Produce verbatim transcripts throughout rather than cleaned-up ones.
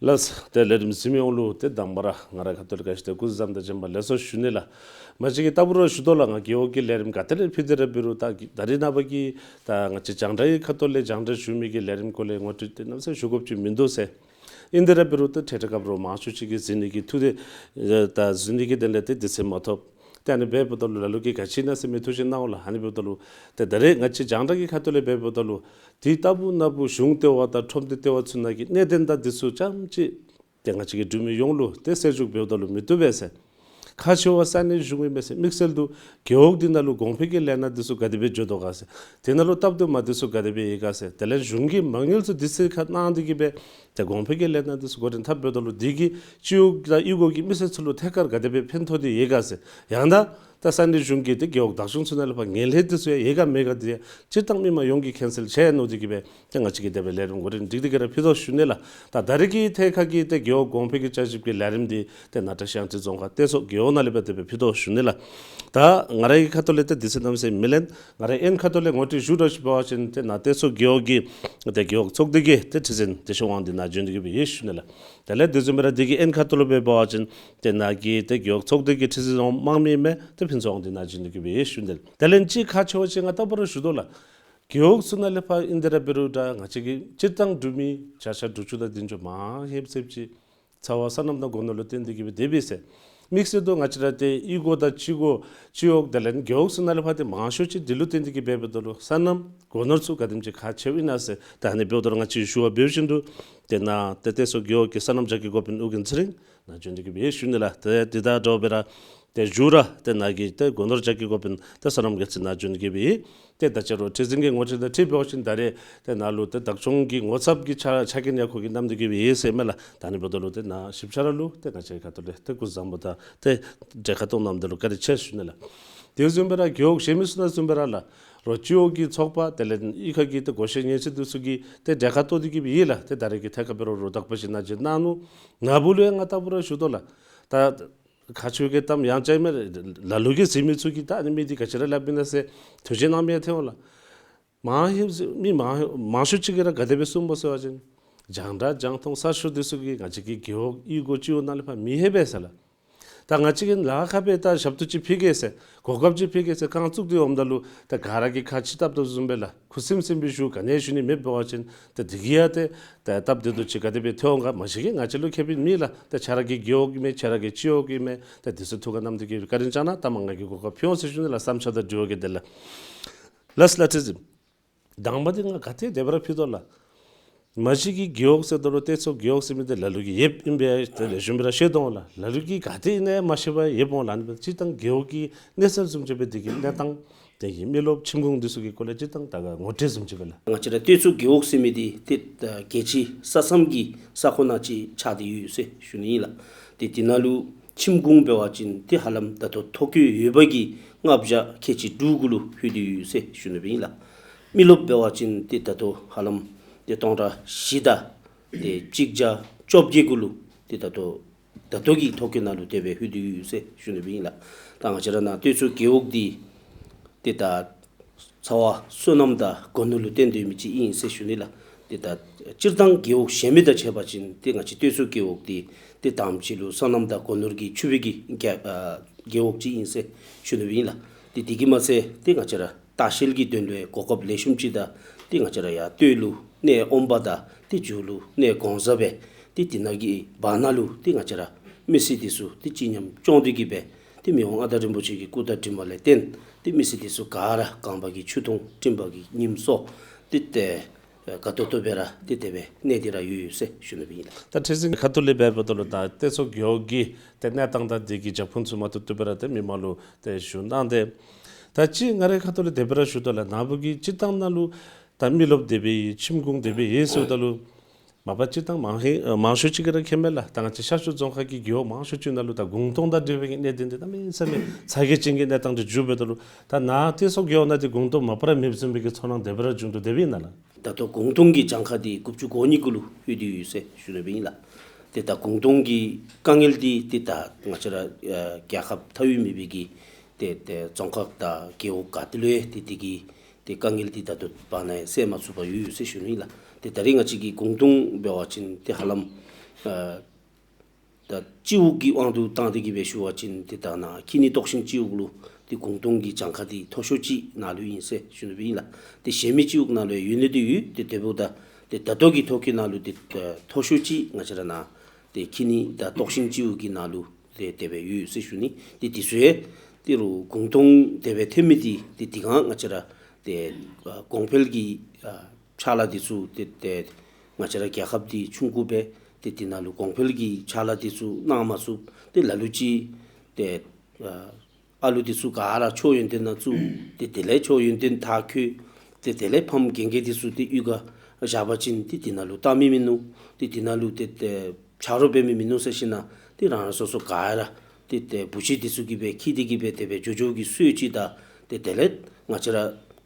ལགས། ཏེ་ལས་རིམ་གཟིགས་མི་ཡོངས་ལུ་ཏེ་དང་པ་ར་ང་རའི་ཁ་ཐུག་ལས་ག་ཅི་ཏེ་སྐུ་གཟུགས་བཟང་དང་བྱོན་པ་ལེགས་སོ་ཞུ་ནི་ལགས། མ་གཞི་གི་ལྟ་བུ་ར་ཞུ་དོ་ལགས། ང་རྒེད་འོག་གི་ལས་རིམ་ག་ཏེ་ར་ཕུལ་ཏེ་ར་འབད་རུང་ད་ད་རིས་ནངས་པ་གི་ད་ང་བཅས་རྒྱང་བསྒྲགས་ཀྱི་ཁ་ཐུག་ལས་རྒྱང་བསྒྲགས་ཞུ་མི་གི་ལས་རིམ་སྐོར་ལས་ངོ་སྤྲོད་ཏེ་གནམ་མེད་ས་མེད་ཞུ་དགོཔ་ཅིག་མིན་འདུག་ཟེར། ཨིན་ཏེ་ར་འབད་རུང་ཏེ་ཐད་ཀར་སྐབས་རོགས་མང་ཤོས་ཅིག་གིས་གཟིགས་ནི་གི་ཐུགས་ཏེ་ད་གཟིགས་ནི་གི་དོན་ལས་ཏེ་དུས་ཚོད་མ་ཐོབ། ཏེ་ཨ་ནི་འབདཝ་ད་ལུ་ལ་ལུ་གིས་ག་ཅི་ཨིན་ན་ཟེར་མི་ཐུགས་བཞེད་གནང་འོང་ལགས། ཨ་ནི་འབདཝ་ད་ལུ་ཏེ་ད་རེས་ང་བཅས་རྒྱང་བསྒྲགས་ཀྱི་ཁ་ཐུག་ལས་འབདཝ་ད་ལུ་ཏེ་ལྟ་བུ་ན་བུ་གཞུང་ལྟེ་བ་དང་ཁྲོམ་སྡེ་ལྟེ་བ་ཚུ་ནང་གི་གནད་དོན་དང་འདི་ཚུ་ཙམ་ཅིག་ཏེ་ང་བཅས་ཀྱི་འབྲུག་མི་ཡོངས་ལུ་ཏེ་གསལ་བཤད་འབདཝ་ད་ལུ་མི་བཏུབ་པས་ཟེར། ཁག་ཆེ་བ་ས་གནས་གཞུང་ཨིན་མས་ཟེར། དམིགས་བསལ་དུ་རྒེད་འོག་འདི་ནང་ལུ་གོང་འཕེལ་གྱི་ལས་སྣ་འདི་ཚུ་ག་དེ་སྦེ་འགྱོ་དོ་ག་ཟེར། དེ་ནང་ལུ་སྟབས་བདེ་མ་བདེ་ཚུ་ག་དེ་སྦེ་ཡོད་ག་ཟེར། དེ་ལས་གཞུང་གིས་མ་དངུལ་ཚུ་དུས་ཚོད་ཁར་གནང་སྟེ་གིས་སྦེ་ཏེ་གོང་འཕེལ་གྱི་ལས་སྣ་འདི་ཚུ་འགོ་འདྲེན་འཐབ་འབདཝ་ད་ལུ་འདི་གིས་སྤྱི་འོག་དང་གཡུས་སྒོ་གི་མི་སེར་ཚུ་ལུ་ཐད་ཀར་ག་དེ་སྦེ་ཕན་ཐོགས་ཏེ་ཡོད་ག་ཟེར། ཡང་ན་ད་ས་གནས་གཞུང་གིས་ཏེ་རྒེད་འོག་བདག་སྐྱོང་ཚུ་ནང་ལས་ཕར་ངན་ལྷད་འདི་ཚུ་ཡང་ཡོད་ག་མེད་ག་འདི་ཡང་སྤྱིར་བཏང་མི་མང་ཡོངས་ཀྱིས་མཁྱེན་གསལ་ཆེ་མནོ་སྟེ་གིས་སྦེ་ཏེ་ང་བཅས་ཀྱིས་དེ་སྦེ་ལས་རིམ་འགོ་འདྲེན་འདི་འདི་ག་ར་ཕུལ་དོ་ཞུ་ནི་ལགས། ད་ད་རེས་ཀྱི་ཐད་ཁར་གྱི་ཏེ་རྒེད་འོག་གོང་འཕེལ་གྱི་བསྐྱར་ཞིབ་ཀྱི་ལས་རིམ་འདི་ཏེ་ན་ཏྲ་ཤང་ཅི་རྫོང་ཁག་ཏེ་སོག་རྒེད་འོག་ནང་ལས་སྦེ་དེ་སྦེ་ཕུལ་དོ་ཞུ་ནི་ལགས། ད་ང་རའི་ཁ་ཐུག་ལས་ཏེ་དུས་ཚོད་གནམ་མེད་ས་མེད་མི་ལེན། ང་རའི་ཨན་ཁ་ཐུག་ལས་ངོ་སྤྲོད་ཞུ་དོ་ཅིག་འབད་བ་ཅིན་ཏེ་ནཱ་ཏེ་སོག་རྒེད་འོག་གི་ཏེ་རྒེད་འོག་ཚོགས་སྡེ་གི་ཏེ་ཁྲི་འཛིན་བདེ་ཆེན་དབང་འདུས་ནཱ་བྱོན་ཏེ་གིས་སྦེ་ཡོད་ཞུ་ནི་ལགས། དེ་ལས་དེ་བཟུམ་སྦེ་ར་འདི་གི་ཨན་ཁ་ཐུག་ལུ་འབད་བ་ཅིན་ཏེ་ནཱ་གི་ཏེ་རྒེད་འོག་ཚོགས་སྡེ་གི་ཁྲི་འཛིན་དབང་དམག་མི་མས་ཏེ་ཕུན་ཚོགས་དབང་འདུས་ནཱ་བྱོན་ཏེ་གིས་སྦེ་ཡོད་ཞུ་ནི་ལགས། དེ་ལས་ཅིག་ཁག་ཆེ་བ་ཅིག་ང་ལྟ་བུ་ར་ཞུ་དོ་ལགས། རྒེད་འོག་ཚུ་ནང་ལས་ཕར་ཨིན་ཏེ་ར་འབད་རུང་ད་ང་བཅས་ཀྱི་སྤྱིར་བཏང་འབྲུག་མི་བརྒྱ་ཆ་དྲུག་ཅུ་དང་བདུན་ཅུ་མང་ཧེབ་ཟེབ་ཅིག་ཚ་བ་སོ་ནམ་དང་སྒོ་ནོར་ལུ་བརྟེན་ཏེ་གིས་སྦེ་སྡོདཔ་ཨིན་ཟེར། དམིགས་བསལ་དུ་ང་བཅས་ར་ཏེ་གཡུས་སྒོ་དང་སྤྱི་སྒོ་སྤྱི་འོག་དེ་ལས་རྒེད་འོག་ཚུ་ནང་ལས་ཕར་ཏེ་མང་ཤོས་ཅིག་འདི་ལུ་བརྟེན་ཏེ་གིས་འབདཝ་ད་ལུ་སོ་ནམ་སྒོ་ནོར་ཚུ་ག་དེམ་ཅིག་ཁག་ཆེཝ་ཨིན་ན་ཟེར། ད་ཨ་ནི་འབདཝ་ད་ལུ་ང་བཅས་ཞུ་བ་འབད་བཞིན་དུ་ཏེ་ནཱ་ཏེ་ཏེ་སོག་རྒེད་འོག་གི་སོ་ནམ་བྱ་སྐྱེད་འགོ་དཔོན་ཨོ་རྒྱན་ཚེ་རིང་ནཱ་བྱོན་ཏེ་གིས་སྦེ་ཡོད་ཞུ་ནི་ལགས། ཏེ་འདི་དང་འདྲཝ་སྦེ་ར་ཏེ་མཇུག་ར་ཏེ་ནཱ་གི་ཏེ་སྒོ་ནོར་བྱ་སྐྱེད་འགོ་དཔོན་ཏེ་སོ་ནམ་རྒྱལ་མཚན་ནཱ་བྱོན་ཏེ་གིས་སྦེ་ཡོད། ཏེ་ད་ཅི་རུང་ཁྲི་འཛིན་གྱི་ངོ་སྤྲོད་དང་འཁྲིལ་འབད་བ་ཅིན་ད་རེས་ཏེ་ནཱ་ལུ་ཏེ་བདག་སྐྱོང་གི་ངོ་ཚབ་ཀྱི་ཕྱག་ཕྱག་འགན་ཡང་ཁོ་གིས་བསྣམས་ཏེ་གིས་སྦེ་ཡོད་ཟེར་མས་ལགས། ད་ཨ་ནི་འབདཝ་ད་ལུ་ཏེ་ནཱ་ཞིབ་ཆ་ར་ལུ་ཏེ་ང་བཅས་ཁ་ཐུག་ལས་ཏེ་སྐུ་གཟུགས་བཟང་པོ་དང་ཏེ་གྲལ་ཁར་གཏོགས་གནངམ་ད་ལུ་བཀའ་དྲིན་ཆེ་ཞུ་ནི་ལགས། དེ་བཟུམ་སྦེ་ར་རྒེད་འོག་གཞན་མི་ཚུ་ནང་བཟུམ་སྦེ་ར་ལགས། རོགས་སྤྱི་འོག་གི་ཚོགས་པ་དེ་ལས་གཡུས་ཁ་གི་ཏེ་སྒོ་བཤད་ཉན་བཤད་འདི་ཚུ་གིས་ཏེ་གྲལ་ཁར་གཏོགས་ཏེ་གིས་སྦེ་ཡོད་ལགས། ཏེ་ད་རེས་ཀྱི་ཐད་ཁར་འབད་རུང་རོགས་དག་པ་ཅིག་ནཱ་བྱོན་གནང་ནུག། ནཱ་བུ་ལུ་ཡང་ང་ལྟ་བུ་ར་ཞུ་དོ་ལགས། ད་ཁ་མཆུ་གི་གཏམ་ཡང་ཅིག་མས། ལ་ལུ་གིས་གཟིགས་མི་ཚུ་གིས་ད་ཨ་ནི་མི་འདི་ག་ཅི་ར་སླབ་ཨིན་ན་ཟེར་ཐུགས་བཞེད་གནང་མི་ཡང་ཐོན་འོང་ལགས། མང་ཧེབ་ཟེར་མི་མང་ཧེབ་མང་ཤོས་ཅིག་གིས་ར་ག་དེ་སྦེ་གསུངམ་སྨོ་ཟེར་བ་ཅིན་རྒྱང་བསྒྲགས་རྒྱང་མཐོང་གསར་ཤོས་འདི་ཚུ་གིས་ང་བཅས་ཀྱི་རྒེད་འོག་གཡུས་སྒོ་སྤྱི་འོག་ནང་ལས་ཕར་མི་ཧེབ་པས་ཟེར་ལགས། ད་ང་བཅས་ཀྱིས་ལཱ་ཁག་སྦེ་ད་ཞབས་ཏོག་ཅིག་ཕུལ་གེ་ཟེར་གོ་སྐབས་ཅིག་ཕུལ་གེ་ཟེར་རྐང་བཙུགས་ཏེ་འོངམ་ད་ལུ་ད་ག་ར་གིས་ཁ་ཕྱི་བཏབ་དོ་བཟུམ་སྦེ་ལགས། ཁུ་སིམ་སིམ་སྦེ་བཞུགས་ག་ནི་ཡང་ཞུ་ནི་མེད་པ་འབད་བ་ཅིན་ད་འདི་གིས་ཡང་ཏེ་ད་སྟབས་བདེ་ཏོག་ཅིག་ག་དེ་སྦེ་ཐོན་འོང་ག། མ་གཞི་གིས་ང་བཅས་ལུ་ཁེ་ཕན་མེད་ལགས། ད་ཁྱེད་ར་གི་རྒེད་འོག་ཨིན་མས། ཁྱེད་ར་གི་སྤྱི་འོག་ཨིན་མས། ད་འདི་ཚུ་ཐུགས་ཁར་བསྣམས་ཏེ་གིས་བཀའ་དྲིན་བསྐྱང་གནང་། ད་མ་ང་གིས་གོ་སྐབས་ཕུལ་འོང་ཟེར་ཞུ་ནི་ལགས། བསམ་འཆར་དང་འདྲིས་པ་གི་དེ་ལགས། ལགས་ལགས་ཁྲི་འཛིན། དང་པ་འདི་ང་ག་ཏེ་དེ་སྦེ་ར་ཕུལ་དོ་ལགས། མ་གཞི་གི་རྒེད་འོག་ཟེརཝ་ད་ལུ་ཏེ་སོག་རྒེད་འོག་ཟེར་མི་འདི་ལ་ལུ་གིས་ཡོདཔ་ཨིན་པས། ཏེ་ལེགས་ཤོམ་སྦེ་ར་ཤེས་དོ་ལགས། ལ་ལུ་གིས་ག་ཏེ་ཨིན་ན་ཡང་མ་ཤེས་པར་ཡོདཔ་འོང་ལགས། ཨ་ནི་སྤྱིར་བཏང་རྒེད་འོག་གི་གནས་ཚུལ་བཟུམ་ཅིག་སྦེ་འདི་གི་གནས་སྟངས་དེ་གི་མི་རློབས་ཁྱིམ་གུང་འདི་ཚུ་གི་སྐོར་ལས་སྤྱིར་བཏང་ད་ག་ངོ་སྤྲོད་བཟུམ་ཅིག་སྦེ་ལགས། ང་བཅས་ར་ཏེ་སོག་རྒེད་འོག་ཟེར་མི་འདི་ཏེ་ད་རྒྱལ་སྤྱི་ས་མཚམས་ཀྱི་ས་ཁོངས་ནང་ཅིག་ཆགས་ཏེ་ཡོད་ཟེར་ཞུ་ནི་ཨིན་ལགས། ཏེ་འདི་ནང་ལུ་ཁྱིམ་གུང་འབད་བ་ཅིན་ཏེ་ཧ་ལམ་ད་ལྟོ་ཐོ་བཀོད་ཡོད་པ་གིས་ལྔ་བརྒྱ་ཁལ་གཅིག་དྲུག་གུ་ལུ་ལྷོད་དེ་ཡོད་ཟེར་ཞུ་ནི་སྦེ་ཨིན་ལགས། མི་རློབས་འབད་བ་ཅིན་ཏེ་ད་ལྟོ་ཧ་ལམ་ཏེ་སྟོང་ཕྲག་བཞི་དང་ཏེ་གཅིག་བརྒྱ་བཅོ་བརྒྱད་གུ་ལུ་ཏེ་ད་ལྟོ་ད་ལྟོ་གི་ཐོ་བཀོད་ནང་ལུ་དེ་སྦེ་ལྷོད་དེ་ཡོད་ཟེར་ཞུ་ནི་སྦེ་ཨིན་ལགས། ད་ང་བཅས་ར་ནཱ་ཏེ་སོག་རྒེད་འོག་འདི་ཏེ་ད་ཚ་བ་སོ་ནམ་དང་སྒོ་ནོར་ལུ་བརྟེན་ཏེ་ཡོད་མི་ཅིག་ཨིན་ཟེར་ཞུ་ནི་ལགས། ཏེ་ད་སྤྱིར་བཏང་རྒེད་འོག་གཞན་མི་དང་ཕྱད་པ་ཅིན་ཏེ་ང་བཅས་ཏེ་སོག་རྒེད་འོག་འདི་ཏེ་དང་པ་ཅིག་ལུ་སོ་ནམ་དང་སྒོ་ནོར་གྱིས་ཕྱུག་པའི་གི་རྒེད་ཨ་རྒེད་འོག་ཅིག་ཨིན་ཟེར་ཞུ་ནི་སྦེ་ཨིན་ལགས། ཏེ་དེ་གིས་མ་ཚད་ཏེ་ང་བཅས་ར་ལྟ་བཤལ་གྱི་དོན་ལུ་གོ་སྐབས་ལེགས་ཤོམ་ཅིག་དང་ཏེ་ང་བཅས་ར་ཡར་སྟོད་ལུ་གནས་དབེན་པ་དང་ཏེ་མཇུག་ལུ་གནས་གོང་ས་སྦེ་ཏེ་འདི་ནང་གི་བར་ན་ལུ་ཏེ་ང་བཅས་ར་མི་སེར་འདི་ཚུ་ཏེ་སྤྱི་མཉམ་སྐྱོང་སྟེ་གིས་སྦེ་ཏེ་མི་དབང་མངའ་བདག་རིན་པོ་ཆེ་གི་སྐུ་དྲིན་ལས་བརྟེན་ཏེ་མི་སེར་འདི་ཚུ་ག་ར་གང་བ་གི་ཆུ་འཐུང་སྤྲིན་པ་གི་ཉིམ་སོགས་ཏེ་ཏེ་དགའ་ཏོག་ཏོ་སྦེ་ར་ཏེ་དེ་སྦེ་གནས་ཏེ་ར་ཡོད་ཡོད་ཟེར་ཞུ་ནི་སྦེ་ཨིན་ལགས། ད་ཁྲི་འཛིན་ཁ་ཐུག་ལས་འབདཝ་ད་ལུ་ད་ཏེ་སོག་རྒེད་འོག་གི་ཏེ་གནས་སྟངས་དང་དེ་གི་རྒྱབ་ཁུངས་ཚུ་མ་ཐུབ་ཐུབ་སྦེ་ར་ཏེ་མི་མང་ལུ་ཏེ་ཞུ་གནང་སྟེ། ད་ཅི་ང་རའི་ཁ་ཐུག་ལས་དེ་སྦེ་ར་ཞུ་དོ་ལགས། ནཱ་བུ་གི་སྤྱིར་བཏང་ནང་ལུ་ད་མི་རློབས་དེ་སྦེ་ཡོད་ཁྱིམ་གུང་དེ་སྦེ་ཡོད་ཟེརཝ་ད་ལུ་མ་པ་སྤྱིར་བཏང་མང་ཧེ་མང་ཤོས་ཅིག་གིས་ར་མཁྱེན་མས་ལགས། ད་ང་བཅས་ཤར་ཕྱོགས་རྫོང་ཁག་གི་རྒེད་འོག་མང་ཤོས་ཅིག་ནང་ལུ་ད་གུང་སྟོང་དང་འབྲེལ་བའི་གནད་དོན་འདི་གནམ་མེད་ས་མེད་ཚ་གྱང་ཅན་གྱི་གནས་སྟངས་ཅིག་བྱུང་འབདཝ་ད་ལུ་ད་ནཱ་ཏེ་སོག་རྒེད་འོག་ནང་འདི་གུང་སྟོང་མ་པ་ར་མེདཔ་བཟུམ་སྦེ་གི་ཚོར་སྣང་དེ་སྦེ་ར་བྱུང་དོ་དེ་སྦེ་ཨིན་ན་ལགས། ད་ལྟོ་གུང་སྟོང་གི་གྱངས་ཁ་འདི་དགུ་བཅུ་གོ་གཉིས་གུ་ལུ་ལྷོད་དེ་ཡོད་ཟེར་ཞུ་ནི་སྦེ་ཨིན་ལགས། ཏེ་ད་གུང་སྟོང་གི་དཀའ་ངལ་འདི་ཏེ་ད་ང་བཅས་ར་ཨ་རྒྱལ་ཁབ་མཐའ་དབུས་མེད་པའི་གི་ཏེ་ཏེ་རྫོང་ཁག་དང་རྒེད་འོག་ག་ཏེ་ལུ་ཡང་ཏེ་དེ་གི་ཏེ་དཀའ་ངལ་འདི་ད་ལྟོ་བར་ན་ཡང་སེལ་མ་ཚུགས་པར་ཡོད་ཡོད་ཟེར་ཞུ་ནི་ཨིན་ལགས། ཏེ་ད་རེས་ང་བཅས་ཀྱི་གུང་སྟོང་འབད་བ་ཅིན་ཏེ་ཧ་ལམ་ ཨ་ད་སྤྱི་འོག་གི་དབང་དུ་བཏང་སྟེ་གི་སྦེ་ཞུ་བ་ཅིན་ཏེ་ད་ནཱ་ཁྱི་ནི་ཏོག་ཤིང་སྤྱི་འོག་ལུ་ཏེ་གུང་སྟོང་གི་གྱངས་ཁ་འདི་མཐོ་ཤོས་ཅིག་ནང་ལུ་ཨིན་ཟེར་ཞུ་ནི་སྦེ་ཨིན་ལགས། ཏེ་གཞན་མི་སྤྱི་འོག་ནང་ལུ་ཡོད་ནི་འདི་ཡོད། ཏེ་དེ་འབདཝ་ད་ཏེ་ད་ལྟོ་གི་ཐོ་བཀོད་ནང་ལུ་ཏེ་ད་མཐོ་ཤོས་ཅིག་ང་བཅས་ར་ནཱ་ཏེ་ཁྱི་ནི་དང་ཏོག་ཤིང་སྤྱི་འོག་གི་ནང་ལུ་ཏེ་དེ་སྦེ་ཡོད་ཟེར་ཞུ་ནི། ཏེ་འདི་ཚུ་ཡང་ཏེ་རུང་གུང་སྟོང་དེ་སྦེ་ཐོན་མི་འདི་ཏེ་དེ་སྒང་ང་བཅས་ར་ཏེ་ཨ་གོང་འཕེལ་གྱི་ཨ་ཕྱག་ལཱ་འདི་ཚུ་ཏེ་ཏེ་ང་བཅས་ར་རྒྱལ་ཁབ་འདི་ཆུང་ཀུ་སྦེ་ཏེ་དེ་ནང་ལུ་གོང་འཕེལ་གྱི་ཕྱག་ལཱ་འདི་ཚུ་གནང་མ་ཚུགས། ཏེ་ལ་ལུ་ཅིག་ཏེ་ཨ་ཨ་ལུ་འདི་ཚུ་ག་ར་ཆོས་ཡོན་ཏན་ནང་བཙུགས། ཏེ་དེ་ལས་ཆོས་ཡོན་ཏན་མཐར་འཁྱོལ། ཏེ་དེ་ལས་ཕམ་རྒན་རྒས་འདི་ཚུ་ཏེ་གཡུས་ཁར་བཞག་པ་ཅིན་ཏེ་དེ་ནང་ལུ་ལྟ་མི་མིན་ནུག། ཏེ་དེ་ནང་ལུ་ཏེ་ཏེ་ཆ་རོགས་འབད་མི་མིན་ནུག་ཟེར་ཞིནམ་ལས་ཏེ་རང་རང་སོ་སོ་ག་ར་ཏེ་ཏེ་བུ་གཞི་འདི་ཚུ་གིས་སྦེ་འཁྱིད་དེ་གིས་སྦེ་དེ་སྦེ་འགྱོ་འགྱོཝ་གི་སྲོལ་ཅིག་དང་ཏེ་དེ་ལས་ང་བཅས་ར་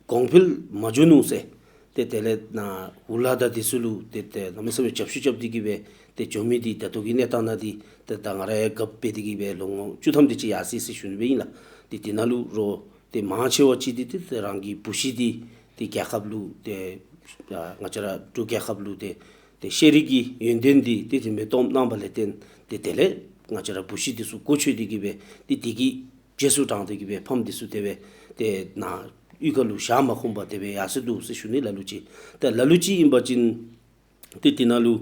གོང་འཕེལ་མ་འགྱོ་ནུག་ཟེར། ཏེ་དེ་ལས་ནཱ་འུ་ལག་དང་འདི་ཚུ་ལུ་ཏེ་ཏེ་གནམ་མེད་ས་མེད་རྒྱབ་བཤུད་རྐྱབ་སྟེ་གིས་སྦེ་ཏེ་འགྱོ་མི་འདི་ད་ལྟོ་གི་གནས་སྟངས་ནང་འདི་ཏེ་ད་ང་ར་ཡང་རྒཔོ་འབད་དེ་གིས་སྦེ་ལོ་ངོ་བཅུ་ཐམ་དེ་ཅིག་ཡར་སོ་ཡི་ཟེར་ཞུ་ནི་སྦེ་ཨིན་ལགས། ཏེ་དེ་ནང་ལུ་རོགས་ཏེ་མང་ཆེ་བ་ཅིག་འདི་ཏེ་ཏེ་རང་གི་བུ་གཞི་འདི་ཏེ་རྒྱལ་ཁབ་ལུ་ཏེ་ཨ་ང་བཅས་ར་འབྲུག་རྒྱལ་ཁབ་ལུ་ཏེ་ཏེ་ཤེས་རིག་གི་ཡོན་ཏན་འདི་ཏེ་རིན་མེད་སྟོངམ་གནང་བ་ལས་བརྟེན་ཏེ་དེ་ལས་ང་བཅས་ར་བུ་གཞི་འདི་ཚུ་གོ་ཆོད་དེ་གིས་སྦེ་ཏེ་དེ་གི་རྗེས་སུ་འབྲངས་ཏེ་གིས་སྦེ་ཕམ་འདི་ཚུ་དེ་སྦེ་ཏེ་ནཱ་གཡུས་ཁ་ལུ་བཞག་མ་ཁོམ་པར་དེ་སྦེ་ཡར་སོ་འདུག་ཟེར་ཞུ་ནི། ལ་ལུ་ཅིག་ཏེ་ལ་ལུ་ཅིག་ཨིན་པ་ཅིན་ཏེ་དེ་ནང་ལུ་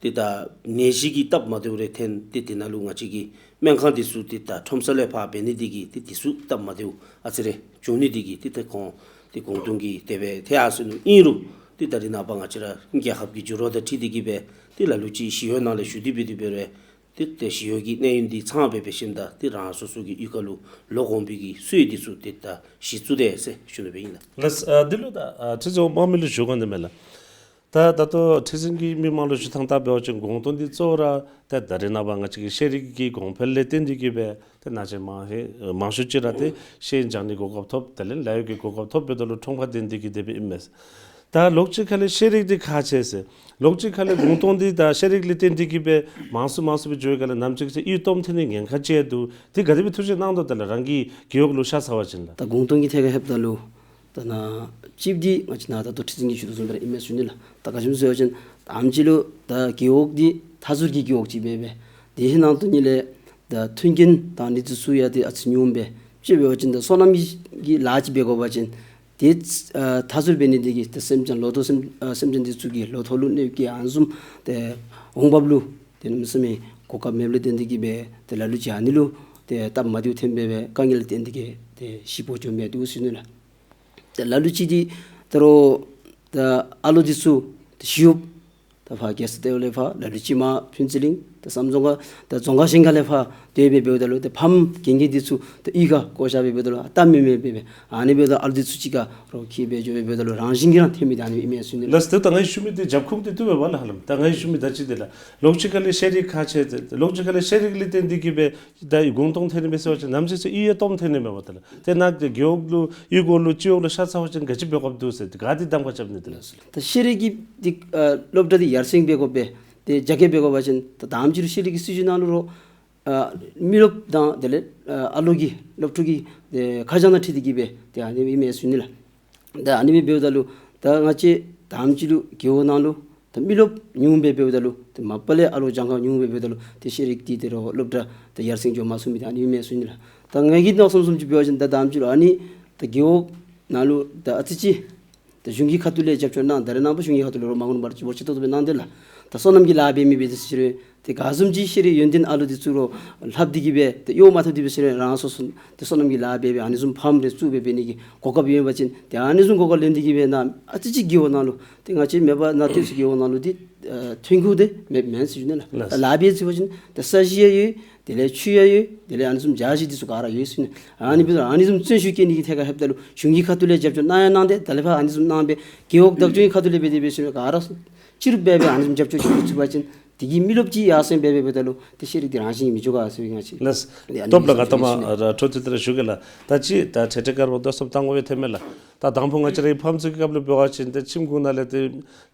ཏེ་ད་ནད་གཞི་གིས་སྟབས་མ་བདེཝ་རེ་ཐོན། ཏེ་དེ་ནང་ལུ་ང་བཅས་ཀྱི་སྨན་ཁང་འདི་ཚུ་ཏེ་ད་ཁྲོམ་ས་ལས་ཕར་འབད་ནི་འདི་གིས་ཏེ་འདི་ཚུ་སྟབས་མ་བདེཝ་ཨ་ཙི་རེ་བྱུང་ནི་འདི་གིས་ཏེ་ད་ཁོང་ཏེ་གུང་སྟོང་གི་དེ་སྦེ་ཐལ་ཡར་སོ་ནུག། ཨིན་རུང་ཏེ་ད་རེས་ནངས་པ་ང་བཅས་ར་རྒྱལ་ཁབ་ཀྱི་འགྱུར་བ་དང་འཁྲིལ་ཏེ་གིས་སྦེ་ཏེ་ལ་ལུ་ཅིག་ཞི་གཡོག་ནང་ལས་ཞུ་སྟེ་འབད་དེ་འབད་རུང་ཏེ་ཏེ་ཞི་གཡོག་གི་གནས་ཡུན་འདི་ཚང་སྦེ་འབད་ཞིནམ་ད་ཏེ་རང་སོ་སོ་གི་གཡུས་ཁ་ལུ་ལོག་འོང་བའི་གི་སྲོལ་འདི་ཚུ་ཏེ་ད་གཞི་བཙུགས་དེས་ཟེར་ཞུ་ནི་སྦེ་ཨིན་ལགས། ལགས། ཨ་འདི་ལུ་ད་ཨ་ཁྲི་འཛིན་དམངས་མི་ལུ་ཞུ་དགོ་ནི་མས་ལགས། ད་ད་ལྟོ་ཁྲི་འཛིན་གྱིས་མི་མང་ལུ་ཞུ་ཐངས་ལྟར་འབད་བ་ཅིན་གུང་སྟོང་འདི་གཙོ་བོ་ར་ད་ད་རེས་ནངས་པ་ང་བཅས་ཀྱི་ཤེས་རིག་གི་གོང་འཕེལ་ལས་བརྟེན་ཏེ་གིས་སྦེ་ཏེ་ན་ཆེ་མང་ཧེ་མང་ཤོས་ཅིག་ར་ཏེ་ཤེས་ཡོན་སྦྱང་ནི་གོ་སྐབས་ཐོབ། དེ་ལས་ལཱ་གཡོག་གི་གོ་སྐབས་ཐོབ་འབདཝ་ད་ལུ་ཁྲོམ་ཁར་འཐོན་ཏེ་གིས་དེ་སྦེ་ཨིན་མས། ད་ལོགས་ཅིག་ཁ་ལས་ཤེས་རིག་འདི་ཁག་ཆེ་ཟེར། ལོགས་ཅིག་ཁ་ལས་གུང་སྟོང་འདི་ད་ཤེས་རིག་ལས་བརྟེན་ཏེ་གིས་སྦེ་མང་སུ་མང་སུ་སྦེ་འགྱོ་བའི་སྐབས་ལས་ནམ་ཅིག་ཚེ་གཡུས་སྟོངམ་ཐོན་ནི་ཉེན་ཁ་ཅིག་འདུག། འདི་ག་དེ་སྦེ་ཐུགས་བཞེད་གནང་དོ། དེ་ལས་རང་གི་རྒེད་འོག་ལུ་ཤར་ཚར་བ་ཅིན་ལགས། ད་གུང་སྟོང་གི་ཐད་ཁར་ལྷོདཔ་ད་ལུ་ད་ནཱ་ཅིག་འདི་ང་བཅས་ནཱ་ད་ལྟོ་ཁྲི་འཛིན་གྱིས་ཞུ་དོ་བཟུམ་སྦེ་ར་ཨིན་མས་ཟེར་ཞུ་ནི་ལགས། ད་ག་ཅི་སྨོ་ཟེར་བ་ཅིན་ད་ཨ་ནེམ་ཅིག་ལུ་ད་རྒེད་འོག་འདི་མཐའ་ཟུར་གྱི་རྒེད་འོག་ཅིག་སྦེ་སྦེ་དེ་ནང་དོན་ཉིད་ལས་ད་མཐུན་རྐྱེན་དང་ཨ་ནི་འདི་ཚུ་ཡང་ཏེ་ཨ་ཙི་ཉུངམ་སྦེ་དཔྱེ་འབད་བ་ཅིན་ད་སོ་ནམ་གྱི་གི་ལཱ་ཅིག་འབད་དགོ་པ་ཅིན་ཏེ་ཨ་མཐའ་ཟུར་འབད་ནི་འདི་གིས་ཏེ་སེམས་ཅན་ལོ་ཐོག་སེམས་ཨ་སེམས་ཅན་འདི་ཚུ་གི་ལོ་ཐོག་ལུ་གནོད་སྐྱེལ་ཨ་ནི་བཟུམ་ཏེ་འོང་འབབ་ལུ་ཏེ་གནམ་མེད་ས་མེད་གོ་སྐབས་མེདཔ་ལས་བརྟེན་ཏེ་གིས་སྦེ་ཏེ་ལ་ལུ་ཅིག་ཨ་ནི་ལུ་ཏེ་སྟབས་མ་བདེཝ་ཐོན་སྦེ་སྦེ་དཀའ་ངལ་ལས་བརྟེན་ཏེ་གིས་ཏེ་ཤི་འཕོ་འགྱོ་མི་འདུག་ཟེར་ཞུ་ནི་ལགས། ཏེ་ལ་ལུ་ཅིག་འདི་ད་རུང་ད་ཨ་ལོ་འདི་ཚུ་ཏེ་ཞི་གཡོགཔ་ད་ཕར་རྒྱལ་ས་ལྟེ་བ་ལས་ཕར་ལ་ལུ་ཅིག་མར་ཕུན་ཚོགས་གླིང་ད་བསམ་རྫོང་ཁག་ད་རྫོང་ཁག་གཞན་ཁ་ལས་ཕར་སྡོད་སྦེ་འབདཝ་ད་ལུ་ཏེ་ཕམ་རྒན་རྒས་འདི་ཚུ་ཏེ་གཡུས་ཁར་བཀོ་བཞག་སྦེ་འབདཝ་ད་ལུ་སྟབས་མི་མེད་པས་སྦེ་ཨ་ནི་འབདཝ་ད་ཨ་ལོ་འདི་ཚུ་གཅིག་ཁར་རོགས་འཁྱིད་སྦེ་འགྱོ་སྦེ་འབདཝ་ད་ལུ་རང་བཞིན་གྱིས་ར་ཐོན་མི་ད་ཨ་ནི་ཨིན་མས་ཟེར་ཞུ་ནི་ལགས། ལགས། ད་ད་ང་གིས་ཞུ་མི་འདི་རྒྱབ་ཁུངས་འདི་བཏུབ་པས་ལགས། ཧ་ལམ་ད་ང་གིས་ཞུ་མི་ད་ཅི་འདི་ལགས། ལོགས་ཅིག་ཁ་ལས་ཤེས་རིག་ཁག་ཆེ་ཟེར། ལོགས་ཅིག་ཁ་ལས་ཤེས་རིག་ལས་བརྟེན་ཏེ་གིས་སྦེ་ད་གུང་སྟོང་ཐོན་ནི་མས་ཟེར་བ་ཅིན་ནམ་ཅིག་ཚེ་གཡུས་ཡང་སྟོངམ་ཐོན་ནི་མས་པ་ད་ལགས། ཏེ་ནཱ་གི་རྒེད་འོག་ལུ་གཡུས་སྒོ་ལུ་སྤྱི་འོག་ལུ་ཤར་ཚར་བ་ཅིན་ག་ཅི་འབད་དགོཔ་འདུག་ཟེར་ག་འདི་གདམ་ཁ་རྐྱབ་ནི་འདི་ལགས། ད་ཤེས་རིག་གི་འདི་ཨ་སློབ་གྲྭ་འདི་ཡར་སེང་འབད་དགོ་པས། ཏེ་རྒྱ་སྐྱེད་འབད་དགོ་པ་ཅིན་ད་ད་ཨ་ནེམ་ཅིག་ལུ་ཤེས་རིག་གི་སྲིད་བྱུས་ནང་ལུ་རོགས་ཨ་མི་རློབས་དང་དེ་ལས་ཨ་ཨ་ལོ་གི་སློབ་ཕྲུག་གི་ཏེ་ཁ་བྱང་དང་འཁྲིལ་ཏེ་གིས་སྦེ་ཏེ་ཨ་ནི་ཨིན་མས་ཟེར་ཞུ་ནི་ལགས། ད་ཨ་ནི་སྦེ་འབདཝ་ད་ལུ་ད་ང་བཅས་ད་ཨ་ནེམ་ཅིག་ལུ་རྒེད་འོག་ནང་ལུ་ད་མི་རློབས་ཉུང་སྦེ་འབདཝ་ད་ལུ་ཏེ་མ་པ་ལས་ཨ་ལོ་གྱངས་ཁ་ཉུང་སྦེ་འབདཝ་ད་ལུ་ཏེ་ཤེས་རིག་འདི་ཏེ་རོགས་སློབ་གྲྭ་ཏེ་ཡར་སེང་འགྱོ་མ་ཚུགས་མི་ད་ཨ་ནི་ཨིན་མས་ཟེར་ཞུ་ནི་ལགས། ད་ངེ་གི་མནོ་བསམ་བཟུམ་ཅིག་འབད་བ་ཅིན་ད་ད་ཨ་ནེམ་ཅིག་ལུ་ཨ་ནི་ད་རྒེད་འོག་ནང་ལུ་ད་ཨ་ཙི་ཅིག་ད་གཞུང་གི་ཁ་ཐུག་ལས་རྒྱབ་སྐྱོར་གནང་། ད་རེས་ནངས་པ་གཞུང་གི་ཁ་ཐུག་ལས་རོགས་མ་དགོ་པར་ཅིག་འབོར་ཆེ་ཏོག་ཏོ་སྦེ་གནང་དེས་ལགས། ད་སོ་ནམ་གྱི་ལཱ་འབད་མི་འབད་དེ་ཟེར་རུང་ཏེ་ག་བཟུམ་ཅིག་ཤེས་རིག་ཡོན་ཏན་ཨ་ལུ་འདི་ཚུ་རོགས་ལྷབ་སྟེ་གིས་སྦེ་ཏེ་གཡོག་མ་ཐོབ་སྟེ་འབད་ཟེར་རུང་རང་སོ་སོ་ཏེ་སོ་ནམ་གྱི་ལཱ་འབད་སྦེ་ཨ་ནི་བཟུམ་ཕཱམ་རེ་བཙུགས་སྦེ་འབད་ནི་གི་གོ་སྐབས་ཡོད་པ་ཅིན་ཏེ་ཨ་ནི་བཟུམ་གོ་སྐབས་ལེན་ཏེ་གིས་སྦེ་ནཱ་ཨ་ཙི་ཅིག་རྒེད་འོག་ནང་ལུ་ཏེ་ང་བཅས་མེད་པ་ནཱ་ཏེ་ཚུ་རྒེད་འོག་ནང་ལུ་ཏེ་ཨ་ཐོན་ཁུངས་འདི་མེདཔ་མེན་ཟེར་ཞུ་ནི་ལགས། ལགས། ད་ལཱ་འབད་ཟེར་བ་ཅིན་ཏེ་ས་གཞི་ཡང་ཡོད། དེ་ལས་ཆུ་ཡང་ཡོད། དེ་ལས་ཨ་ནི་བཟུམ་འཇའ་གཞི་འདི་ཚུ་ག་ར་ཡོད་ཟེར་ནི། ཨ་ནི་འབད་ཨ་ནི་བཟུམ་བརྩོན་ཤུགས་བསྐྱེད་ནི་གི་ཐད་ཁར་ལྷོདཔ་ད་ལུ་གཞུང་གི་ཁ་ཐུག་ལས་རྒྱབ་སྐྱོར་གནང་ཡང་གནང་སྟེ་ད་ལས་ཕར་ཨ་ནི་བཟུམ་གནང་སྦེ་རྒེད་འོག་བདག་སྐྱོང་གི་ཁ་ཐུག་ལས་འབད་དེ་འབད་ཟེར་ནི་ག་ར་ཅིག་རུ་འབད་སྦེ་ཨ་ནི་བཟུམ་རྒྱབ་སྐྱོར་ཅིག་ཚུགས་པ་ཅིན་དེ་གིས་མི་རློབས་ཅིག་ཡར་སེང་འབད་འབད་འབདཝ་ད་ལུ་ཏེ་ཤེས་རིག་འདི་རང་བཞིན་གྱིས་མི་འགྱོ་ག་ཟེར་བའི་ང་བཅས། ལགས། ཨ་ནི་སྟོབས་ལགས། ག་ཏེ་མ་ཨ་འཕྲོ་མཐུད་དེ་ར་ཞུ་གེ་ལགས། ད་ཅི་ད་འཕྲལ་འཕྲལ་དཀར་པོ་ལྟ་སྟངས་བཏང་དགོ་པས་ཐོན་མས་ལགས། ད་དང་ཕུ་ང་བཅས་རའི་ཕམ་ཚུ་གི་སྐབས་ལུ་འབད་བ་ཅིན་ཏེ་ཁྱིམ་གུང་ནང་ལས་ཏེ་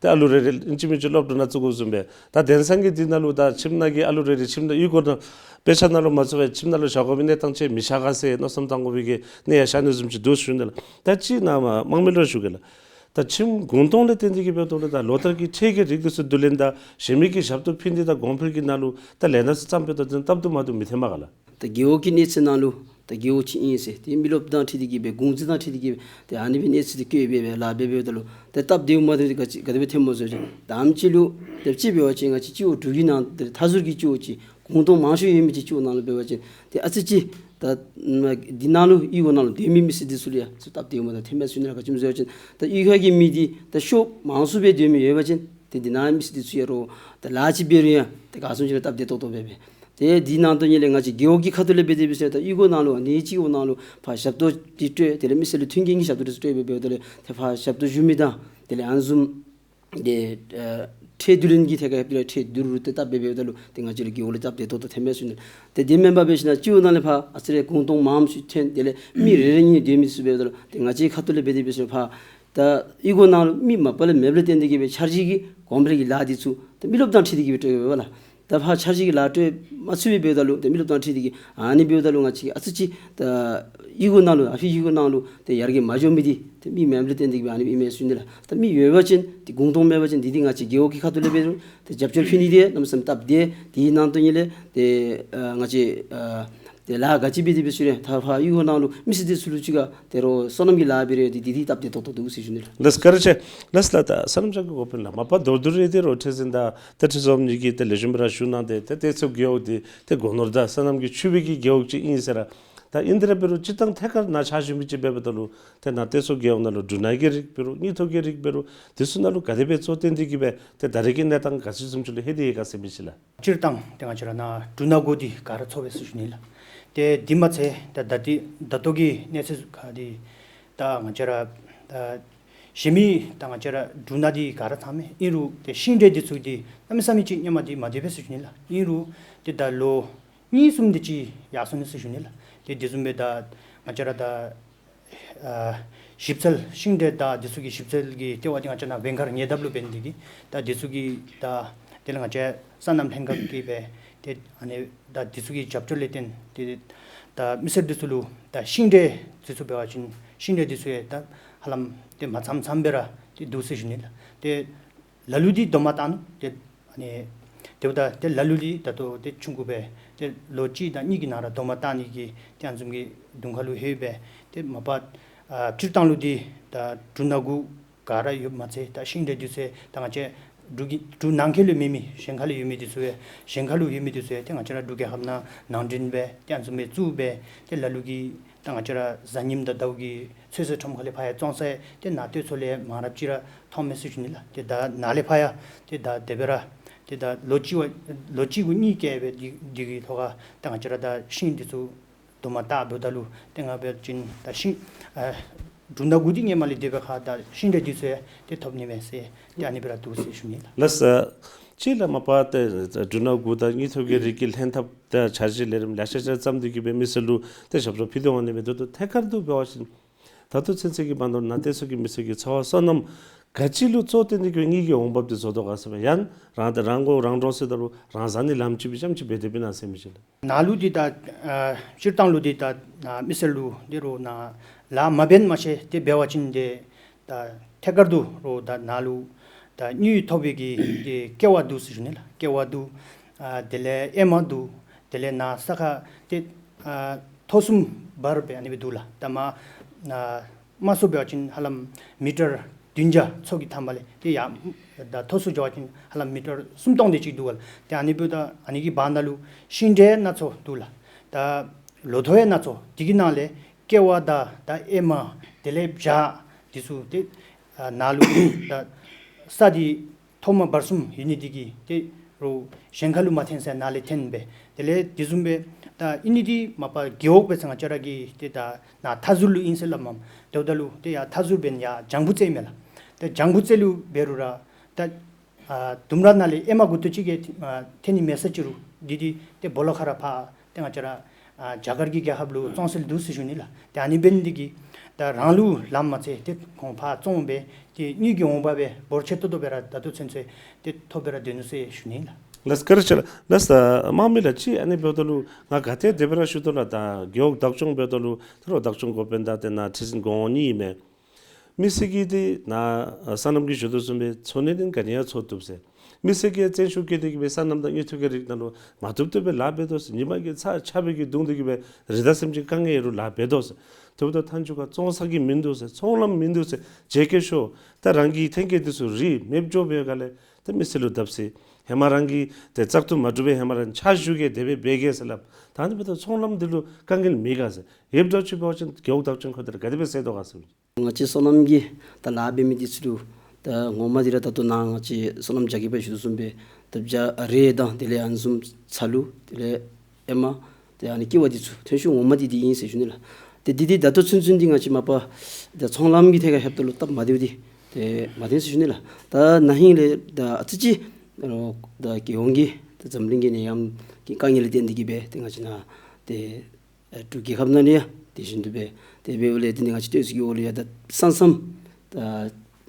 ཏེ་ཨ་ལུ་རེ་རེ་ཨིན་ཅི་མིན་ཅི་སློབ་གྲྭ་ནང་བཙུགས་དགོཔ་བཟུམ་སྦེ་ད་དེང་སང་གི་འདི་ནང་ལུ་ད་ཁྱིམ་ནང་གི་ཨ་ལུ་རེ་རེ་ཁྱིམ་ནང་གཡུས་སྒོ་ནང་དཔེ་ཆ་ནང་ལུ་མ་ཚུད་པར་ཁྱིམ་ནང་ལུ་བཞག་དགོ་པའི་གནས་སྟངས་ཅིག་མི་བཞག་ག་ཟེར་མནོ་བསམ་བཏང་དགོ་པའི་གི་གནས་ཡང་ཤར་ནི་བཟུམ་ཅིག་འདུག་ཞུ་ནི་ལགས། ད་ཅི་ནཱ་མ་དམངས་མི་ལུ་ཞུ་གེ་ལགས། ད་ ད་ཁྱིམ་གུང་སྟོང་ལས་བརྟེན་ཏེ་གི་འབདཝ་ད་ལུ་ད་ལོ་ལྟར་གྱི་ཁྲལ་གྱི་རིགས་འདི་ཚུ་བསྡུ་ལེན་དང་གཞན་མི་གི་ཞབས་ཏོག་ཕུལ་ནི་དང་གོང་འཕེལ་གྱི་ནང་ལུ་ད་ལས་སྣ་ཚུ་བརྩམས་འབདཝ་ད་འདི་སྟབས་བདེཝ་མ་བདེཝ་མི་ཐོནམ་མས་ག་ལགས། ད་རྒེད་འོག་གི་གནས་ཚད་ནང་ལུ་ད་རྒེད་འོག་ཅིག་ཨིན་ཟེར་ཏེ་མི་རློབས་དང་འཁྲིལ་ཏེ་གི་སྦེ་གུང་ཚིགས་དང་འཁྲིལ་ཏེ་གི་སྦེ་ཏེ་ཨ་ནི་སྦེ་གནས་ཚད་འདི་བཀོད་སྦེ་སྦེ་ལཱ་འབད་འབདཝ་ད་ལུ་ཏེ་སྟབས་བདེཝ་མ་བདེཝ་འདི་ག་ཅི་ག་དེ་སྦེ་ཐོནམ་སྨོ་ཟེར་བ་ཅིན་ད་ཨ་ནེམ་ཅིག་ལུ་ཏེ་ཅིག་འབད་བ་ཅིན་ང་བཅས་སྤྱི་འོག་འབྲུག་གི་ནང་ཏེ་མཐའ་ཟུར་གྱི་སྤྱི་འོག་ཅིག་གུང་སྟོང་མང་ཤོས་ཡོད་མི་ཅིག་སྤྱི་འོག་ནང་ལུ་འབད་བ་ཅིན་ཏེ་ཨ་ཙི་ཅིག་ད་འདི་ནང་ལུ་གཡུས་སྒོ་ནང་ལུ་སྡོད་མི་མི་སེར་འདི་ཚུ་ལུ་ཡང་ཚུ་སྟབས་བདེཝ་མ་བདེཝ་ཐོནམ་མས་ཟེར་ཞུ་ནི་ལགས། ག་ཅི་སྨོ་ཟེར་བ་ཅིན་ད་གཡུས་ཁ་གི་མི་འདི་ད་ཤོག་མང་སུ་སྦེ་སྡོད་མི་ཡོད་པ་ཅིན་ཏེ་འདི་ནང་མི་སེར་འདི་ཚུ་ཡང་རོགས་ད་ལཱ་ཅིག་འབད་རུང་ཡང་ཏེ་ག་སོང་ཅི་ར་སྟབས་བདེ་ཏོག་ཏོ་སྦེ་སྦེ། ཏེ་འདི་ནང་དོན་ཉིད་ལས་ང་བཅས་རྒེད་འོག་གི་ཁ་ཐུག་ལས་འབད་དེ་འབད་ཟེར་ད་གཡུས་སྒོ་ནང་ལུ་ཨ་ནི་སྤྱི་འོག་ནང་ལུ་ཕར་ཞབས་ཏོག་འདི་སྤྲོད་དེ་ལས་མི་སེར་ལུ་མཐུན་རྐྱེན་གྱི་ཞབས་ཏོག་འདི་ཚུ་སྤྲོད་སྦེ་འབདཝ་ད་ལུ་ཏེ་ཕར་ཞབས་ཏོག་ཞུ་མི་དང་དེ་ལས་ཨ་ནི་བཟུམ་ཏེ་ཨ་ཁྲལ་བསྡུ་ལེན་གྱི་ཐད་ཁར་ཡང་ཁྲལ་བསྡུ་རུང་ཏེ་སྟབས་བདེ་འབདཝ་ད་ལུ་ཏེ་ང་བཅས་ར་རྒེད་འོག་ལུ་སྟབས་བདེ་ཏོག་ཏོ་ཐོནམ་མས་ཟེར་ཞུ་ནི། ཏེ་དེ་མེན་པར་འབད་ཞིན་ན་སྤྱི་འོག་ནང་ལས་ཕར་ཨ་ཙི་རེ་གུང་སྟོང་མངམ་ཅིག་ཐོན་དེ་ལས་མི་རེ་རེ་གཉིས་སྡོད་མི་ཚུ་འབདཝ་ད་ལུ་ཏེ་ང་བཅས་ཁ་ཐུག་ལས་འབད་དེ་འབད་ཞིན་ན་ཕར་ད་གཡུས་སྒོ་ནང་ལུ་མི་མ་པ་ལས་མེདཔ་ལས་བརྟེན་ཏེ་གི་སྦེ་འཆར་གཞི་གི་གོང་འཕེལ་གྱི་ལཱ་འདི་ཚུ་ཏེ་མི་རློབས་དང་འཁྲིལ་ཏེ་གི་སྦེ་སྤྲོད་དགོ་པས་ལགས། ད་ཕར་འཆར་གཞི་གི་ལཱ་སྤྲོད་མ་ཚུགས་པར་འབདཝ་ད་ལུ་ཏེ་མི་རློབས་དང་འཁྲིལ་ཏེ་གི་ཨ་ནི་འབདཝ་ད་ལུ་ང་བཅས་ཨ་ཙི་ཅིག་ད་གཡུས་སྒོ་ནང་ལུ་ཨ་ཕི་གཡུས་སྒོ་ནང་ལུ་ཏེ་ཡར་རྒྱས་མ་འགྱོ་མི་འདི་ཏེ་མི་མེདཔ་ལས་བརྟེན་ཏེ་གི་སྦེ་ཨ་ནི་ཨིན་མས་ཟེར་ཞུ་ནི་ལགས། ད་མི་ཡོད་པ་ཅིན་ཏེ་གུང་སྟོང་མེད་པ་ཅིན་འདི་འདི་ང་བཅས་རྒེད་འོག་གི་ཁ་ཐུག་ལས་འབད་རུང་ཏེ་རྒྱབ་སྐྱོར་ཕུལ་ནི་འདི་གནམ་མེད་ས་མེད་སྟབས་བདེ། དེའི་ནང་དོན་ཉིད་ལས་ཏེ་ཨ་ང་བཅས་ཨ་ཏེ་ལཱ་ག་ཅི་འབད་དེ་འབད་ཟེར་རུང་ད་ཕར་གཡུས་སྒོ་ནང་ལུ་མི་སེར་འདི་ཚུ་ལུ་ཅིག་ཁར་ཏེ་རོགས་སོ་ནམ་གྱི་ལཱ་འབད་རུང་ཏེ་འདི་འདི་སྟབས་བདེ་ཏོག་ཏོ་འདུག་ཟེར་ཞུ་ནི་ལགས། ལགས་བཀའ་དྲིན་ཆེ། ལགས་ལགས། ད་སོ་ནམ་ཅན་གྱི་འགོ་དཔོན་ལགས་མ་པ་མདོར་བསྡུས་རེ་ཏེ་རོགས་ཁྲི་འཛིན་དང་ཏེ་ཁྲི་འཛོམས་གཉིས་ཀྱིས་ཏེ་ལེགས་ཤོམ་སྦེ་ར་ཞུ་གནང་སྟེ་ཏེ་ཏེ་ཚོ་རྒེད་འོག་འདི་ཏེ་སྒོ་ནོར་དང་སོ་ནམ་གྱི་ཕྱུག་པའི་གི་རྒེད་འོག་ཅིག་ཨིན་ཟེར་ར། ད་ཨིན་དེ་ར་འབད་རུང་སྤྱིར་བཏང་ཐད་ཀར་ནཱ་ཕྱག་ཞུ་མི་ཅིག་འབདཝ་ད་ལུ་ཏེ་ནཱ་ཏེ་ཚོ་རྒེད་འོག་ནང་ལུ་འབྲུ་སྣ་གི་རིགས་འབད་རུང་དངུལ་ཐོག་གི་རིགས་འབད་རུང་འདི་ཚུ་ནང་ལུ་ག་དེ་སྦེ་གཙོ་བཏོན་ཏེ་གི་སྦེ་ཏེ་ད་རེས་ཀྱི་གནས་སྟངས་ག་ཅི་བཟུམ་ཅིག་ལུ་ལྷོད་དེ་ཡོད་ག་ཟེར་མི་ཅིག་ལགས། སྤྱིར་བཏང་ཏེ་ང་བཅས་ར་ནཱ་འབྲུ་སྣ་དགུ་འདི་ག་ར་འཚོ་བས་ཟེར་ཞུ་ནི་ལགས། ཏེ་འདི་མ་ཚད་ད་ད་ཏེ་ད་ལྟོ་གི་གནས་ཚུལ་ཁར་འདི་ད་ང་བཅས་ར་ད་གཞན་མི་ད་ང་བཅས་ར་འབྲུ་སྣ་འདི་ག་ར་ཚང་མས་ཨིན་རུང་ཏེ་ཤིང་འབྲས་འདི་ཚུ་འདི་གནམ་མེད་ས་མེད་ཅིག་སྔོན་མ་འདི་མ་འདི་སྦེ་ཟེར་ཞུ་ནི་ལགས། ཨིན་རུང་ཏེ་ད་ལོ་གཉིས་གསུམ་འདི་ཅིག་ཡར་སོང་ནི་ཟེར་ཞུ་ནི་ལགས། ཏེ་འདི་བཟུམ་སྦེ་ད་ང་བཅས་ར་ད་ཨ་ཞིབ་འཚོལ་ཤིང་འབྲས་དང་འདི་ཚུ་གི་ཞིབ་འཚོལ་གྱི་ལྟེ་བ་འདི་ང་བཅས་ནཱ་ཝེང་མཁར་ཉེ་འདབས་ལུ་འབད་ནི་འདི་གིས་ད་འདི་ཚུ་གི་ད་དེ་ལས་ང་བཅས་སོ་ནམ་ལྷན་ཁག་གིས་སྦེ་ཏེ་ཨ་ནི་ད་འདི་ཚུ་གི་རྒྱབ་སྐྱོར་ལས་བརྟེན་ཏེ་ད་མི་སེར་འདི་ཚུ་ལུ་ད་ཤིང་འབྲས་འདི་ཚུ་འབད་བ་ཅིན་ཤིང་འབྲས་འདི་ཚུ་ཡང་ད་ཧ་ལམ་ཏེ་མ་ཚངམ་ཚངམ་སྦེ་ར་ཏེ་འདུག་ཟེར་ཞུ་ནི་ལགས། ཏེ་ལ་ལུ་འདི་རྡོག་མ་བཏགས་ནུག། ཏེ་ཨ་ནི་དེ་འབདཝ་ད་ཏེ་ལ་ལུ་འདི་ད་ལྟོ་ཏེ་ཆུང་ཀུ་སྦེ་ཏེ་ལོ་གཅིག་དང་གཉིས་ཀྱི་ནང་ར་རྡོག་མ་བཏགས་ནི་གི་ཏེ་ཨ་ནི་བཟུམ་གྱི་གདོང་ཁ་ལུ་ལྷོད་སྦེ་ཏེ་མ་པ་ཨ་སྤྱིར་བཏང་ལུ་འདི་ད་འབྲུ་སྣ་དགུ་ག་ར་ཡོདཔ་མ་ཚད་ད་ཤིང་འབྲས་འདི་ཚུ་ད་ང་བཅས་འབྲུག་གི་འབྲུག་ནང་འཁོད་ལུ་མེད་མི་གཞན་ཁ་ལུ་ཡོད་མི་འདི་ཚུ་ཡང་གཞན་ཁ་ལུ་ཡོད་མི་འདི་ཚུ་ཡང་ཏེ་ང་བཅས་ར་འབྲུག་རྒྱལ་ཁབ་ནང་ནང་འདྲེན་སྦེ་ཏེ་ཨ་ནི་བཟུམ་སྦེ་བཙུགས་སྦེ་ཏེ་ལ་ལུ་གིས་ད་ང་བཅས་ར་གཟའ་ཉིམ་དང་ཟླཝ་གི་ཚོད་བསྲེ་ཁྲོམ་ཁ་ལས་ཕར་ཡང་བཙོང་ས་ཡང་ཏེ་ནཱ་སྟོད་མཚོ་ལས་མང་རབས་ཅིག་ར་མཐོངམ་མས་ཟེར་ཞུ་ནི་ལགས། ཏེ་ད་ནཱ་ལས་ཕར་ཡང་ཏེ་ད་དེ་སྦེ་ར་ཏེ་ད་ལོ་གཅིག་བ་ལོ་གཅིག་གུ་གཉིས་བཀལ་སྦེ་འདི་འདི་གི་ཐོག་ཁར་ད་ང་བཅས་ར་ད་ཤིང་འདི་ཚུ་རྡོག་མ་བཏགས་འབདཝ་ད་ལུ་ཏེ་ང་འབད་བ་ཅིན་ད་ཤིང་ཨ་འབྲུ་སྣ་དགུ་འདི་སྔོན་མ་ལས་དེ་སྦེ་ཁར་ད་ཤིང་འབྲས་འདི་ཚུ་ཡང་ཏེ་ཐོབ་ནི་མས་ཟེར་ཏེ་ཨ་ནི་སྦེ་ར་འདུག་ཟེར་ཞུ་ནི་ལགས། ལགས་སོ། གཅིག་ལགས་མ་པ་ཏེ་འབྲུ་སྣ་དགུ་དང་དངུལ་ཐོག་གི་རིགས་ཀྱི་ལྷན་ཐབས་ཏེ་འཆར་གཞི་ལས་རིམ་ལེ་ཤ་ཅིག་བརྩམས་ཏེ་གི་སྦེ་མི་སེར་ལུ་ཏེ་ཞབས་ཏོག་ཕུལ་དོ་འོང་ནི་མས། ད་ལྟོ་ཐད་ཀར་དུ་འབད་བ་ཅིན་ད་ལྟོ་ཚུན་ཚོད་ཀྱི་བར་ན་ནཱ་ཏེ་ཚུ་གི་མི་སེར་གྱི་འཚོ་བ་སོ་ནམ་ག་ཅི་ལུ་གཙོ་བོ་བཏོན་ཏེ་གི་དངུལ་གྱི་འོང་འབབ་འདི་བཟོ་དོ་ག་ཟེར་བ་ཡང་རང་ཏེ་རང་མགོ་རང་འདྲོངས་ཟེར་ད་རུང་རང་བཟའ་ནི་ལམ་ཅིག་སྦེ་ཙམ་ཅིག་འབད་དེ་འབད་ན་ཟེར་མི་ཅིག་ལགས། ནཱ་ལུ་འདི་ད་ཨ་སྤྱིར་བཏང་ལུ་འདི་ད་ཨ་མི་སེར་ལུ་འདི་རུང་ནཱ་ལཱ་མ་འབད་མ་ཤེས་ཏེ་འབད་བ་ཅིན་ཏེ་ད་ཐད་ཀར་དུ་རོགས་ད་ནཱ་ལུ་ད་དངུལ་ཐོབ་པའི་གི་ཏེ་ཀེ་ཝ་འདུག་ཟེར་ཞུ་ནི་ལགས། ཀེ་ཝ་འདུག། ཨ་དེ་ལས་ཨེ་མ་འདུག། དེ་ལས་ནཱ་ས་ཁ་ཏེ་ཨ་ཐོག་གསུམ་བར་སྦེ་ཨ་ནི་སྦེ་འདུག་ལགས། ད་མ་ཨ་དམའ་སུ་འབད་བ་ཅིན་ཧ་ལམ་མི་ཊར་བདུན་བརྒྱ་ཚུ་གི་ཐམ་པ་ལས་ཏེ་ཡར་ད་མཐོ་སུ་འགྱོ་བ་ཅིན་ཧ་ལམ་མི་ཊར་སུམ་སྟོང་དེ་ཅིག་འདུག་ག་ལགས། ཏེ་ཨ་ནི་འབདཝ་ད་ཨ་ནི་གི་བར་ན་ལུ་ཤིང་འབྲས་སྣ་ཚོགས་འདུག་ལགས། ད་ལོ་ཐོག་ཡང་སྣ་ཚོགས། དེ་གི་ནང་ལས་ཀེ་ཝ་དང་ད་ཨེ་མ་དེ་ལས་བྱག་འདི་ཚུ་ཏེ་ཨ་ནཱ་ལུ་ད་ས་འདི་ཐོག་མ་བར་གསུམ་ཡོད་ནི་འདི་གིས་ཏེ་རོགས་གཞན་ཁ་ལུ་མ་འཐོན་ས་ནཱ་ལས་འཐོན་སྦེ། དེ་ལས་དེ་བཟུམ་སྦེ་ད་ཨིན་ནི་འདི་མ་པ་རྒེད་འོག་སྦེ་ཟེར་ང་བཅས་ར་གི་ཏེ་ད་ནཱ་མཐའ་ཟུར་ལུ་ཨིན་ཟེར་སླབ་མས། དེ་འབདཝ་ད་ལུ་ཏེ་ཡར་མཐའ་ཟུར་འབད་ན་ཡར་ལྗང་བུ་རྩེ་མས་ལགས། ཏེ་ལྗང་བུ་རྩེ་ལུ་འབད་རུང་ར་ད་ཨ་ལྡུམ་ར་ནང་ལས་ཨེ་མ་མགུ་ཏོ་ཅིག་གིས་ཨ་འཐོན་ནི་མེད་ས་ཅིག་རུང་འདི་འདི་ཏེ་སྦོ་ལོགས་ཁར་ར་ཕར་ཏེ་ང་བཅས་ར་ཨ་རྒྱ་གར་གྱི་རྒྱལ་ཁབ་ལུ་བཙོང་སྲོལ་འདུག་ཟེར་ཞུ་ནི་ལགས། ཏེ་ཨ་ནི་འབད་ནི་འདི་གིས་ད་རང་ལུ་ལམ་མ་ཚད་ཏེ་ཁོང་ཕར་བཙོང་སྦེ་ཏེ་དངུལ་གྱི་འོང་འབབ་སྦེ་འབོར་ཆེ་ཏོག་ཏོ་སྦེ་ར་ད་ལྟོ་ཚུན་ཚོད་ཏེ་ཐོབ་སྦེ་ར་སྡོད་ནུག་ཟེར་ཞུ་ནི་ལགས། ལགས་བཀའ་དྲིན་ཆེ་ལགས། ལགས་དམངས་མི་ལགས་ཅིག་ཨ་ནི་འབདཝ་ད་ལུ་ང་ག་ཏེ་དེ་སྦེ་ར་ཞུ་དོ་ལགས། ད་རྒེད་འོག་བདག་སྐྱོང་འབདཝ་ད་ལུ་ད་རུང་བདག་སྐྱོང་འགོ་དཔོན་དང་ཏེ་ནཱ་ཁྲི་འཛིན་འགོ་དཔོན་གཉིས་ཨིན་མས། མི་སེར་གྱིས་ཏེ་ནཱ་སོ་ནམ་གྱིས་ཞུ་དོ་བཟུམ་སྦེ་འཚོ་གནས་ནི་ག་ནི་ཡང་འཚོ་བཏུབ་ཟེར། མི་སེར་གྱིས་བཙན་ཤུགས་བཀལ་ཏེ་གི་སྦེ་སོ་ནམ་དང་དངུལ་འཐུ་གི་རིགས་ནང་ལུ་མ་བཏུབ་བཏུབ་སྦེ་ལཱ་འབད་དོ་ཟེར། ཉི་མ་གི་ཚ་ཆརཔ་གིས་བརྡུང་སྟེ་གི་སྦེ་རི་དྭགས་སེམས་ཅན་དཀའ་ངལ་ཡོད་རུང་ལཱ་འབད་དོ་ཟེར། དེ་འབདཝ་ད་མཐའ་མཇུག་ཁར་བཙོང་ས་གི་མིན་འདུག་ཟེར། ཚོང་ལམ་མིན་འདུག་ཟེར། བརྗེ་བཀལ་ཤོག། ད་རང་གི་ཐོན་སྐྱེད་འདི་ཚུ་རི་མེདཔ་འགྱོ་བའི་སྒང་ལས་ད་མི་སེར་ལུ་བརྡབ་གསིག། ཧེ་མ་རང་གི་ཏེ་བཙག་འཐུ་མ་གྲུབ་པའི་ཧེ་མ་ར་ཕྱག་ཞུ་གེ་དེ་སྦེ་འབད་གེ་ཟེར་སླབ། ད་ཨ་ནི་འབདཝ་ད་ཚོང་ལམ་འདི་ལུ་དཀའ་ངལ་མེད་ག་ཟེར། ཡོདཔ་འདྲཝ་ཅིག་འབད་བ་ཅིན་རྒེད་འོག་བདག་སྐྱོང་ཁ་ཐུག་ལས་ག་དེ་སྦེ་སེལ་དོ་ག་ཟེར། ང་བཅས་སོ་ནམ་གྱི་ད་ལཱ་འབད་མི་འདི་ཚུ་ལུ་ད་ངོ་མ་འདི་ར་ད་ལྟོ་ནཱ་ང་བཅས་སོ་ནམ་རྒྱ་སྐྱེད་པ་ཞུ་དོ་བཟུམ་སྦེ་ད་བྱ་རེད་དང་དེ་ལས་ཨ་ནི་བཟུམ་ཚ་ལུ་དེ་ལས་ཨེ་མ་ཏེ་ཨ་ནི་སྐྱེ་བ་འདི་ཚུ་ཐོན་ཤུགས་ངོ་མ་འདི་འདི་ཨིན་ཟེར་ཞུ་ནི་ལགས། ཏེ་འདི་འདི་ད་ལྟོ་ཚུན་ཚུན་འདི་ང་བཅས་མ་པ་ད་ཚོང་ལམ་གྱི་ཐད་ཁར་ལྷོདཔ་ད་ལུ་སྟབས་མ་བདེཝ་འདི་ཏེ་མ་བདེན་ཟེར་ཞུ་ནི་ལགས། ད་ན་ཧིང་ལས་ད་ཨ་ཙི་ཅིག་ཨ་ནི་ད་རྒྱལ་ཡོངས་ཀྱི་ད་འཛམ་གླིང་གི་ནད་ཡམས་ཀྱི་དཀའ་ངལ་ལས་བརྟེན་ཏེ་གི་སྦེ་ཏེ་ང་བཅས་ནཱ་ཏེ་ཨེ་འབྲུག་རྒྱལ་ཁབ་ནང་ལས་ཡང་དེ་བཞིན་དུ་སྦེ་དེ་འབདཝ་ལས་ཏེ་ང་བཅས་སྟོད་སྲིད་ཀྱི་འོག་ལུ་ཡང་ད་ས་མཚམས་ད་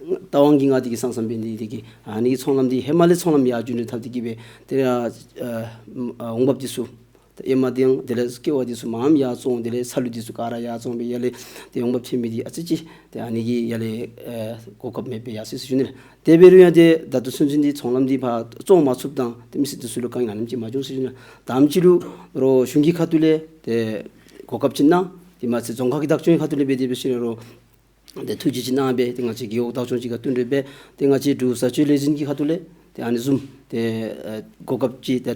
རྟ་དབང་གིས་མངའ་སྟེ་གི་ས་མཚམས་འབད་ནི་དེ་གིས་ཨ་ནི་གི་ཚོང་ལམ་འདི་ཧེ་མ་ལས་ཚོང་ལམ་ཡར་རྒྱུན་རིང་འཐབ་སྟེ་གི་སྦེ་ཏེ་ཨ་ཨ་འོང་འབབ་འདི་ཚུ་ད་ཨེ་མ་དང་དེ་ལས་སྐྱེ་བ་འདི་ཚུ་མངམ་ཡར་བཙོང་དེ་ལས་ཚ་ལུ་འདི་ཚུ་ག་ར་ཡར་བཙོང་སྦེ་ཡར་ལས་ཏེ་འོང་འབབ་ཐོན་མི་འདི་ཨ་ཙི་ཅིག་ཏེ་ཨ་ནི་གི་ཡར་ལས་ཨེ་གོ་སྐབས་མེདཔ་སྦེ་ཡར་སོ་ཡི་ཟེར་ཞུ་ནི་ལགས། དེ་འབད་རུང་ཡང་ཏེ་ད་ལྟོ་ཚུན་ཚོད་འདི་ཚོང་ལམ་འདི་ཕར་བཙོང་མ་ཚུགསཔ་ད་ཏེ་མི་སེར་འདི་ཚུ་ལུ་དཀའ་ངལ་ཨ་ནེམ་ཅིག་མ་བྱུང་ཟེར་ཞུ་ནི་ལགས། དང་པ་ཅིག་ལུ་རོགས་གཞུང་གི་ཁ་ཐུག་ལས་ཏེ་གོ་སྐབས་ཅིག་གནང་། དེ་མ་ཚད་རྫོང་ཁག་གི་བདག་སྐྱོང་གི་ཁ་ཐུག་ལས་འབད་དེ་འབད་ཞིནམ་ལས་རོགས་ཏེ་ཐུགས་རྗེ་ཅིག་གནང་སྦེ་ཏེ་ང་བཅས་རྒེད་འོག་བདག་སྐྱོང་ཅིག་ཁར་བསྟུན་གྲོས་འབད་དེ་ང་བཅས་འབྲུག་བཟའ་སྤྱོད་ལས་འཛིན་གྱི་ཁ་ཐུག་ལས་ཏེ་ཨ་ནི་བཟུམ་ཏེ་ཨ་གོ་སྐབས་ཅིག་ཏེ་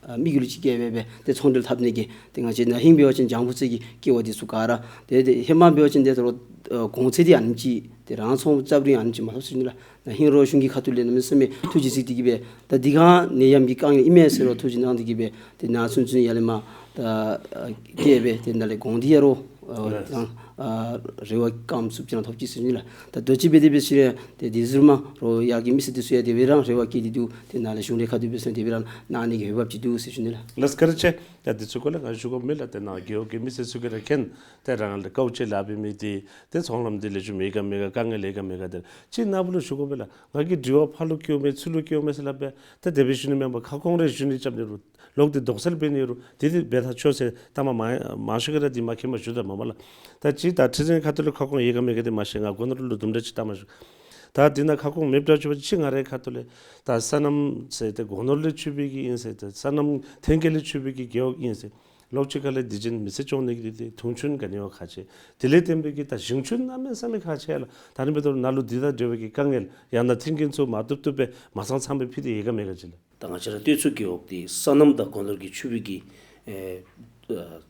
ཨ་དམིགས་ཡུལ་ཅིག་བསྐྱེད་སྦེ་སྦེ་ཏེ་ཚོང་འབྲེལ་འཐབ་ནི་གི་ཏེ་ང་བཅས་ན་ཧིང་འབད་བ་ཅིན་ལྗང་བུ་རྩེ་གི་སྐྱེ་བ་འདི་ཚུ་ག་ར་ཏེ་ཏེ་ཧེ་མ་འབད་བ་ཅིན་ཏེ་ད་རུང་ཨ་གོང་ཚད་འདི་ཨ་ནེམ་ཅིག་ཏེ་རང་ཚོང་རྩབ་རིང་ཨ་ནེམ་ཅིག་མ་ཐོབ་ཟེར་ཞུ་ནི་ལགས། ན་ཧིང་རོགས་གཞུང་གི་ཁ་ཐུག་ལས་གནམ་མེད་ས་མེད་ཐུགས་རྗེ་གཟིགས་ཏེ་གི་སྦེ་ད་འདི་ག་ནད་ཡམས་ཀྱི་དཀའ་ངལ་ཨིན་མས་ཟེར་རོགས་ཐུགས་རྗེ་གནང་སྟེ་གི་སྦེ་ཏེ་ནཱ་ཚུན་ཚོད་ཡར་ལས་མར་ད་ཨ་བསྐྱལ་སྦེ་ཏེ་ནཱ་ལས་གོང་འདི་ཡང་རོགས་ཨ་ལགས། དང་ཨ་རེ་བ་སྐམ་སུབ་ཅིག་ར་ཐོབ་ཅི་ཟེར་ཞུ་ནི་ལགས། ད་དོ་ཅི་འབད་དེ་འབད་ཞིནམ་ལས་ཏེ་དེ་ཟུར་མར་རོགས་ཡར་གྱི་མི་སེར་འདི་ཚུ་ཡང་དེ་སྦེ་ར་རེ་བ་བསྐྱེད་དེ་འདུག། ཏེ་ནཱ་ལས་གཞུང་ལས་ཁ་ཐུག་འབད་ས་དེ་སྦེ་ར་གནང་ནི་གི་འོས་འབབ་ཅིག་འདུག་ཟེར་ཞུ་ནི་ལགས། ལགས་བཀའ་དྲིན་ཆེ། ད་འདི་ཚུ་སྐོར་ལས་ང་ཞུ་དགོཔ་མེད་ལགས། ཏེ་ནཱ་རྒེད་འོག་གི་མི་སེར་ཚུ་གིས་ར་མཁྱེན། ཏེ་རང་ལས་དཀའཝ་སྤྱད་ལཱ་འབད་མི་འདི་ཏེ་ཚོང་ལམ་འདི་ལེགས་ཤོམ་ཡོད་ག་མེད་ག་དཀའ་ངལ་ཡོད་ག་མེད་ག། ཏེ་ཅིག་ནཱ་བུ་ལུ་ཞུ་དགོཔ་མེད་ལགས། ང་གིས་དྲི་བ་ཕར་ལུ་བཀོདཔ་མས་ཚུར་ལུ་བཀོདཔ་མས་ཟེར་སླབ་སྦེ་ད་དེ་སྦེ་ཞུ་ནི་མེན་པར་ཁ་སྐོང་རེ་ཞུ་ནི་རྐྱབ་ནི་རུང་ལོག་སྟེ་དོགས་སེལ་འབད་ནི་རུང་དེ་དེ་འབད་ཐག་ཆོད་ཟེར་ད་མ་མ་མང་ཤོས་ཀྱིས་ར་འདི་མ་མཁྱེནམ་ཞུ་དོ་མས་པ་ལགས། ད་ཅིག་ད་ཁྲི་འཛིན་ཁ་ཐུག་ལུ་ཁ་སྐོང་ཡོད་ག་མེད་ག་འདི་མ་ཤེས། ང་སྒོ་ནོར་ལུ་དུམ་གྲ་ཅིག་བལྟ་མ་ཤེས། ད་འདི་ནང་ཁ་སྐོང་མེདཔ་འདྲཝ་ཅིག་འབད་ཅི། ང་རའི་ཁ་ཐུག་ལས་ད་སོ་ནམ་ཟེར་ཏེ་སྒོ་ནོར་ལས་ཕྱུག་པའི་གི་ཨིན་ཟེར་ཏེ་སོ་ནམ་ཐོན་སྐྱེད་ལས་ཕྱུག་པའི་གི་རྒེད་འོག་ཨིན་ཟེར། ལོག་ཅིག་ཁ་ལས་དེ་བཞིན་མི་ཚེ་སྐྱོང་ནི་གི་དེ་དེ་དུང་ཆེན་ག་ནི་བ་ཁག་ཆེ། དེ་ལས་བརྟེན་པའི་གི་ད་ཞིང་ཆེན་གནམ་མེད་ས་མེད་ཁག་ཆེ་ལགས། ད་ཨ་ནི་འབདཝ་ད་ནཱ་ལུ་འདི་དང་འབྲེལ་བའི་གི་དཀའ་ངལ་ཡང་ན་མཐུན་རྐྱེན་ཚུ་མ་བཏུབ་བཏུབ་སྦེ་མ་ཚང་ཚང་སྦེ་ཕུལ་ཏེ་ཡོད་ག་མེད་ག་ཅིག་ལགས། ད་ང་བཅས་ར་སྟོད་མཚོ་རྒེད་འོག་འདི་སོ་ནམ་དང་སྒོ་ནོར་གྱིས་ཕྱུག་པའི་གི་ཨེ་ཨ་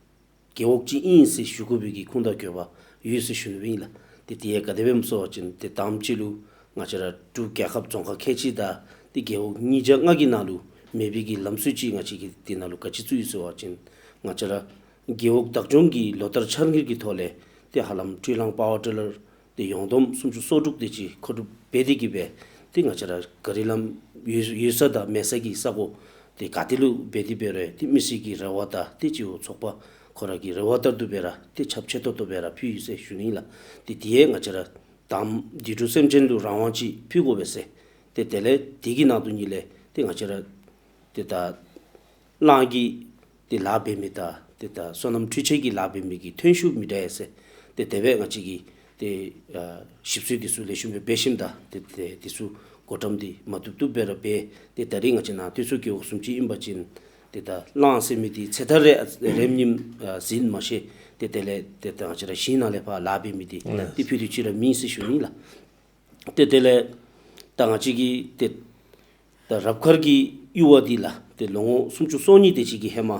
རྒེད་འོག་ཅིག་ཨིན་ཟེར་ཞུ་དགོ་པའི་གི་ཁུངས་དང་དགོས་པ་ཡོད་ཟེར་ཞུ་ནི་ཨིན་ལགས། ཏེ་དེ་ཡང་ག་དེ་སྦེ་སྨོ་ཟེར་བ་ཅིན་ཏེ་དང་པ་ཅིག་ལུ་ང་བཅས་ར་འབྲུག་རྒྱལ་ཁབ་རྫོང་ཁག་ཁལ་གཅིག་དང་ཏེ་རྒེད་འོག་ཉིས་བརྒྱ་ལྔ་གི་ནང་ལུ་མེད་པའི་གི་ལམ་སྲོལ་ཅིག་ང་བཅས་ཀྱིས་དེ་ནང་ལུ་ག་ཅི་བཙུགས་ཡི་ཟེར་བ་ཅིན་ང་བཅས་ར་རྒེད་འོག་བདག་སྐྱོང་གིས་ལོ་ལྟར་འཆར་དངུལ་གྱི་ཐོག་ལས་ཏེ་ཧ་ལམ་སྤྲུལ་ལང་པ་ཝར་ཊི་ལར་ཏེ་ཡོངས་བསྡོམས་སུམ་ཅུ་སོ་དྲུག་དེ་ཅིག་མཁོ་སྒྲུབ་འབད་དེ་གི་སྦེ་ཏེ་ང་བཅས་ར་ག་རི་ལམ་ཡོད་ཡོད་ས་དང་མེད་ས་གི་ས་གོ་ཏེ་ག་ཏེ་ལུ་འབད་དེ་འབད་རུང་ཏེ་མི་སེར་གྱི་རེ་བ་དང་ཏེ་སྤྱི་འོག་ཚོགས་པ་ཁོ་ར་གི་རེ་བ་ལྟར་དུ་སྦེ་ར་ཏེ་ཁྱབ་ཆེ་ཏོག་ཏོ་སྦེ་ར་ཕུལ་ཡི་ཟེར་ཞུ་ནི་ཨིན་ལགས། ཏེ་དེ་ཡང་ང་བཅས་ར་དང་པ་དུད་འགྲོ་སེམས་ཅན་ལུ་རང་དབང་ཅིག་ཕུལ་དགོ་པས་ཟེར། ཏེ་དེ་ལས་དེ་གི་ནང་དུ་ཉིད་ལས་ཏེ་ང་བཅས་ར་ཏེ་ད་གླང་གི་ཏེ་ལཱ་འབད་མི་དང་ཏེ་ད་སོ་ནམ་འཕྲུལ་ཆས་ཀྱི་ལཱ་འབད་མི་གི་ཐོན་ཤུགས་མི་འདྲ་ཡི་ཟེར། ཏེ་དེ་སྦེ་ང་བཅས་ཀྱིས་ཏེ་ཨ་ཞིབ་འཚོལ་འདི་ཚུ་ལེགས་ཤོམ་སྦེ་འབད་ཞིནམ་ད་ཏེ་ཏེ་འདི་ཚུ་གོ་བཀྲམ་འདི་མ་བཏུབ་བཏུབ་སྦེ་ར་འབད། ཏེ་ད་རིས་ང་བཅས་ནཱ་སྟོད་མཚོ་རྒེད་འོག་བཟུམ་ཅིག་ཨིན་པ་ཅིན་ཏེ་ད་གླང་ཟེར་མི་འདི་ཚེ་ཐར་རེ་རེམ་ཉིམ་ཨ་ཟིན་མ་ཤེས། ཏེ་དེ་ལས་ཏེ་ད་ང་བཅས་ར་ཞིང་ནང་ལས་ཕར་ལཱ་འབད་མི་འདི་ཏེ་ཕུད་རྡོག་ཅིག་ར་མེད་ཟེར་ཞུ་ནི་ལགས། ཏེ་དེ་ལས་ད་ང་བཅས་ཀྱི་ཏེ་ད་རབ་དཀར་གྱི་ཡུར་བ་འདི་ལགས་ཏེ་ལོ་ངོ་སུམ་ཅུ་སོ་གཉིས་དེ་ཅིག་གི་ཧེ་མ་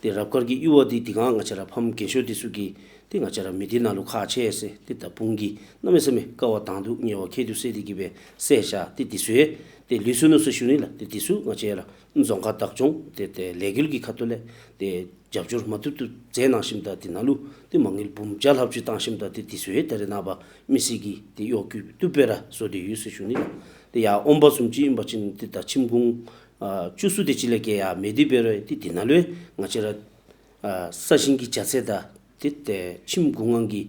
ཏེ་རབ་དཀར་གྱི་ཡུར་བ་འདི་འདི་གང་ང་བཅས་ར་ཕམ་རྒན་ཤོས་འདི་ཚུ་གིས་ཏེ་ང་བཅས་ར་མི་སྡེ་ནང་ལུ་ཁག་ཆེ་ཟེར་ཏེ་ད་དཔུང་གིས་གནམ་མེད་ས་མེད་དཀའ་བ་དང་དུ་དམྱལ་བ་ཁྱད་དུ་བསད་དེ་གི་སྦེ་བསད་བཞག། ཏེ་འདི་ཚུ་ཡང་ཏེ་ལུས་སོ་ནུག་ཟེར་ཞུ་ནི་ལགས། ཏེ་འདི་ཚུ་ང་བཅས་ར་རྫོང་ཁག་བདག་སྐྱོང་ཏེ་ཏེ་ལས་འགུལ་གྱི་ཁ་ཐུག་ལས་ཏེ་རྒྱབ་སྐྱོར་མ་བཏུབ་བཏུབ་མཛད་གནང་ཞིནམ་ད་འདི་ནང་ལུ་ཏེ་མ་དངུལ་འབུམ་བརྒྱ་ལྷགཔ་ཅིག་བཏང་ཞིནམ་ད་ཏེ་འདི་ཚུ་ཡང་ད་རེས་ནངས་པ་མི་སེར་གྱིས་ཏེ་གཡོག་རྒྱུ་བཏུབ་སྦེ་ར་བཟོ་སྟེ་ཡོད་ཟེར་ཞུ་ནི། ཏེ་ཡར་ཨོམ་པ་བཟུམ་ཅིག་ཨིན་པ་ཅིན་ཏེ་ད་ཁྱིམ་གུང་ཨ་བཅུ་གསུམ་དེ་ཅིག་ལས་བརྒལ་ཡང་མེད་དེ་འབད་རུང་ཏེ་འདི་ནང་ལུ་ཡང་ང་བཅས་ར་ཨ་ས་ཞིང་གི་རྒྱ་ཚད་དང་ཏེ་ཏེ་ཁྱིམ་གུང་ངམ་གྱི་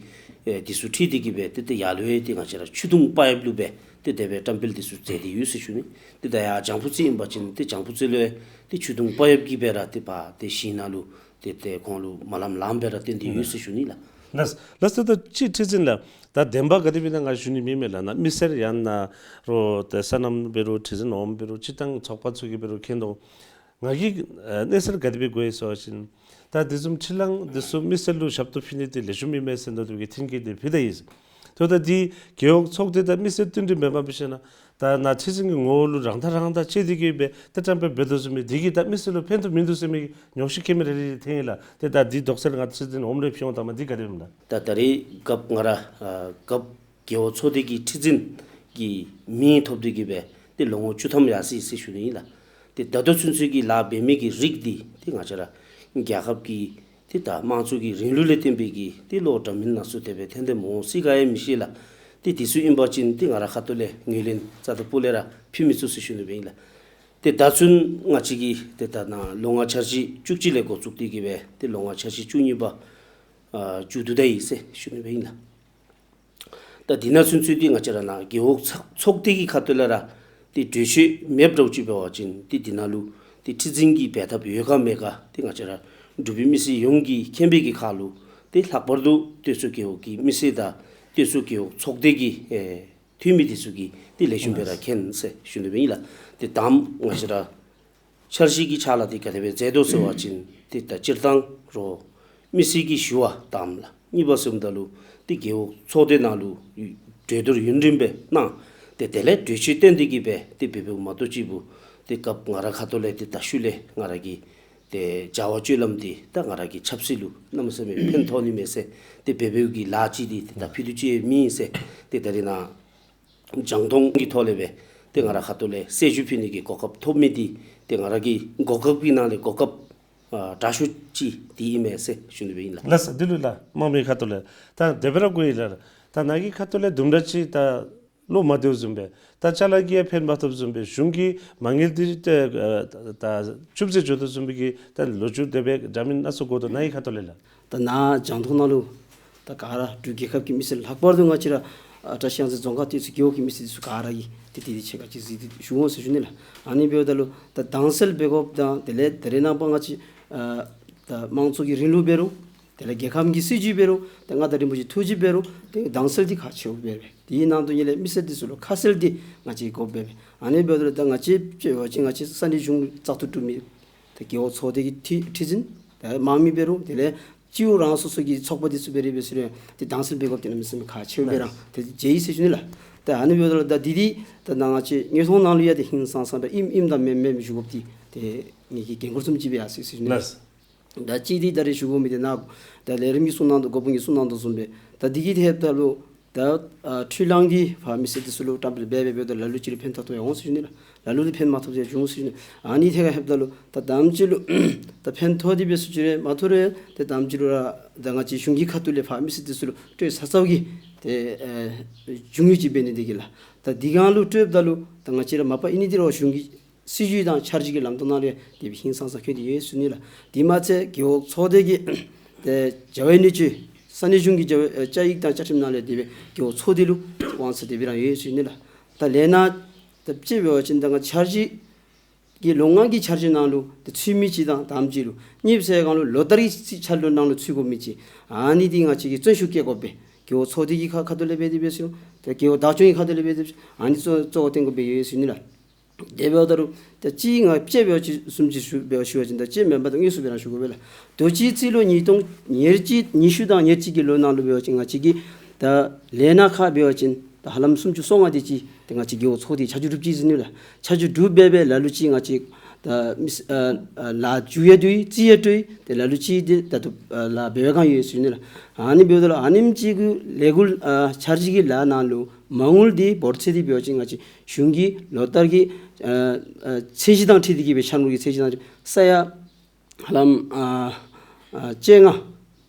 ཨེ་འདི་ཚུ་འཁྲིལ་ཏེ་གི་སྦེ་ཏེ་ཏེ་ཡར་ལུ་ཡང་ཏེ་ང་བཅས་ར་ཆུ་དུང་པ་ཡིབ་ལུ་སྦེ་ཏེ་དེ་སྦེ་བཀྲམ་སྤེལ་འདི་ཚུ་མཛད་དེ་ཡོད་ཟེར་ཞུ་ནི། ཏེ་ད་ཡར་ལྗང་བུ་རྩེ་ཨིན་པ་ཅིན་ཏེ་ལྗང་བུ་རྩེ་ལུ་ཡང་ཏེ་ཆུ་དུང་པ་ཡིབ་ཀྱིས་སྦེ་ར་ཏེ་ཕར་ཏེ་ཞིང་ནང་ལུ་ཏེ་ཏེ་ཁོང་ལུ་མ་ལམ་ལམ་སྦེ་ར་བཏོན་ཏེ་ཡོད་ཟེར་ཞུ་ནི་ལགས། ལགས་ལགས་སོ། ད་ཅི་ཁྲི་འཛིན་ལགས། ད་བདེན་པ་ག་དེ་སྦེ་ན་ང་ཞུ་ནི་མེད་མེད་ལགས། ན་མི་སེར་ཡང་ན་རོགས་ཏེ་སོ་ནམ་འབད་རུང་ཁྲི་འཛིན་འོགམ་འབད་རུང་སྤྱིར་བཏང་ཚོགས་པ་ཚུ་གིས་འབད་རུང་མཁྱེན་དོ། ང་གིས་ཨ་གནས་ཚུལ་ག་དེ་སྦེ་གོ་ཡི་ཟེར་བ་ཅིན་ད་དེ་བཟུམ་ཁྲི་གླང་དེ་ཚུ་མི་སེར་ལུ་ཞབས་ཏོག་ཕུལ་ནི་དེ་ལེགས་ཤོམ་ཨིན་མས་ཟེར་མནོ་སྟེ་གི་མཐུན་རྐྱེན་དེ་ཕུལ་ད་ཡི། ཏེ་ད་འདི་རྒེད་འོག་ཚོགས་སྡེ་དང་མི་སེར་བསྟུན་གྲོས་མེད་པར་འབད་ཞིན་ན་ད་ནཱ་ཁྲི་འཛིན་གྱི་ངོ་བོ་ལུ་རང་ཐག་རང་ཐག་བཅད་དེ་གི་སྦེ་ཏེ་བཀྲམ་སྦེ་འབད་དོ་བཟུམ་སྦེ་འདི་གིས་ད་མི་སེར་ལུ་ཕན་ཐོགས་མིན་འདུག་ཟེར་མི་ཉོགས་བཤད་ཁེ་མི་རེ་རེ་ཐོན་ཡི་ལགས། ཏེ་ད་འདི་དོགས་སེལ་ང་ཁྲི་འཛིན་འོགམ་ལས་ཕུལ་འོང་ད་མ་འདི་ག་དེ་སྦེ་ཨིན་ན། ད་ད་རེས་རྒཔོ་ང་ར་ཨ་རྒཔོ་རྒེད་འོག་ཚོགས་སྡེ་གི་ཁྲི་འཛིན་གྱི་མིང་ཐོབ་སྟེ་གི་སྦེ་ཏེ་ལོ་ངོ་བཅུ་ཐམ་ཡར་སོ་ཡི་ཟེར་ཞུ་ནི་ཨིན་ལགས། ཏེ་ད་ལྟོ་ཚུན་ཚོད་ཀྱི་ལཱ་འབད་མི་གི་རིགས་འདི་ཏེ་ང་བཅས་ར་རྒྱལ་ཁབ་ཀྱི་ཏེ་ད་དམངས་གཙོ་གི་རིང་ལུགས་ལས་བརྟེན་པའི་གི་ཏེ་ལོ་འདྲ་མིན་སྣ་ཚོགས་དེ་སྦེ་ཐོན་ཏེ་མི་འོང་ཟེར་ག་ཡང་མི་ཤེས་ལགས། ཏེ་དེ་ཚུ་ཨིན་པ་ཅིན་ཏེ་ང་ར་ཁ་ཐུག་ལས་ངོས་ལེན་རྩ་དང་སྤུ་ལས་ར་ཕུལ་མི་ཚུགས་ཟེར་ཞུ་ནི་སྦེ་ཨིན་ལགས། ཏེ་ད་ཚུན་ང་བཅས་ཀྱི་ཏེ་ད་ནཱ་ལོ་ལྔ་འཆར་གཞི་བཅུ་གཅིག་ལས་འགོ་བཙུགས་ཏེ་གི་སྦེ་ཏེ་ལོ་ལྔ་འཆར་གཞི་བཅུ་གཉིས་པ་ཨ་མཇུག་བསྡུ་ད་ཡི་ཟེར་ཞུ་ནི་སྦེ་ཨིན་ལགས། ད་འདི་ནང་ཚུན་ཚོད་འདི་ང་བཅས་ར་ནཱ་རྒེད་འོག་ཚོགས་ཚོགས་སྡེ་གི་ཁ་ཐུག་ལས་ར་ཏེ་གྲོས་ཆོད་མེདཔ་འདྲཝ་ཅིག་འབད་བ་ཅིན་ཏེ་འདི་ནང་ལུ་ཏེ་ཁྲི་འཛིན་གྱི་འབད་ཐབས་ཡོད་ག་མེད་ག་ཏེ་ང་བཅས་ར་འབྲུག་པའི་མི་སེར་ཡོངས་ཀྱིས་མཁྱེན་པའི་གི་ཁར་ལུ་ཏེ་ལྷག་པར་དུ་སྟོད་མཚོ་རྒེད་འོག་གི་མི་སེར་དང་སྟོད་མཚོ་རྒེད་འོག་ཚོགས་སྡེ་གི་ཨེ་འཐུས་མི་འདི་ཚུ་གིས་ཏེ་ལེགས་ཤོམ་སྦེ་ར་མཁྱེན་ཟེར་ཞུ་ནི་སྦེ་ཨིན་ལགས། ཏེ་དང་པ་ང་བཅས་ར་འཆར་གཞི་གི་ཕྱག་ལཱ་འདི་ག་དེ་སྦེ་མཛད་དོ་ཟེར་བ་ཅིན་ཏེ་ད་སྤྱིར་བཏང་རོགས་མི་སེར་གྱི་ཞུ་བ་དང་ལགས། གཉིས་པ་ཟེརཝ་ད་ལུ་ཏེ་རྒེད་འོག་ཚོགས་སྡེ་ནང་ལུ་གྲོས་བསྡུར་ཡུན་རིངམོ་སྦེ་གནང་། ཏེ་དེ་ལས་གྲོས་ཆོད་བཏོན་ཏེ་གི་སྦེ་ཏེ་འབད་འབདཝ་མ་གཏོགས་ཅིག་པོ་ཏེ་རྒཔོ་ང་ར་ཁ་ཐུག་ལས་ཏེ་ད་ཤུལ་ལས་ང་ར་གི་ཏེ་བྱ་བ་སྤྱོད་ལམ་འདི་ད་ང་ར་གི་ཆབ་སྲིད་ལུ་གནམ་མེད་ས་མེད་ཕན་ཐོགས་ནི་མས་ཟེར་ཏེ་འབད་འབདཝ་གི་ལཱ་ཅིག་འདི་ཏེ་ད་ཕུལ་དོ་ཅིག་མེད་ཟེར་ཏེ་ད་རེས་ནཱ་རྒྱང་མཐོང་གི་ཐོག་ལས་སྦེ་ཏེ་ང་ར་ཁ་ཐུག་ལས་གསལ་ཞུ་ཕུལ་ནི་གི་གོ་སྐབས་ཐོབ་མི་འདི་ཏེ་ང་ར་གི་གོ་སྐབས་ཀྱི་ནང་ལས་གོ་སྐབས་ཨ་དྲག་ཤོས་ཅིག་འདི་ཨིན་མས་ཟེར་ཞུ་ནི་སྦེ་ཨིན་ལགས། ལགས་སོ། འདི་ལུ་ལགས་དམངས་མི་ཁ་ཐུག་ལས་ད་དེ་སྦེ་ར་གོ་ཡི་ལགས། ད་ནཱ་གི་ཁ་ཐུག་ལས་དུམ་གྲ་ཅིག་ད་བློ་མ་བདེཝ་བཟུམ་སྦེ་ད་ཅ་ལ་གིས་ཡང་ཕན་མ་ཐོགསཔ་བཟུམ་སྦེ་གཞུང་གིས་མ་དངུལ་འདི་ཏེ་ཨ་ད་ཆུད་ཟོས་འགྱོ་དོ་བཟུམ་སྦེ་གི་ད་ལོ་རྒྱུས་དེ་སྦེ་འདྲ་མིན་སྣ་ཚོགས་གོ་དོ། ནཱ་གི་ཁ་ཐུག་ལས་ལགས། ད་ནཱ་རྒྱང་མཐོང་ནང་ལུ་ད་ག་ར་འབྲུག་རྒྱལ་ཁབ་ཀྱི་མི་སེར་ལྷག་པར་དུ་ང་བཅས་ར་ཨ་བཀྲིས་གཡང་རྩེ་རྫོང་ཁག་སྟོད་མཚོ་རྒེད་འོག་གི་མི་སེར་འདི་ཚུ་ག་ར་གིས་ཏེ་དེ་འདི་ཆེ་ཁག་ཅིག་གཟིགས་ཏེ་ཞུ་འོང་ཟེར་ཞུ་ནི་ལགས། ཨ་ནི་འབདཝ་ད་ལུ་ད་དྭངས་གསལ་འབད་དགོཔ་དང་དེ་ལས་ད་རེས་ནངས་པ་ང་བཅས་ཨ་ད་དམངས་གཙོ་གི་རིང་ལུགས་འབད་རུང་དེ་ལས་རྒྱལ་ཁམས་ཀྱི་སྲིད་བྱུས་འབད་རུང་ཏེ་མངའ་བདག་རིན་པོ་ཆེ་ཐུགས་རྗེ་འབད་རུང་ཏེ་དྭངས་གསལ་འདི་ཁག་ཆེཝ་འབད་བས། དེའི་ནང་དུ་ཡང་ལས་མི་སེར་འདི་ཚུ་ལུ་ཁ་གསལ་འདི་ང་བཅས་དགོཔ་འབད་བས། ཨ་ནི་འབདཝ་ད་ལུ་ད་ང་བཅས་ཕྱེ་བ་ཅིན་ང་བཅས་ས་གནས་གཞུང་བཙག་འཐུ་གྲུབ་མི་ད་རྒེད་འོག་ཚོགས་སྡེ་གི་ཁྲི་ཁྲི་འཛིན་ད་དམངས་མི་འབད་རུང་དེ་ལས་སྤྱི་འོག་རང་སོ་སོ་གི་ཚོགས་པ་འདི་ཚུ་འབད་རུང་འབད་ཟེར་རུང་ཏེ་དྭངས་གསལ་འབད་དགོཔ་འདི་གནམ་མེད་ས་མེད་ཁག་ཆེཝ་འབད་རང་ཏེ་མཇལ་ཡི་ཟེར་ཞུ་ནི་ལགས། ད་ཨ་ནི་འབདཝ་ད་ལུ་ད་འདི་འདི་ད་ནཱ་ང་བཅས་དངོས་མཐོང་ནང་ལུ་ཡང་ཏེ་ཧིང་སངས་ས་འདྲ་ཨིནམ་ཨིནམ་དང་མེནམ་མེནམ་ཞུ་དགོཔ་འདི་ཏེ་ངེ་གི་འགན་ཁུར་བཟུམ་ཅིག་སྦེ་ཡར་སོ་ཡི་ཟེར་ཞུ་ནི་ལགས། ད་གཅིག་འདི་ད་རེས་ཞུ་དགོ་མི་འདི་ནཱ་ད་ལས་རིམ་གྱི་གསུང་གནང་དོ་འགོ་དཔོན་གྱིས་གསུང་གནང་དོ་བཟུམ་སྦེ་ད་འདི་གི་ཐད་ད་ལུ་ད་ཨ་ཁྲི་གླང་གིས་ཕར་མི་སེར་འདི་ཚུ་ལུ་བཀྲམ་སྤེལ་འབད་འབད་འབདཝ་ད་ལ་ལུ་ཅིག་ལུ་ཕན་ཐོགས་ཐོགས་ཡར་འོང་ཟེར་ཞུ་ནི་ལགས། ལ་ལུ་ལུ་ཕན་མ་ཐོགས་ཟེར་འོང་ཟེར་ཞུ་ནི། ཨ་ནི་ཐད་ཁར་ལྷོདཔ་ད་ལུ་ད་དམ་ཅིག་ལུ་ད་ཕན་ཐོགས་ཏེ་འབད་ཟེར་ཞུ་རུང་མ་ཐོགས་རུང་ཏེ་དམ་ཅིག་ལུ་ར་ད་ང་བཅས་གཞུང་གི་ཁ་ཐུག་ལས་ཕར་མི་སེར་འདི་ཚུ་ལུ་སྤྲོད་ཚར་ཚརཝ་གི་ཏེ་ཨེ་འབྱུང་ཡུལ་ཅིག་འབད་ནི་འདི་གིས་ལགས། ད་འདི་གང་ལུ་སྤྲོདཔ་ད་ལུ་ད་ང་བཅས་ར་མ་པ་ཨིན་ནི་འདི་ར་གཞུང་གི་སྲིད་བྱུས་དང་འཆར་གཞི་གི་ལམ་སྟོན་ནང་ལུ་དེ་སྦེ་ཧིང་སངས་ས་བཀོད་དེ་ཡོད་ཟེར་ཞུ་ནི་ལགས། དེ་མ་ཚད་རྒེད་འོག་ཚོགས་སྡེ་གི་ཏེ་བྱ་བའི་སྣོད་བཅུད་ས་གནས་གཞུང་གི་བྱ་བའི་ཨེ་བཅའ་ཡིག་དང་བཅའ་ཁྲིམས་ནང་ལས་དེ་སྦེ་རྒེད་འོག་ཚོགས་སྡེ་ལུ་དབང་ཚད་དེ་སྦེ་ར་ཡོད་ཟེར་ཞུ་ནི་ལགས། ད་ལས་སྣ་ད་ཅིག་འབད་བ་ཅིན་ད་ང་འཆར་གཞི་གི་ལོ་ལྔ་གི་འཆར་གཞི་ནང་ལུ་ཏེ་ཚུད་མི་ཅིག་དང་དམ་ཅིག་ལུ་གཉིས་པ་ཟེར་གང་ལུ་ལོ་ལྟར་གྱི་འཆར་ལོ་ནང་ལུ་ཚུད་དགོ་མི་ཅིག་ཨ་ནི་འདི་ང་བཅས་ཀྱིས་བརྩོན་ཤུགས་བསྐྱེད་དགོ་པས། རྒེད་འོག་ཚོགས་སྡེ་གི་ཁ་ཁ་ཐུག་ལས་འབད་དེ་འབད་ཟེར་རུང་ད་རྒེད་འོག་བདག་སྐྱོང་གི་ཁ་ཐུག་ལས་འབད་དེ་འབད་ཟེར་ཨ་ནི་གཙོ་གཙོ་བོ་བཏོན་དགོ་པས་ཡོད་ཟེར་ཞུ་ནི་ལགས། དེ་འབདཝ་ད་ལུ་ད་ཅིག་ང་དཔྱེ་འབད་བ་ཅིན་བཟུམ་ཅིག་ཞུ་འབད་བ་ཞུ་བ་ཅིན་ད་དཔྱེ་མེན་པར་ད་དངོས་སུ་འབད་ར་ཞུ་དགོ་པས་ལགས། དུས་ཅི་རྩིས་ལོ་ཉིས་སྟོང་ཉེར་གཅིག་ཉི་ཤུ་དང་ཉེར་གཅིག་གི་ལོ་ནང་ལུ་འབད་བ་ཅིན་ང་བཅས་ཀྱི་ད་ལས་སྣ་ཁག་འབད་བ་ཅིན་ད་ཧ་ལམ་སུམ་ཅུ་སོ་ལྔ་དེ་ཅིག་ཏེ་ང་བཅས་རྒེད་འོག་ཚོགས་སྡེ་ཆ་འཇོག་གྲུབ་ཅི་ཟེར་ཞུ་ནི་ལགས། ཆ་འཇོག་གྲུབ་འབད་འབད་ལ་ལུ་ཅིག་ང་བཅས་ད་མི་ཨ་ཨ་ལཱ་མཇུག་ཡང་བསྡུ་ཡི་རྩིས་ཡང་སྤྲོད་ཡི་ཏེ་ལ་ལུ་ཅིག་འདི་ད་ལྟོ་ཨ་ལཱ་འབད་བའི་སྒང་ཡོད་ཟེར་ཞུ་ནི་ལགས། ཨ་ནི་འབདཝ་ད་ལུ་ཨ་ནེམ་ཅིག་གི་ལས་འགུལ་ཨ་འཆར་གཞི་གི་ལཱ་ནང་ལུ་མ་དངུལ་འདི་འབོར་ཚད་འདི་འབད་བ་ཅིན་ང་བཅས་གཞུང་གི་ལོ་ལྟར་གྱི་ཨ་ཨ་ཚད་གཞི་དང་འཁྲིལ་ཏེ་གི་སྦེ་འཆར་དངུལ་གྱི་ཚད་གཞི་དང་ས་ཡ་ཧ་ལམ་ཨ་ཨ་བཅོ་ལྔ་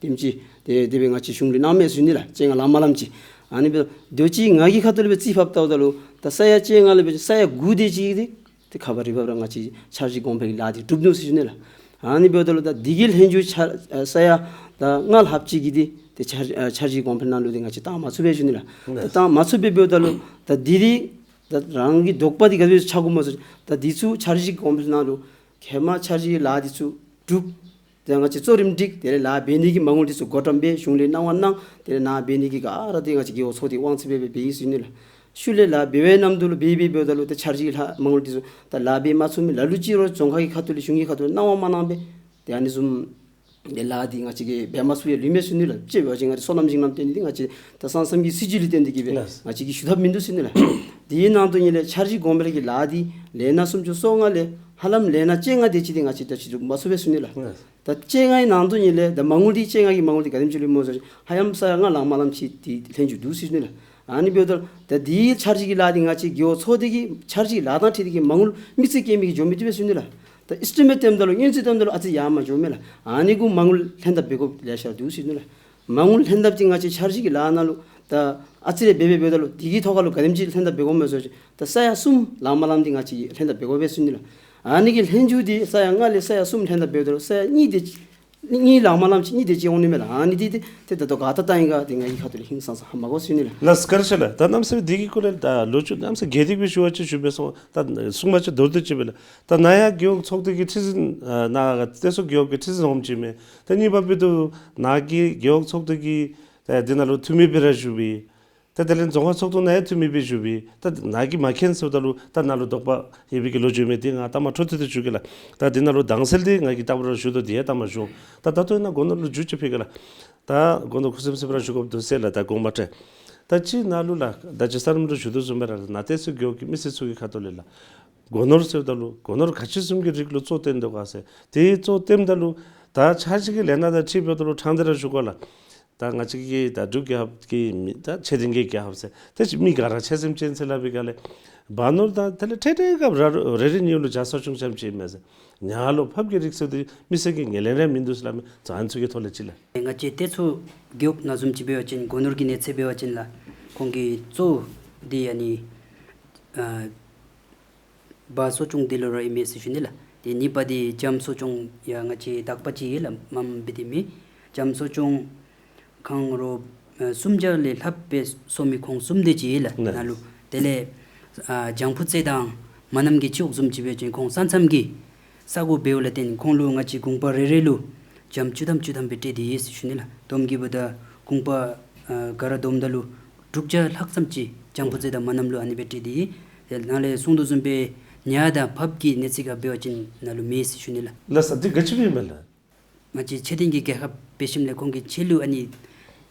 དེམ་ཅིག་དེ་དེ་སྦེ་ང་བཅས་གཞུང་ལུ་གནངམ་མས་ཟེར་ཞུ་ནི་ལགས། བཅོ་ལྔ་ལངམ་ལངམ་ཅིག། ཨ་ནི་འབདཝ་ད་ཅིག་ང་གི་ཁ་ཐུག་ལས་སྦེ་རྩིས་ཕབ་བལྟཝ་ད་ལུ་ད་ས་ཡ་བཅོ་ལྔ་ལས་འབད་ས་ཡ་དགུ་དེ་ཅིག་འདི་ཏེ་ཁ་བ་རི་བབ་ར་ང་བཅས་འཆར་གཞི་གོང་འཕེལ་གྱི་ལཱ་འདི་གྲུབ་ནུག་ཟེར་ཞུ་ནི་ལགས། ཨ་ནི་འབདཝ་ད་ལུ་ད་འདི་གི་ལྷན་རྒྱས་འཆར་ཨ་ས་ཡ་ད་ལྔ་ལྷགཔ་ཅིག་གི་འདི་ཏེ་འཆར་ཨ་འཆར་གཞི་གོང་འཕེལ་ནང་ལུ་འདི་ང་བཅས་བཏང་མ་ཚུགས་པས་ཞུ་ནི་ལགས། ད་བཏང་མ་ཚུགས་པས་འབདཝ་ད་ལུ་ད་འདི་འདི་ད་རང་གི་དོགས་པ་འདི་ག་དེ་སྦེ་ཆགས་དགོཔ་སྨོ་ཟེར་ད་འདི་ཚུ་འཆར་གཞི་གོང་འཕེལ་ནང་ལུ་ཧེ་མ་འཆར་གཞི་ལཱ་འདི་ཚུ་གྲུབ་ ཏེ་ང་བཅས་གཙོ་རིམ་སྒྲིག། དེ་ལས་ལཱ་འབད་ནི་གི་མ་དངུལ་འདི་ཚུ་བགོ་བཀྲམ་འབད། གཞུང་ལས་གནང་བ་གནང་། དེ་ལས་ནཱ་འབད་ནི་གི་ག་ར་འདི་ང་བཅས་རྒེད་འོག་ཚོགས་སྡེ་དབང་ཚད་སྦེ་འབད་འབད་ཡི་ཟེར་ཞུ་ནི་ལགས། ཤུལ་ལས་ལཱ་འབད་བའི་ནམ་དུས་ལུ་འབད་འབད་འབདཝ་ད་ལུ་ཏེ་འཆར་གཞི་ལྷག་མ་དངུལ་འདི་ཚུ་ད་ལཱ་འབད་མ་ཚུགས་མི་ལ་ལུ་ཅིག་ར་རྫོང་ཁག་གི་ཁ་ཐུག་ལས་གཞུང་གི་ཁ་ཐུག་ལས་གནང་བ་མ་གནང་པས། ཏེ་ཨ་ནི་བཟུམ་ཏེ་ལཱ་འདི་ང་བཅས་ཀྱིས་འབད་མ་ཚུགས་ཡང་ལུས་མས་ཟེར་ཞུ་ནི་ལགས། དཔྱེ་འབད་བ་ཅིན་ང་བཅས་སོ་ནམ་ཞིང་ལམ་བརྟེན་ཏེ་ང་བཅས་ད་ས་མཚམས་ཀྱི་སྲིད་བྱུས་ལུ་བརྟེན་ཏེ་གིས་སྦེ་ལགས། ང་བཅས་ཀྱིས་ཞུ་ཐབས་མིན་འདུག་ཟེར་ཞུ་ནི་ལགས། དེའི་ནང་དོན་ཉིད་ལས་འཆར་གཞི་གོང་འཕེལ་གྱི་ལཱ་འདི་ལས་སྣ་སུམ་ཅུ་སོ་ལྔ་ལས་ཧ་ལམ་ལས་སྣ་བཅོ་ལྔ་དེ་ཅིག་འདི་ང་བཅས་ད་ཅི་འགྲུབ་མ་ཚུགས་པས་ཟེར་ཞུ་ནི་ལགས། ལགས། ད་བཅོ་ལྔའི་ནང་དོན་ཉིད་ལས་ད་མ་དངུལ་འདི་བཅོ་ལྔ་གི་མ་དངུལ་འདི་ག་དེམ་ཅིག་ལུས་སྨོ་ཟེར་བ་ཅིན་ཧ་ལམ་ས་ཡ་ལྔ་ལང་མ་ལངམ་ཅིག་འདི་ལྷན་འཛུལ་འདུག་ཟེར་ཞུ་ནི་ལགས། ཨ་ནི་འབདཝ་ད་ད་འདི་འཆར་གཞི་གི་ལཱ་འདི་ང་བཅས་རྒེད་འོག་ཚོགས་སྡེ་གི་འཆར་གཞི་ལཱ་དང་འཁྲིལ་ཏེ་གིས་མ་དངུལ་དམིགས་བསལ་བཀལ་མི་གིས་འགྱོ་མི་བཏུབ་པས་ཟེར་ཞུ་ནི་ལགས། ད་ཨེས་ཊི་མེཊ་བཏོནམ་ད་ལུ་སྔོན་ཚོད་བཏོནམ་ད་ལུ་ཨ་ཙི་ཡར་མར་འགྱོཝ་མས་ལགས། ཨ་ནི་གུ་མ་དངུལ་ལྷན་ཐབས་འབད་དགོཔ་ལེ་ཤ་འདུག་ཟེར་ཞུ་ནི་ལགས། མ་དངུལ་ལྷན་ཐབས་འདི་ང་བཅས་འཆར་གཞི་གི་ལཱ་ནང་ལུ་ད་ཨ་ཙི་རེ་འབད་འབད་འབདཝ་ད་ལུ་དེ་གི་ཐོག་ཁ་ལུ་ག་དེམ་ཅིག་ལྷན་ཐབས་འབད་དགོཔ་སྨོ་ཟེར་བ་ཅིན་ད་ས་ཡ་གསུམ་ལང་མ་ལངམ་འདི་ང་བཅས་ལྷན་ཐབས་འབད་དགོ་པས་ཟེར་ཞུ་ནི་ལགས། ཨ་ནི་གི་ལྷན་འཛུལ་འདི་ས་ཡ་ལྔ་ལས་ས་ཡ་གསུམ་ལྷན་ཐབས་འབདཝ་ད་ལུ་ས་ཡ་གཉིས་དེ་ཅིག་གཉིས་ལང་མ་ལངམ་ཅིག་གཉིས་དེ་ཅིག་འོང་ནི་མས་ལགས། ཨ་ནི་འདི་ཏེ་ཏེ་ད་ལྟོ་ག་ཏེ་བཏང་ཡི་ག་འདི་ང་གི་ཁ་ཐུག་ལས་ཧིང་སངས་ས་ཧ་མ་གོ་ཟེར་ཞུ་ནི་ལགས། ལགས་སོ། བཀའ་དྲིན་ཆེ་ལགས། ད་གནམ་མེད་ས་མེད་འདི་གི་སྐོར་ལས་ད་ལོ་རྒྱུས་གནམ་མེད་ས་མེད་རྒྱས་ཏེ་གིས་སྦེ་ཞུ་བ་ཅིན་ཞུ་སྦེ་སོང་། ད་གསུང་པ་ཅིན་མདོར་བསྡུས་ཅིག་སྦེ་ལགས། ད་ནཱ་ཡང་རྒེད་འོག་ཚོགས་སྡེ་གི་ཁྲི་འཛིན་ཨ་ནཱ་ག་སྟོད་མཚོ་རྒེད་འོག་གི་ཁྲི་འཛིན་འོགམ་ཅིག་མས། ད་གཉིས་པ་འབདཝ་ད་ནཱ་གི་རྒེད་འོག་ཚོགས་སྡེ་གི་ད་འདི་ནང་ལུ་འཐུས་མི་སྦེ་ར་བཞུགས་པས། ད་དེ་ལས་རྫོང་ཁག་ཚོགས་འདུ་ནང་ཡང་འཐུས་མི་སྦེ་བཞུགས་པས། ད་ནཱ་གིས་མ་མཁྱེན་ཟེརཝ་ད་ལུ་ད་ནཱ་ལུ་དོགས་པ་ཡོད་པའི་གི་ལོ་རྒྱུས་མས། འདི་ང་ལྟ་མ་འཕྲོ་མཐུད་དེ་ཞུ་གེ་ལགས། ད་འདི་ནང་ལུ་དྭངས་གསལ་འདི་ང་གིས་རྟག་བུ་ར་ཞུ་དོ། འདི་ཡང་ལྟ་མ་ཞུ། ད་ད་ལྟོ་ཨིན་ན་སྒོ་ནོར་ལུ་འགྱོ་ཅིག་ཕུལ་གེ་ལགས། ད་སྒོ་ནོར་ཁུ་སིམ་སིམ་ར་ཞུ་དགོཔ་འདུག་ཟེར་ལགས། ད་དགོངསམ་མ་ཁྲེལ། ད་ཅིག་ནཱ་ལུ་ལགས་ད་ཅི་ས་རམ་ར་ཞུ་དོ་བཟུམ་སྦེ་ར་ནཱ་སྟོད་མཚོ་རྒེད་འོག་གི་མི་སེར་ཚུ་གི་ཁ་ཐུག་ལས་ལགས། སྒོ་ནོར་ཟེརཝ་ད་ལུ་སྒོ་ནོར་ག་ཅི་བཟུམ་གྱི་རིགས་ལུ་གཙོ་བཏོན་དོ་ག་ཟེར། དེ་གཙོ་བཏོནམ་ད་ལུ་ད་འཆར་གཞི་གི་ལས་སྣ་དང་འཁྲིལ་འབདཝ་ད་ལུ་དྲང་སྟེ་ར་ཞུ་གེ་ལགས། ད་ང་བཅས་ཀྱི་ད་འབྲུག་རྒྱལ་ཁབ་ཀྱི་མི་ད་ཆེ་ལྡིང་གི་རྒྱལ་ཁབ་ཟེར། ཏེ་ཅིག་མི་ག་ར་ཆ་སེམས་ཅན་ཟེར་སླབ་པའི་སྒང་ལས་བ་ནོར་དང་དེ་ལས་ཁྲེ་ཁྲེ་སྐབས་ར་རེ་རེ་གཉིས་ལུ་བྱ་གསོ་སྐྱོང་རྐྱངམ་ཅིག་མས་ཟེར། ཉ་ལུ་ཕགཔ་གི་རིགས་ཚུ་འདི་མི་སེར་གྱིས་ངོས་ལེན་ར་མིན་འདུག་ཟེར་སླབ་མས། ད་ཨ་ནི་ཚུ་གི་ཐོག་ལས་ཅིག་ལགས། ང་བཅས་སྟོད་མཚོ་རྒེད་འོག་ནང་བཟུམ་ཅིག་འབད་བ་ཅིན་སྒོ་ནོར་གྱི་གནས་ཚད་འབད་བ་ཅིན་ལགས་ཁོང་གི་གཙོ་འདི་ཨ་ནི་ཨ་བ་གསོ་སྐྱོང་འདི་ལུ་ར་ཨིན་མས་ཟེར་ཞུ་ནི་ལགས། ཏེ་གཉིས་པ་འདི་བྱམོ་གསོ་སྐྱོང་ཡང་ང་བཅས་དག་པ་ཅིག་ཡོད་ལགས། མངམ་སྦེ་འདི་མི་བྱམོ་གསོ་སྐྱོང་ཁང་རོགས་ཨ་སུམ་བརྒྱ་ལས་ལྷགཔ་སྦེ་གསོ་མི་ཁོང་གསུམ་དེ་ཅིག་ཡོད་ལགས། ནཱ་ལུ་དེ་ལས་ཨ་ལྗང་བུ་རྩེ་དང་མ་ནམ་གྱི་ཕྱོགས་བཟུམ་ཅིག་འབད་བ་ཅིན་ཁོང་ས་མཚམས་ཀྱི་ས་གོ་འབདཝ་ལས་བརྟེན་ཁོང་ལུ་ང་བཅས་གུང་པ་རེ་རེ་ལུ་བྱམོ་བཅུ་ཐམ་བཅུ་ཐམ་སྦེ་སྤྲོད་དེ་ཡོད་ཟེར་ཞུ་ནི་ལགས། བསྡོམས་ཀྱི་འབདཝ་ད་གུང་པ་ཨ་ག་ར་བསྡོམས་ད་ལུ་དྲུག་བརྒྱ་ལྷག་ཙམ་ཅིག་ལྗང་བུ་རྩེ་དང་མ་ནམ་ལུ་ཨ་ནི་སྦེ་སྤྲོད་དེ་ཡོད། ཏེ་ནཱ་ལས་གསུངས་དོ་བཟུམ་སྦེ་ཉ་དང་ཕགཔ་གི་གནས་ཚད་ཁར་འབད་བ་ཅིན་ནཱ་ལུ་མེད་ཟེར་ཞུ་ནི་ལགས། ལགས་སོ། འདི་ག་ཅི་སྦེ་མས་ལགས། ང་བཅས་ཆེ་ལྡིང་གི་རྒྱལ་ཁབ་འབད་ཞིནམ་ལས་ཁོང་གི་ཆེད་ལུ་ཨ་ནི་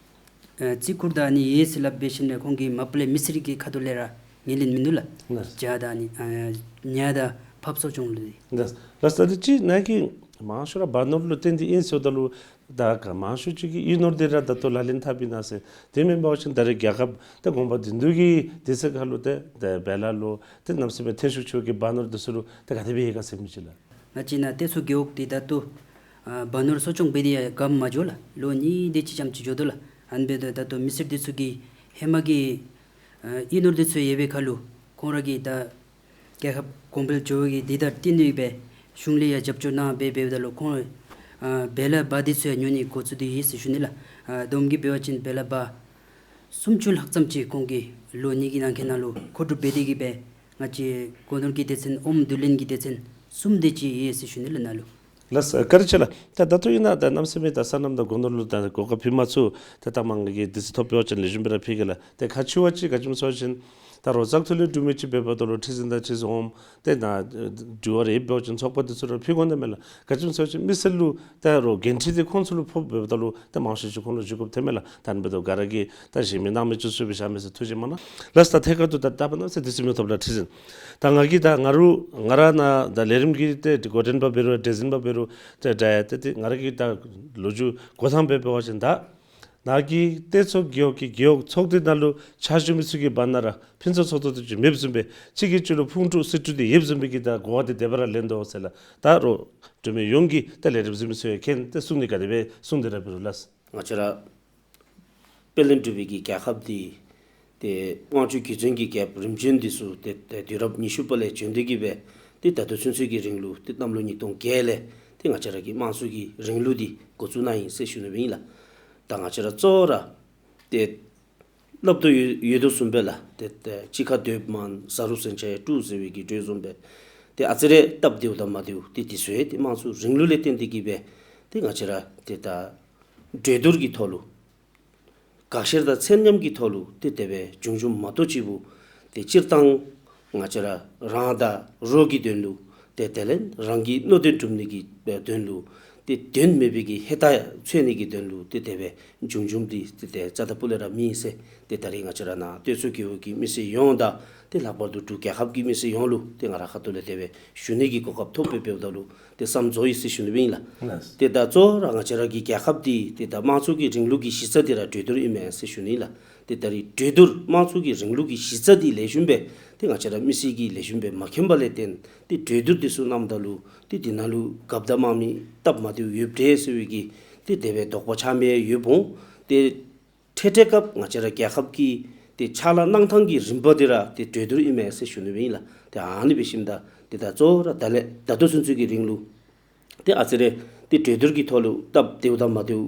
ཨ་བརྩི་བཀུར་དང་ཨ་ནི་ཡོད་ཟེར་སླབ་འབད་ཞིནམ་ལས་ཁོང་གིས་མ་པ་ལས་མི་སེར་གྱི་ཁ་ཐུག་ལས་ར་ངོས་ལེན་མིན་འདུག་ལགས། ལགས། བྱ་དང་ཨ་ནི་ཨ་ཉ་དང་ཕགཔ་གསོ་སྐྱོང་ལུ་འདི། ལགས། ལགས་སོ། ད་འདི་ཅིག་ནཱ་གིས་མང་ཤོས་ར་བ་ནོར་ལུ་བརྟེན་ཏེ་ཨིན་ཟེརཝ་ད་ལུ་ད་ག་མང་ཤོས་ཅིག་གིས་གཡུས་ནོར་འདི་ར་ད་ལྟོ་ལག་ལེན་འཐབ་ཨིན་ན་ཟེར། དེ་མེན་པ་ཅིན་ད་རེས་རྒྱལ་ཁབ་ཏེ་གོང་པ་དོན་གྲུབ་ཀྱི་དུས་ཚོད་ཁར་ལུ་ཏེ་ཏེ་བེ་ལ་ལུ་ཏེ་གནམ་མེད་ས་མེད་ཐོན་ཤུགས་ཆེ་བའི་གི་བ་ནོར་འདི་ཚུ་ལུ་ཏེ་ག་དེ་སྦེ་ཡོད་ག་ཟེར་མི་ཅིག་ལགས། ང་བཅས་ནཱ་སྟོད་མཚོ་རྒེད་འོག་འདི་ད་ལྟོ་ཨ་བ་ནོར་གསོ་སྐྱོང་འབད་དེ་ཡང་ག་མ་འགྱོ་ལགས། ལོ་གཉིས་དེ་ཅིག་ཙམ་ཅིག་འགྱོ་དོ་ལགས། ཨ་ནི་འབདཝ་ད་ད་ལྟོ་མི་སེར་འདི་ཚུ་གི་ཧེ་མ་གི་ཨ་གཡུས་ནོར་འདི་ཚུ་ཡོད་པའི་ཁར་ལུ་ཁོང་ར་གིས་ད་རྒྱལ་ཁབ་གོང་འཕེལ་འགྱོ་བའི་གི་འདི་དང་བསྟུན་ཏེ་སྦེ་གཞུང་ལས་ཡང་རྒྱབ་སྐྱོར་གནང་སྦེ་འབདཝ་ད་ལུ་ཁོང་ཨ་བེ་ལ་བ་འདི་ཚུ་ཡང་ཉོ་ནི་འགོ་བཙུགས་ཏེ་ཡོད་ཟེར་ཞུ་ནི་ལགས། ཨ་བསྡོམས་ཀྱི་འབད་བ་ཅིན་བེ་ལ་བ་སུམ་ཅུ་ལྷག་ཙམ་ཅིག་ཁོང་གིས་ལོ་གཉིས་ཀྱི་ནང་འཁོད་ནང་ལུ་མཁོ་སྒྲུབ་འབད་དེ་གིས་སྦེ་ང་བཅས་སྒོ་ནོར་གྱི་སྡེ་ཚན་ཨོམ་བསྡུ་ལེན་གྱི་སྡེ་ཚན་གསུམ་དེ་ཅིག་ཡོད་ཟེར་ཞུ་ནི་ལགས་ནཱ་ལུ། ལགས་སོ། བཀའ་དྲིན་ཆེ་ལགས། ད་ད་ལྟོ་ཨིན་ན་ད་གནམ་མེད་ས་མེད་ད་སོ་ནམ་དང་སྒོ་ནོར་ལུ་ད་གོ་སྐབས་ཕུལ་མ་ཚུགས། ད་ད་མང་གི་དུས་ཚོད་ཐོབ་འབད་བ་ཅིན་ལེགས་ཤོམ་སྦེ་ར་ཕུལ་གེ་ལགས། ཏེ་ཁག་ཆེ་བ་ཅིག་ག་ཅི་སྨོ་ཟེར་བ་ཅིན་ད་རོགས་བཙག་འཐུ་ལས་གྲུབ་མི་ཅིག་འབདཝ་ད་ལུ་ཁྲི་འཛིན་དང་ཁྲི་འཛིན་འོགམ་ཏེ་ནཱ་འགྱུར་བ་རེ་ཡོདཔ་འབད་བ་ཅིན་ཚོགས་པ་འདི་ཚུ་ར་ཕུལ་དགོ་ནི་མས་ལགས། ག་ཅི་སྨོ་ཟེར་བ་ཅིན་མི་སེར་ལུ་ད་རོགས་འགན་འཁྲི་འདི་ཁོང་ཚུ་ལུ་ཕོགཔ་འབདཝ་ད་ལུ་ད་མང་ཤོས་ཅིག་ཁོང་ལུ་ཞུ་དགོཔ་ཐོནམ་མས་ལགས། ད་ཨ་ནི་འབདཝ་ད་ག་ར་གིས་ད་གཞན་མི་སྣང་མེད་ཅིག་བཟོ་སྦེ་བཞག་མི་ཟེར་ཐུགས་རྗེ་གནང་། ལགས་སོ། ད་ཐད་ཀར་དུ་ད་ད་པ་གནམ་མེད་ས་མེད་དུས་ཚོད་མི་ཐོབ་ལགས་ཁྲི་འཛིན། ད་ང་གིས་ད་ང་རུང་ང་ར་ནཱ་ད་ལས་རིམ་གྱི་ཏེ་འགོ་འདྲེན་པ་འབད་རུང་འབྲས་འཛིན་པ་འབད་རུང་ཏེ་འདྲ་ཡ་ཏེ་ཏེ་ང་ར་གི་ད་ལོ་རྒྱུས་འགོ་ཐངས་འབད་འབད་བ་ཅིན་ད་ནཱ་གི་སྟོད་མཚོ་རྒེད་འོག་གི་རྒེད་འོག་ཚོགས་སྡེ་ནང་ལུ་ཕྱག་ཞུ་མི་ཚུ་གི་བར་ན་ར་ཕུན་སུམ་ཚོགས་ཏོག་ཏོ་ཅིག་མེདཔ་བཟུམ་སྦེ་གཅིག་གིས་གཅིག་ལུ་ཕུང་དཀྲུག་སུན་དཀྲུག་འདི་ཡོདཔ་བཟུམ་སྦེ་གི་ད་གོ་བ་འདི་དེ་སྦེ་ར་ལེན་དོ་ཟེར་ལགས། ད་རོགས་འབྲུག་མི་ཡོངས་ཀྱིས་ད་ལས་རིམ་གཟིགས་མི་ཚུ་ཡང་མཁྱེན་ཏེ་གསུང་ནི་ག་དེ་སྦེ་གསུང་དེ་ར་འབད་རུང་ལགས། ང་བཅས་ར་དཔལ་ལྡན་འབྲུག་པའི་གི་རྒྱལ་ཁབ་འདི་ཏེ་དབང་ཕྱུག་གིར་འཛིན་གྱི་རྒྱལ་པོ་རིམ་བྱོན་འདི་ཚུ་ཏེ་ཏེ་དུས་རབས་ཉི་ཤུ་པ་ལས་བྱོན་ཏེ་གིས་སྦེ་ཏེ་ད་ལྟོ་ཚུན་ཚོད་ཀྱི་རིང་ལུ་ཏེ་གནམ་ལོ་ཉིས་སྟོང་བརྒྱད་ལས་ཏེ་ང་བཅས་ར་གི་དམངས་གཙོ་གི་རིང་ལུགས་འདི་འགོ་བཙུགས་གནང་ཡི་ཟེར་ཞུ་ནི་སྦེ་ཨིན་ལགས། ད་ང་བཅས་ར་གཙོ་བོ་ར་ཏེ་སླབ་དོ་ཡོད་ཡོད་དོ་བཟུམ་སྦེ་ལགས། ཏེ་ཏེ་གཅིག་ཁར་སྡོདཔ་མང་ཟ་རུང་ཟན་ཆ་ཡང་དཀྲུག་ཟེར་བའི་གི་འགྲོས་བཟུམ་སྦེ་ཏེ་ཨ་ཙི་རེ་སྟབས་བདེཝ་དང་མ་བདེཝ་ཏེ་འདི་ཚུ་ཡང་ཏེ་དམངས་གཙོ་རིང་ལུགས་ལས་བརྟེན་ཏེ་གིས་སྦེ་ ཏེ་ང་བཅས་ར་ཏེ་ད་གྲོས་བསྡུར་གྱི་ཐོག་ལུ་དགག་བཤེར་དང་ཚད་མཉམ་གྱི་ཐོག་ལུ་ཏེ་དེ་སྦེ་བྱུང་བྱུངམ་མ་གཏོགས་ཅིག་པུ་ཏེ་སྤྱིར་བཏང་ང་བཅས་ར་རང་དང་རོགས་ཀྱི་དོན་ལུ་ཏེ་དེ་ལས་རང་གི་མནོ་དོན་སྒྲུབ་ནི་གི་དོན་ལུ་ཏེ་དོན་མེད་པའི་གི་ཧེ་ཏ་འཚོལ་ནི་གི་དོན་ལུ་ཏེ་དེ་སྦེ་བྱུང་བྱུངམ་འདི་ཏེ་ཏེ་རྩ་དང་སྤུ་ལས་ར་མེད་ཟེར་ཏེ་ད་རིས་ང་བཅས་ར་ནཱ་སྟོད་མཚོ་རྒེད་འོག་གི་མི་སེར་ཡོངས་དང་ཏེ་ལྷག་པར་དུ་འབྲུག་རྒྱལ་ཁབ་ཀྱི་མི་སེར་ཡོངས་ལུ་ཏེ་ང་ར་ཁ་ཐུག་ལས་དེ་སྦེ་ཞུ་ནི་གི་གོ་སྐབས་ཐོབ་སྦེ་འབདཝ་ད་ལུ་ཏེ་བསམ་རྫོགས་ཡི་ཟེར་ཞུ་ནི་སྦེ་ཨིན་ལགས། ལགས། ཏེ་ད་གཙོ་བོ་ར་ང་བཅས་ར་གི་རྒྱལ་ཁབ་འདི་ཏེ་ད་དམངས་གཙོ་གི་རིང་ལུགས་ཀྱི་གཞི་རྩ་འདི་ར་གྲོས་བསྡུར་ཨིན་མས་ཟེར་ཞུ་ནི་ལགས། ཏེ་ད་རིས་གྲོས་བསྡུར་དམངས་གཙོ་གི་རིང་ལུགས་ཀྱི་གཞི་རྩ་འདི་ལེགས་ཤོམ་སྦེ་ཏེ་ང་བཅས་ར་མི་སེར་གྱིས་ལེགས་ཤོམ་སྦེ་མ་མཁྱེན་པ་ལས་བརྟེན་ཏེ་གྲོས་བསྡུར་འདི་ཚུ་གནངམ་ད་ལུ་ཏེ་འདི་ནང་ལུ་རྒཔོ་དང་དམངས་མི་སྟབས་མ་བདེཝ་ཡོདཔ་འདྲས་ཟེར་བའི་གི་ཏེ་དེ་སྦེ་དོགས་པ་ཆགས་མི་ཡོདཔ་འོང་། ཏེ་འཕྲལ་འཕྲལ་སྐབས་ང་བཅས་ར་རྒྱལ་ཁབ་ཀྱི་ཏེ་ཕྱག་ལཱ་གནང་ཐངས་ཀྱི་རིམ་པ་འདི་ར་ཏེ་གྲོས་བསྡུར་ཨིན་མས་ཟེར་ཞུ་ནི་སྦེ་ཨིན་ལགས། ཏེ་ཨ་ནི་འབད་ཞིནམ་ད་ཏེ་ད་གཙོ་བོ་ར་ད་ལས་ད་ལྟོ་ཚུན་ཚོད་ཀྱི་རིང་ལུ་ཏེ་ཨ་ཙི་རེ་ཏེ་གྲོས་བསྡུར་གྱི་ཐོག་ལུ་སྟབས་བདེཝ་དང་མ་བདེཝ་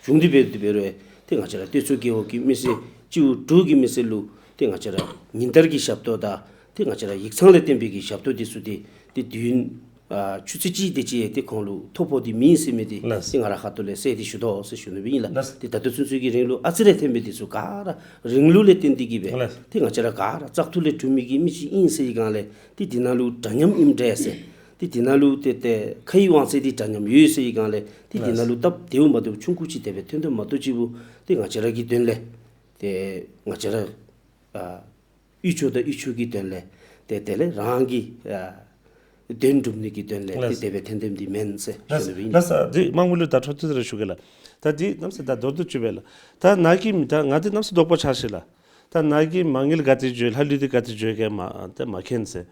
བྱུང་སྟེ་འབད་དེ་འབད་རུང་ཏེ་ང་བཅས་ར་སྟོད་མཚོ་རྒེད་འོག་གི་མི་སེར་སྤྱི་འོག་དྲུག་གི་མི་སེར་ལུ་ཏེ་ང་བཅས་ར་ཉིན་ལྟར་གྱི་ཞབས་ཏོག་དང་ཏེ་ང་བཅས་ར་ཡིག་ཚང་ལས་བརྟེན་པའི་གི་ཞབས་ཏོག་འདི་ཚུ་ཏེ་ཏེ་དུས་ཡུན་ཨ་ཆུ་ཚོད་གཅིག་དེ་ཅིག་ཏེ་ཁོང་ལུ་ཐོ་ཕོག་སྟེ་མེད་ཟེར་མི་འདི་ལགས། ཏེ་ང་ར་ཁ་ཐུག་ལས་གསལ་ཏེ་ཞུ་དོ་ཟེར་ཞུ་ནི་སྦེ་ཨིན་ལགས། ལགས། ཏེ་ད་ལྟོ་ཚུན་ཚོད་ཀྱི་རིང་ལུ་ཨ་ཙི་རེ་ཐོན་པའི་འདི་ཚུ་ག་ར་རིང་ལུགས་ལས་བརྟེན་ཏེ་གིས་སྦེ་ལགས། ཏེ་ང་བཅས་ར་ག་ར་བཙག་འཐུ་ལས་གྲུབ་མི་གི་མི་ཅིག་ཨིན་ཟེར་བའི་སྒང་ལས་ཏེ་འདི་ནང་ལུ་འདྲ་མཉམ་ཨིནམ་འདྲས་ཟེར། ཏེ་འདི་ནང་ལུ་ཏེ་ཏེ་ཁ་ཡི་དབང་ཚད་འདི་འདྲ་མཉམ་ཡོད་ཟེར་བའི་སྒང་ལས་ཏེ་འདི་ནང་ལུ་སྟབས་བདེཝ་མ་བདེཝ་ཆུང་ཀུ་ཅིག་དེ་སྦེ་ཐོན་ཐོནམ་མ་གཏོགས་ཅིག་པུ་ཏེ་ང་བཅས་ར་གི་དོན་ལས་ཏེ་ང་བཅས་ར་ཨ་དབུས་ཕྱོགས་དང་དབུས་ཕྱོགས་ཀྱི་དོན་ལས་ཏེ་དེ་ལས་རང་གི་ཨ་དོན་སྒྲུབ་ནི་གི་དོན་ལས་ཏེ་ལགས། དེ་སྦེ་ཐོན་ཐོནམ་འདི་མེན་ཟེར་ལགས། ཞུ་ནི་སྦེ་ཨིན། ལགས་སོ། འདི་མ་དངུལ་ལུ་ད་འཕྲོ་མཐུད་དེ་ར་ཞུ་གེ་ལགས། ད་འདི་གནམ་མེད་ས་མེད་ད་མདོར་བསྡུས་ཅིག་སྦེ་ལགས། ད་ནཱ་གི་མི་ད་ང་འདི་གནམ་མེད་ས་མེད་དོགས་པ་ཆགས་ཤི་ལགས། ད་ནཱ་གི་མ་དངུལ་ག་ཏེ་འགྱོ་ལྷག་ལུས་འདི་ག་ཏེ་འགྱོ་ག་མ་ད་མ་མཁྱེན་ཟེར།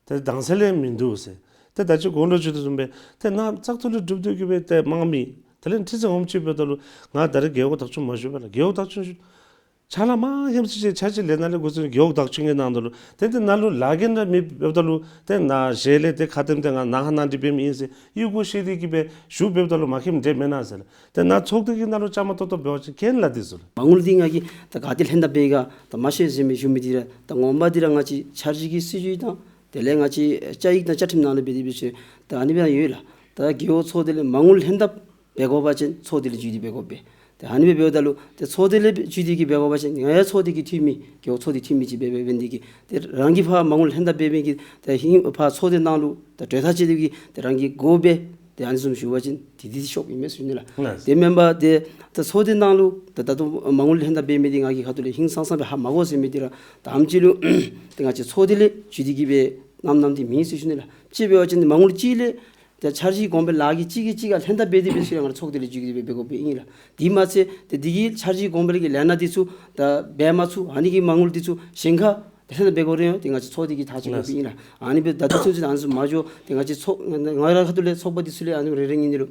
ད་དྭངས་གསལ་ལས་མིན་འདུག་ཟེར། ད་ད་ཅི་གོང་ལུ་ཞུ་དོ་བཟུམ་སྦེ་ད་ནཱ་བཙག་འཐུ་ལས་གྲུབ་སྟེ་གིས་སྦེ་ད་དམངས་མི་དེ་ལས་ཁྲི་འཛིན་འོགམ་ཅིག་འབདཝ་ད་ལུ་ང་ད་རེས་རྒེད་འོག་བདག་སྐྱོང་མ་ཞུ་བས་ལགས། རྒེད་འོག་བདག་སྐྱོང་ཞུ་ཕྱག་ལཱ་མང་ཧེམ་སི་ཅིག་ཆ་ཅིག་ལས་ནཱ་ལས་འགོ་བཙུགས་རྒེད་འོག་བདག་སྐྱོང་གི་ནང་དུ་ལུ་ཏེ་ཏེ་ནཱ་ལུ་ལཱ་འགན་ར་མེད་འབདཝ་ད་ལུ་ཏེ་ནཱ་ཞལ་ལས་ཏེ་ཁ་བཏོན་ཏེ་ང་ནཱ་ཧ་ནཱ་འདི་འབད་མི་ཨིན་ཟེར་ཡི་གུ་བཤད་དེ་གིས་སྦེ་ཞུ་འབདཝ་ད་ལུ་མ་མཁྱེནམ་འདྲས་མེན་ན་ཟེར་ལགས། ཏེ་ནཱ་ཚོགས་སྡེ་གི་ནང་ལུ་བཅའ་མར་གཏོགས་གཏོགས་འབད་བ་ཅིན་མཁྱེན་ལགས་འདི་ཚུ་ལགས། མ་དངུལ་འདི་ང་གིས་ད་ག་ཏེ་ལྷན་ཐབས་འབད་ག་ད་མ་ཤེས་ཟེར་མི་ཞུ་མི་འདི་ར་ད་ངོ་མ་འདི་ར་ང་བཅས་འཆར་གཞི་གི་སྲིད་བྱུས་དང་དེ་ལས་ང་བཅས་བཅའ་ཡིག་དང་བཅའ་ཁྲིམས་ནང་ལུ་འབད་དེ་འབད་ཞིནམ་ད་ཨ་ནི་སྦེ་ཡོད་ལགས། ད་རྒེད་འོག་ཚོགས་སྡེ་ལས་མ་དངུལ་ལྷན་ཐབས་འབད་དགོ་པ་ཅིན་ཚོགས་སྡེ་ལས་བརྒྱུད་དེ་འབད་དགོ་པས། ཏེ་ཨ་ནི་སྦེ་འབདཝ་ད་ལུ་ཏེ་ཚོགས་སྡེ་ལས་བརྒྱུད་དེ་གིས་འབད་དགོ་པ་ཅིན་ཡང་ཡང་ཚོགས་སྡེ་གི་འཐུས་མི་རྒེད་འོག་ཚོགས་སྡེ་འཐུས་མི་ཅིག་འབད་འབད་འབད་ནི་དེ་གིས་ཏེ་རང་གིས་ཕར་མ་དངུལ་ལྷན་ཐབས་འབད་མི་གིས་ཏེ་ཧིང་ཕར་ཚོགས་སྡེ་ནང་ལུ་ད་གྲོས་ཐག་བཅད་དེ་གིས་ཏེ་རང་གིས་དགོ་པས། ཏེ་ཨ་ནི་བཟུམ་ཞུ་བ་ཅིན་ཏེ་འདི་འདི་ཤོབ་ཨིན་མས་ཟེར་ཞུ་ནི་ལགས། ལགས། དེ་མེན་པར་ཏེ་ད་ཚོགས་སྡེ་ནང་ལུ་ད་ད་ལྟོ་མ་དངུལ་ལྷན་ཐབས་འབད་མི་འདི་ང་གིས་ཁ་ཐུག་ལས་ཧིང་སངས་ས་སྦེ་ཧ་མ་གོ་ཟེར་མི་འདི་ར་ད་ཨམ་ཅིག་ལུ་ཏེ་ང་བཅས་ཚོགས་སྡེ་ལས་བརྒྱུད་དེ་གིས་སྦེ་གནངམ་གནངམ་འདི་མེད་ཟེར་ཞུ་ནི་ལགས། ཅིག་འབད་བ་ཅིན་མ་དངུལ་གཅིག་ལས་ཏེ་འཆར་གཞི་གོང་འཕེལ་ལཱ་གི་གཅིག་གིས་གཅིག་ཁར་ལྷན་ཐབས་འབད་དེ་འབད་ཞིནམ་ང་ར་ཚོགས་སྡེ་ལས་བརྒྱུད་དེ་སྦེ་འབད་དགོཔ་ཨིན་ལགས། དེ་མ་ཚད་ཏེ་འདི་གི་འཆར་གཞི་གོང་འཕེལ་གྱི་ལས་སྣ་འདི་ཚུ་ད་འབད་མ་ཚུགས་ཨ་ནི་གི་མ་དངུལ་འདི་ཚུ་གཞན་ཁར་ཏེ་ལྷན་ཐབས་འབད་དགོ་རུང་ཡང་ཏེ་ང་བཅས་ཚོགས་སྡེ་གིས་ཐག་བཅད་དགོཔ་ཨིན་ལགས། ཨ་ནི་སྦེ་ད་ལྟོ་ཚུན་ཚོད་ཨ་ནི་བཟུམ་མ་འགྱོ། ཏེ་ང་བཅས་ཚོགས་ང་ར་ཁ་ཐུག་ལས་ཚོགས་པ་འདི་ཚུ་ལས་ཨ་ནི་རེ་རེ་གཉིས་གཉིས་ལུ་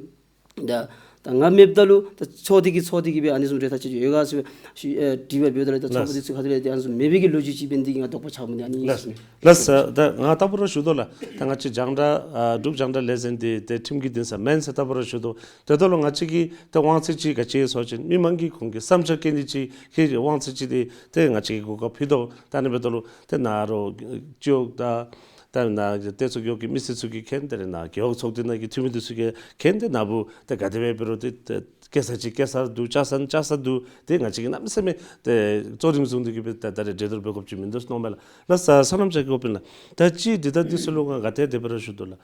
ད་ད་ང་མེདཔ་ད་ལུ་ད་ཚོགས་སྡེ་གིས་ཚོགས་སྡེ་གིས་སྦེ་ཨ་ནི་བཟུམ་རེ་ཐག་བཅད་ཡོད་ག་ཟེར་ཞུ་ཨེ་དྲི་བ་འབདཝ་ད་ལུ་ད་ཚོགས་པ་འདི་ཚུ་ཁ་ཐུག་ལས་ཏེ་ཨ་ནི་བཟུམ་མེད་པའི་གི་ལོ་རྒྱུས་ཅིག་འབད་ནི་དེ་གིས་ང་དོགས་པ་ཆགསཔ་མས། ཨ་ནི་ལགས། ལགས་སོ། ད་ང་རྟག་བུ་ར་ཞུ་དོ་ལགས། ད་ང་བཅས་རྒྱང་བསྒྲགས་ཨ་འབྲུག་རྒྱང་བསྒྲགས་ལས་འཛིན་འདི་ཏེ་ཁྲིམས་ཀྱི་འདུན་ས་མེན་ཟེར་རྟག་བུ་ར་ཞུ་དོ། དེ་ད་ལུ་ང་བཅས་ཀྱིས་ཏེ་དབང་ཚད་ཅིག་ག་ཅི་སོང་ཅི་མི་མང་གིས་ཁོང་གི་བསམ་འཆར་བཀོད་ནི་ཅིག་གི་དབང་ཚད་ཅིག་འདི་ཏེ་ང་བཅས་ཀྱིས་གོ་སྐབས་ཕུལ་དོ། ད་ཨ་ནི་འབདཝ་ད་ལུ་ཏེ་ནཱ་རོགས་སྤྱི་འོག་དང་ད་ནཱ་སྟོད་མཚོ་རྒེད་འོག་གི་མི་སེར་ཚུ་གིས་མཁྱེན། ཏེ་རེ་ནཱ་རྒེད་འོག་ཚོགས་སྡེ་ནང་གི་འཐུས་མི་འདི་ཚུ་གིས་མཁྱེན། ཏེ་ནཱ་བུ་ཏེ་ག་དེ་སྦེ་འབད་རུང་ཏེ་ཏེ་སྐྱེལ་ས་ཅིག་སྐྱེལ་ས་འདུག། བཅའ་ས་བཅའ་ས་འདུག། ཏེ་ང་བཅས་ཀྱིས་གནམ་མེད་ས་མེད་ཏེ་གཙོ་རིམ་བཟུང་སྟེ་གིས་སྦེ་ད་ད་རེས་གྲོས་བསྡུར་འབད་དགོཔ་ཅིག་མིན་འདུག་མནོཝ་མས་ལགས། ལགས་སོ། སོ་ནམ་ཅག་གི་ཨོ་སྤུན་ལགས། ད་ཅི་འདི་ད་འདི་ཚུ་ལུ་ང་ག་དེ་དེ་སྦེ་ར་ཞུ་དོ་ལགས།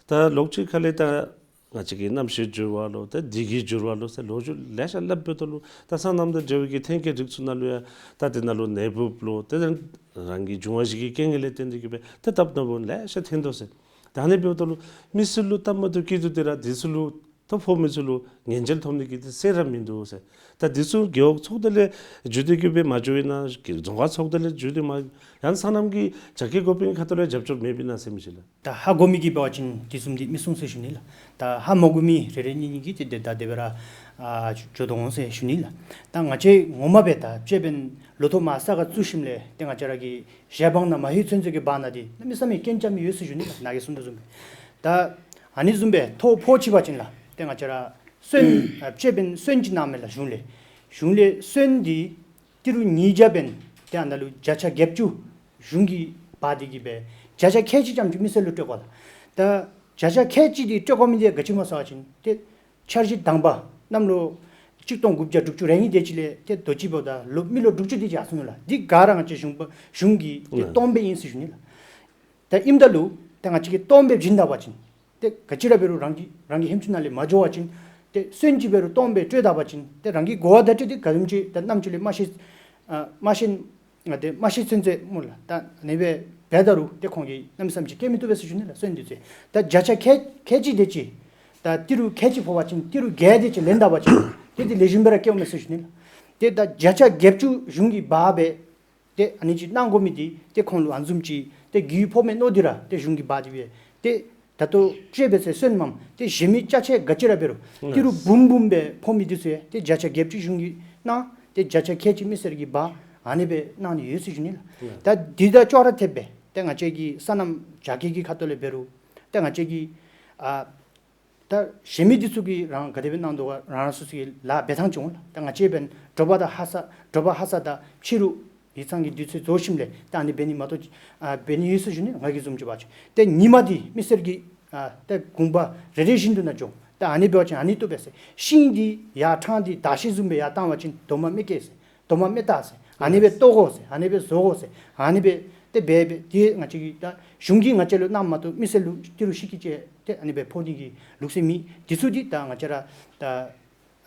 ད་ལོགས་ཅིག་ཁ་ལས་ད་ང་བཅས་ཀྱི་གནམ་གཤིས་འགྱུར་བ་ལོ་ད་འདི་གི་འགྱུར་བ་ལོ་ཟེར་ལོ་རྒྱུས་ལེ་ཤ་སླབ་འབདཝ་ད་ལུ་ད་སོ་ནམ་དང་འབྲེལ་བའི་གི་ཐོན་སྐྱེད་རིགས་ཚུ་ནང་ལུ་ཡང་ད་དེ་ནང་ལུ་ནད་འབུཔ་ལོ་ཏེ་རང་གི་འབྱུང་བ་བཞི་གི་རྐྱེན་ངན་ལས་བརྟེན་ཏེ་གིས་སྦེ་ཏེ་སྟབས་མ་བདེཝ་ལེ་ཤ་ཐོན་དོ་ཟེར། ད་ཨ་ནི་འབདཝ་ད་ལུ་མི་སེར་ལུ་སྟབས་མ་བདེཝ་བཀལ་དོ་དེ་ར་འདི་ཚུ་ལུ་ཐོ་ཕོག་མི་ཚུ་ལུ་ཉེས་མཇལ་ཐོབ་ནི་གི་ཏེ་སེམས་ར་མིན་འདུག་ཟེར། ད་འདི་ཚུ་རྒེད་འོག་ཚོགས་སྡེ་ལས་བརྒྱུད་དེ་གིས་སྦེ་མ་འགྱོ་ཨིན་ན་རྫོང་ཁག་ཚོགས་སྡེ་ལས་བརྒྱུད་དེ་མ་ཡང་སོ་ནམ་གྱི་རྒྱ་སྐྱེད་འགོ་དཔོན་གྱི་ཁ་ཐུག་ལས་རྒྱབ་སྐྱོར་མེདཔ་ཨིན་ན་ཟེར་མི་ཅིག་ལགས། ད་ཧ་གོ་མི་གིས་འབད་བ་ཅིན་འདི་བཟུམ་འདི་མི་གསུང་ཟེར་ཞུ་ནི་ལགས། ད་ཧ་མ་གོ་མི་རེ་རེ་གཉིས་གཉིས་ཀྱིས་ཏེ་ཏེ་ད་དེ་སྦེ་ར་ཨ་འགྱོ་དོ་འོང་ཟེར་ཞུ་ནི་ལགས། ད་ང་བཅས་ངོ་མ་སྦེ་ད་དཔྱེ་འབདན་ལོ་ཐོག་མ་ས་ཁར་བཙུགས་ཞིནམ་ལས་ཏེ་ང་བཅས་ར་གི་གཞས་འབག་ནང་མ་ཧེ་ཚུན་ཚོད་ཀྱི་འབག་ནང་འདི་གནམ་མེད་ས་མེད་རྐྱེན་རྐྱབ་མི་ཡོད་ཟེར་ཞུ་ནི་ལགས། ནཱ་གིས་གསུང་དོ་བཟུམ་སྦེ། ད་ཨ་ནི་བཟུམ་སྦེ་ཐོ་ཕོག་ཅི་བ་ཅིན་ལགས་ཏེ་ང་བཅས་ར་སོན་ཨ་དཔྱེ་འབདན་སོན་ཅིག་གནང་མས་ལགས་གཞུང་ལས། གཞུང་ལས་སོན་འདི་ཏི་རུ་ཉིས་བརྒྱ་འབདན་ཏེ་ཨ་ནཱ་ལུ་བརྒྱ་ཆ་བརྒྱད་ཅུ་གཞུང་གིས་འབག་སྟེ་གིས་སྦེ་བརྒྱ་ཆ་ཁལ་གཅིག་ཙམ་ཅིག་མི་སེར་ལུ་སྤྲོད་དགོ་ལགས། ད་བརྒྱ་ཆ་ཁལ་གཅིག་འདི་སྤྲོད་དགོ་མི་འདི་ག་ཅི་སྨོ་ཟེར་བ་ཅིན་ཏེ་ འཆར་གཞི་དང་པ་གནམ་ལོ་གཅིག་སྟོང་དགུ་བརྒྱ་དྲུག་ཅུ་རེ་གཉིས་དེ་ཅིག་ལས་ཏེ་དོ་ཅི་འབདཝ་ད་ལོ་མི་ལོ་དྲུག་ཅུ་དེ་ཅིག་ཡར་སོང་ནུག་ལགས། འདི་ག་ར་ང་བཅས་གཞུང་པ་གཞུང་གི་ཏེ་ཨ་སྟོང་པ་ཨིན་ཟེར་ཞུ་ནི་ལགས། ད་ཨིནམ་ད་ལུ་ད་ང་བཅས་ཀྱིས་སྟོང་པ་སྦེ་བྱིན་ད་པ་ཅིན་ཏེ་ག་ཅི་ར་འབད་རུང་རང་གི་རང་གི་ཧེམ་ཆུ་ནང་ལས་མ་འགྱོ་བ་ཅིན་ཏེ་སོན་ཅིག་འབད་རུང་སྟོང་པ་སྦེ་སྤྲོད་ད་པ་ཅིན་ཏེ་རང་གི་གོ་བ་བརྡ་སྤྲོད་འདི་ག་དེམ་ཅིག་ད་གནམ་ལྕགས་ལས་མ་ཤེས་ཨ་མ་ཤེས་ང་ཏེ་མ་ཤེས་ཚུན་ཚོད་སྨོ་ལགས། ད་ཨ་ནི་སྦེ་འབད་ད་རུང་ཏེ་ཁོང་གིས་གནམ་མེད་ས་མེད་ཅིག་སྐྱེལ་མི་བཏུབ་པས་ཟེར་ཞུ་ནི་ལགས། སོན་འདི་ཚུ་ད་བརྒྱ་ཆ་ཁལ་ཁལ་གཅིག་དེ་ཅིག་ད་ཏི་རུ་ཁལ་གཅིག་ཕོག་པ་ཅིན་ཏི་རུ་བརྒྱད་དེ་ཅིག་ལེན་ད་པ་ཅིན་ཏེ་འདི་ལེགས་ཤོམ་སྦེ་ར་སྐྱེལཝ་མས་ཟེར་ཞུ་ནི་ལགས། ཏེ་ད་བརྒྱ་ཆ་བརྒྱད་ཅུ་གཞུང་གིས་འབག་སྦེ་ཏེ་ཨ་ནི་ཅིག་གནང་དགོ་མི་འདི་ཏེ་ཁོང་ལུ་ཨ་ནི་བཟུམ་ཅིག་ཏེ་རྒུད་ཕོག་མི་མནོ་སྟེ་ར་ཏེ་གཞུང་གིས་འབག་སྟེ་སྦེ་ཏེ་ད་ལྟོ་ཅིག་འབད་ཟེར་སོན་མམ་ཏེ་གཞན་མི་ཅ་ཆས་ག་ཅི་ར་འབད་རུང་ཏི་རུ་ལགས། འབུམ་འབུམ་སྦེ་ཕོག་མི་འདི་ཚུ་ཡང་ཏེ་བརྒྱ་ཆ་བརྒྱད་ཅུ་གཞུང་གིས་གནང་ཏེ་བརྒྱ་ཆ་ཁལ་གཅིག་མི་སེར་གྱིས་འབག་ཨ་ནི་སྦེ་གནང་ནི་ཡོད་ཟེར་ཞུ་ནི་ལགས། ལགས། ད་འདི་དང་ཅོག་ར་འཐདཔ་སྦེ་ཏེ་ང་བཅས་ཀྱི་སོ་ནམ་རྒྱ་སྐྱེད་ཀྱི་ཁ་ཐུག་ལས་འབད་རུང་ཏེ་ང་བཅས་ཀྱི་ཨ་ད་གཞན་མི་འདི་ཚུ་གིས་རང་ག་དེ་སྦེ་གནང་དོ་ག་རང་རང་སོ་སོ་གི་ལཱ་འབད་ཐངས་ཅིག་འོང་ལགས། ད་ང་བཅས་འབདན་དྲོ་པ་དང་ཧ་སག་དྲོ་པ་ཧ་སག་དང་ཕྱི་རུ་ཡིག་ཚང་གི་དུས་ཚོད་རྫོགས་ཞིནམ་ལས་ད་ཨ་ནི་འབད་ནི་མ་གཏོགས་ཨ་འབད་ནི་ཡོད་ཟེར་ཞུ་ནི། ང་གིས་བཟུམ་ཅིག་འབད་བ་ཅིན་ཏེ་ཉིན་མ་འདི་མི་སེར་གྱི་ཨ་ད་གུང་པ་རེ་རེ་བཞིན་དུ་ནང་འགྱོ། ད་ཨ་ནི་འབད་བ་ཅིན་ཨ་ནི་བཏུབ་པས་ཟེར། ཤིང་འདི་ཡར་ཕྲང་སྟེ་དར་ཤིང་བཟུམ་སྦེ་ཡར་བཏང་བ་ཅིན་རྡོག་མ་མི་སྐྱེ་ཟེར། རྡོག་མ་མི་བཏགས་ཟེར། ཨ་ནི་སྦེ་བཏོག་དགོ་ཟེར། ཨ་ནི་སྦེ་བཟོ་དགོ་ཟེར། ཨ་ནི་སྦེ་ཏེ་འབད་འབད་ཏེ་ང་བཅས་ཀྱིས་ད་གཞུང་གིས་ང་བཅས་ལུ་གནངམ་མ་གཏོགས་མི་སེར་ལུ་ཏི་རུ་ཤིག་གི་ཅིག་ཏེ་ཨ་ནི་སྦེ་ཕོག་ནི་གི་ལུགས་སྲོལ་མེད། འདི་ཚུ་འདི་ད་ང་བཅས་ར་ད་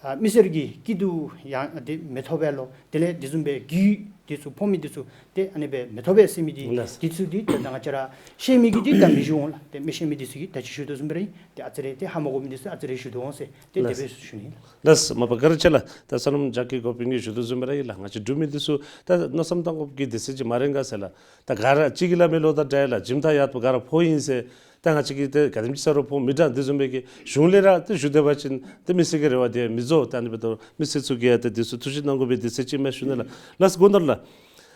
ཨ་མི་སེར་གྱི་སྐྱིད་སྡུག་ཡང་ཏེ་མི་ཐོབ་པས་ལོ། དེ་ལས་དེ་བཟུམ་སྦེ་རྒུད་འདི་ཚུ་ཕོག་མི་འདི་ཚུ་ཏེ་ཨ་ནི་སྦེ་མི་ཐོབ་པས་ཟེར་མི་འདི་ལགས། འདི་ཚུ་འདི་ད་ང་བཅས་ར་ཤེས་མི་གིས་འདི་ད་མི་ཞུ་འོང་ལགས། ཏེ་མི་ཤེས་མི་འདི་ཚུ་གིས་ད་ཅི་ཞུ་དོ་བཟུམ་སྦེ་ར་ཨིན། ཏེ་ཨ་ཙི་རེ་ཏེ་ཧ་མ་གོ་མི་འདི་ཚུ་ཨ་ཙི་རེ་ཞུ་དོ་འོང་ཟེར་ཏེ་དེ་ལགས། སྦེ་ཞུ་ནི་ལགས། ལགས། མ་པ་ག་ར་ཅིག་ལགས། ད་སོ་ནམ་རྒྱ་སྐྱེད་འགོ་དཔོན་གྱིས་ཞུ་དོ་བཟུམ་སྦེ་ར་ཨིན་ལགས། ང་བཅས་འབྲུག་མི་འདི་ཚུ་ད་མནོ་བསམ་བཏང་དགོཔ་གི་དུས་ཚོད་ཅིག་མ་རན་ག་ཟེར་ལགས། ད་ག་ར་གཅིག་གིས་སླབ་མི་ལོ་ད་འདྲ་ཡི་ལགས། ཇི་མ་ད་ཡར་ག་ར་ཕོག་ཨིན་ཟེར། ད་ང་བཅས་ཀྱིས་ཏེ་ག་དེམ་ཅིག་ཟ་རུང་ཕོག་མི་འདྲ། དེ་བཟུམ་སྦེ་གི་གཞུང་ལས་ར་ཏེ་ཞུ་སྡོད་པ་ཅིན་ཏེ་མི་སེར་གྱི་རེ་བ་དེ་མི་རྫོགས། ད་ཨ་ནི་འབདཝ་ད་མི་སེར་ཚུ་གིས་ཡང་ཏེ་འདི་ཚུ་ཐུགས་ཞིབ་གནང་དགོ་པའི་དུས་ཚོད་ཅིག་མས་ཞུ་ནི་ལགས། ལགས་སོ་སྒོ་ནོར་ལགས།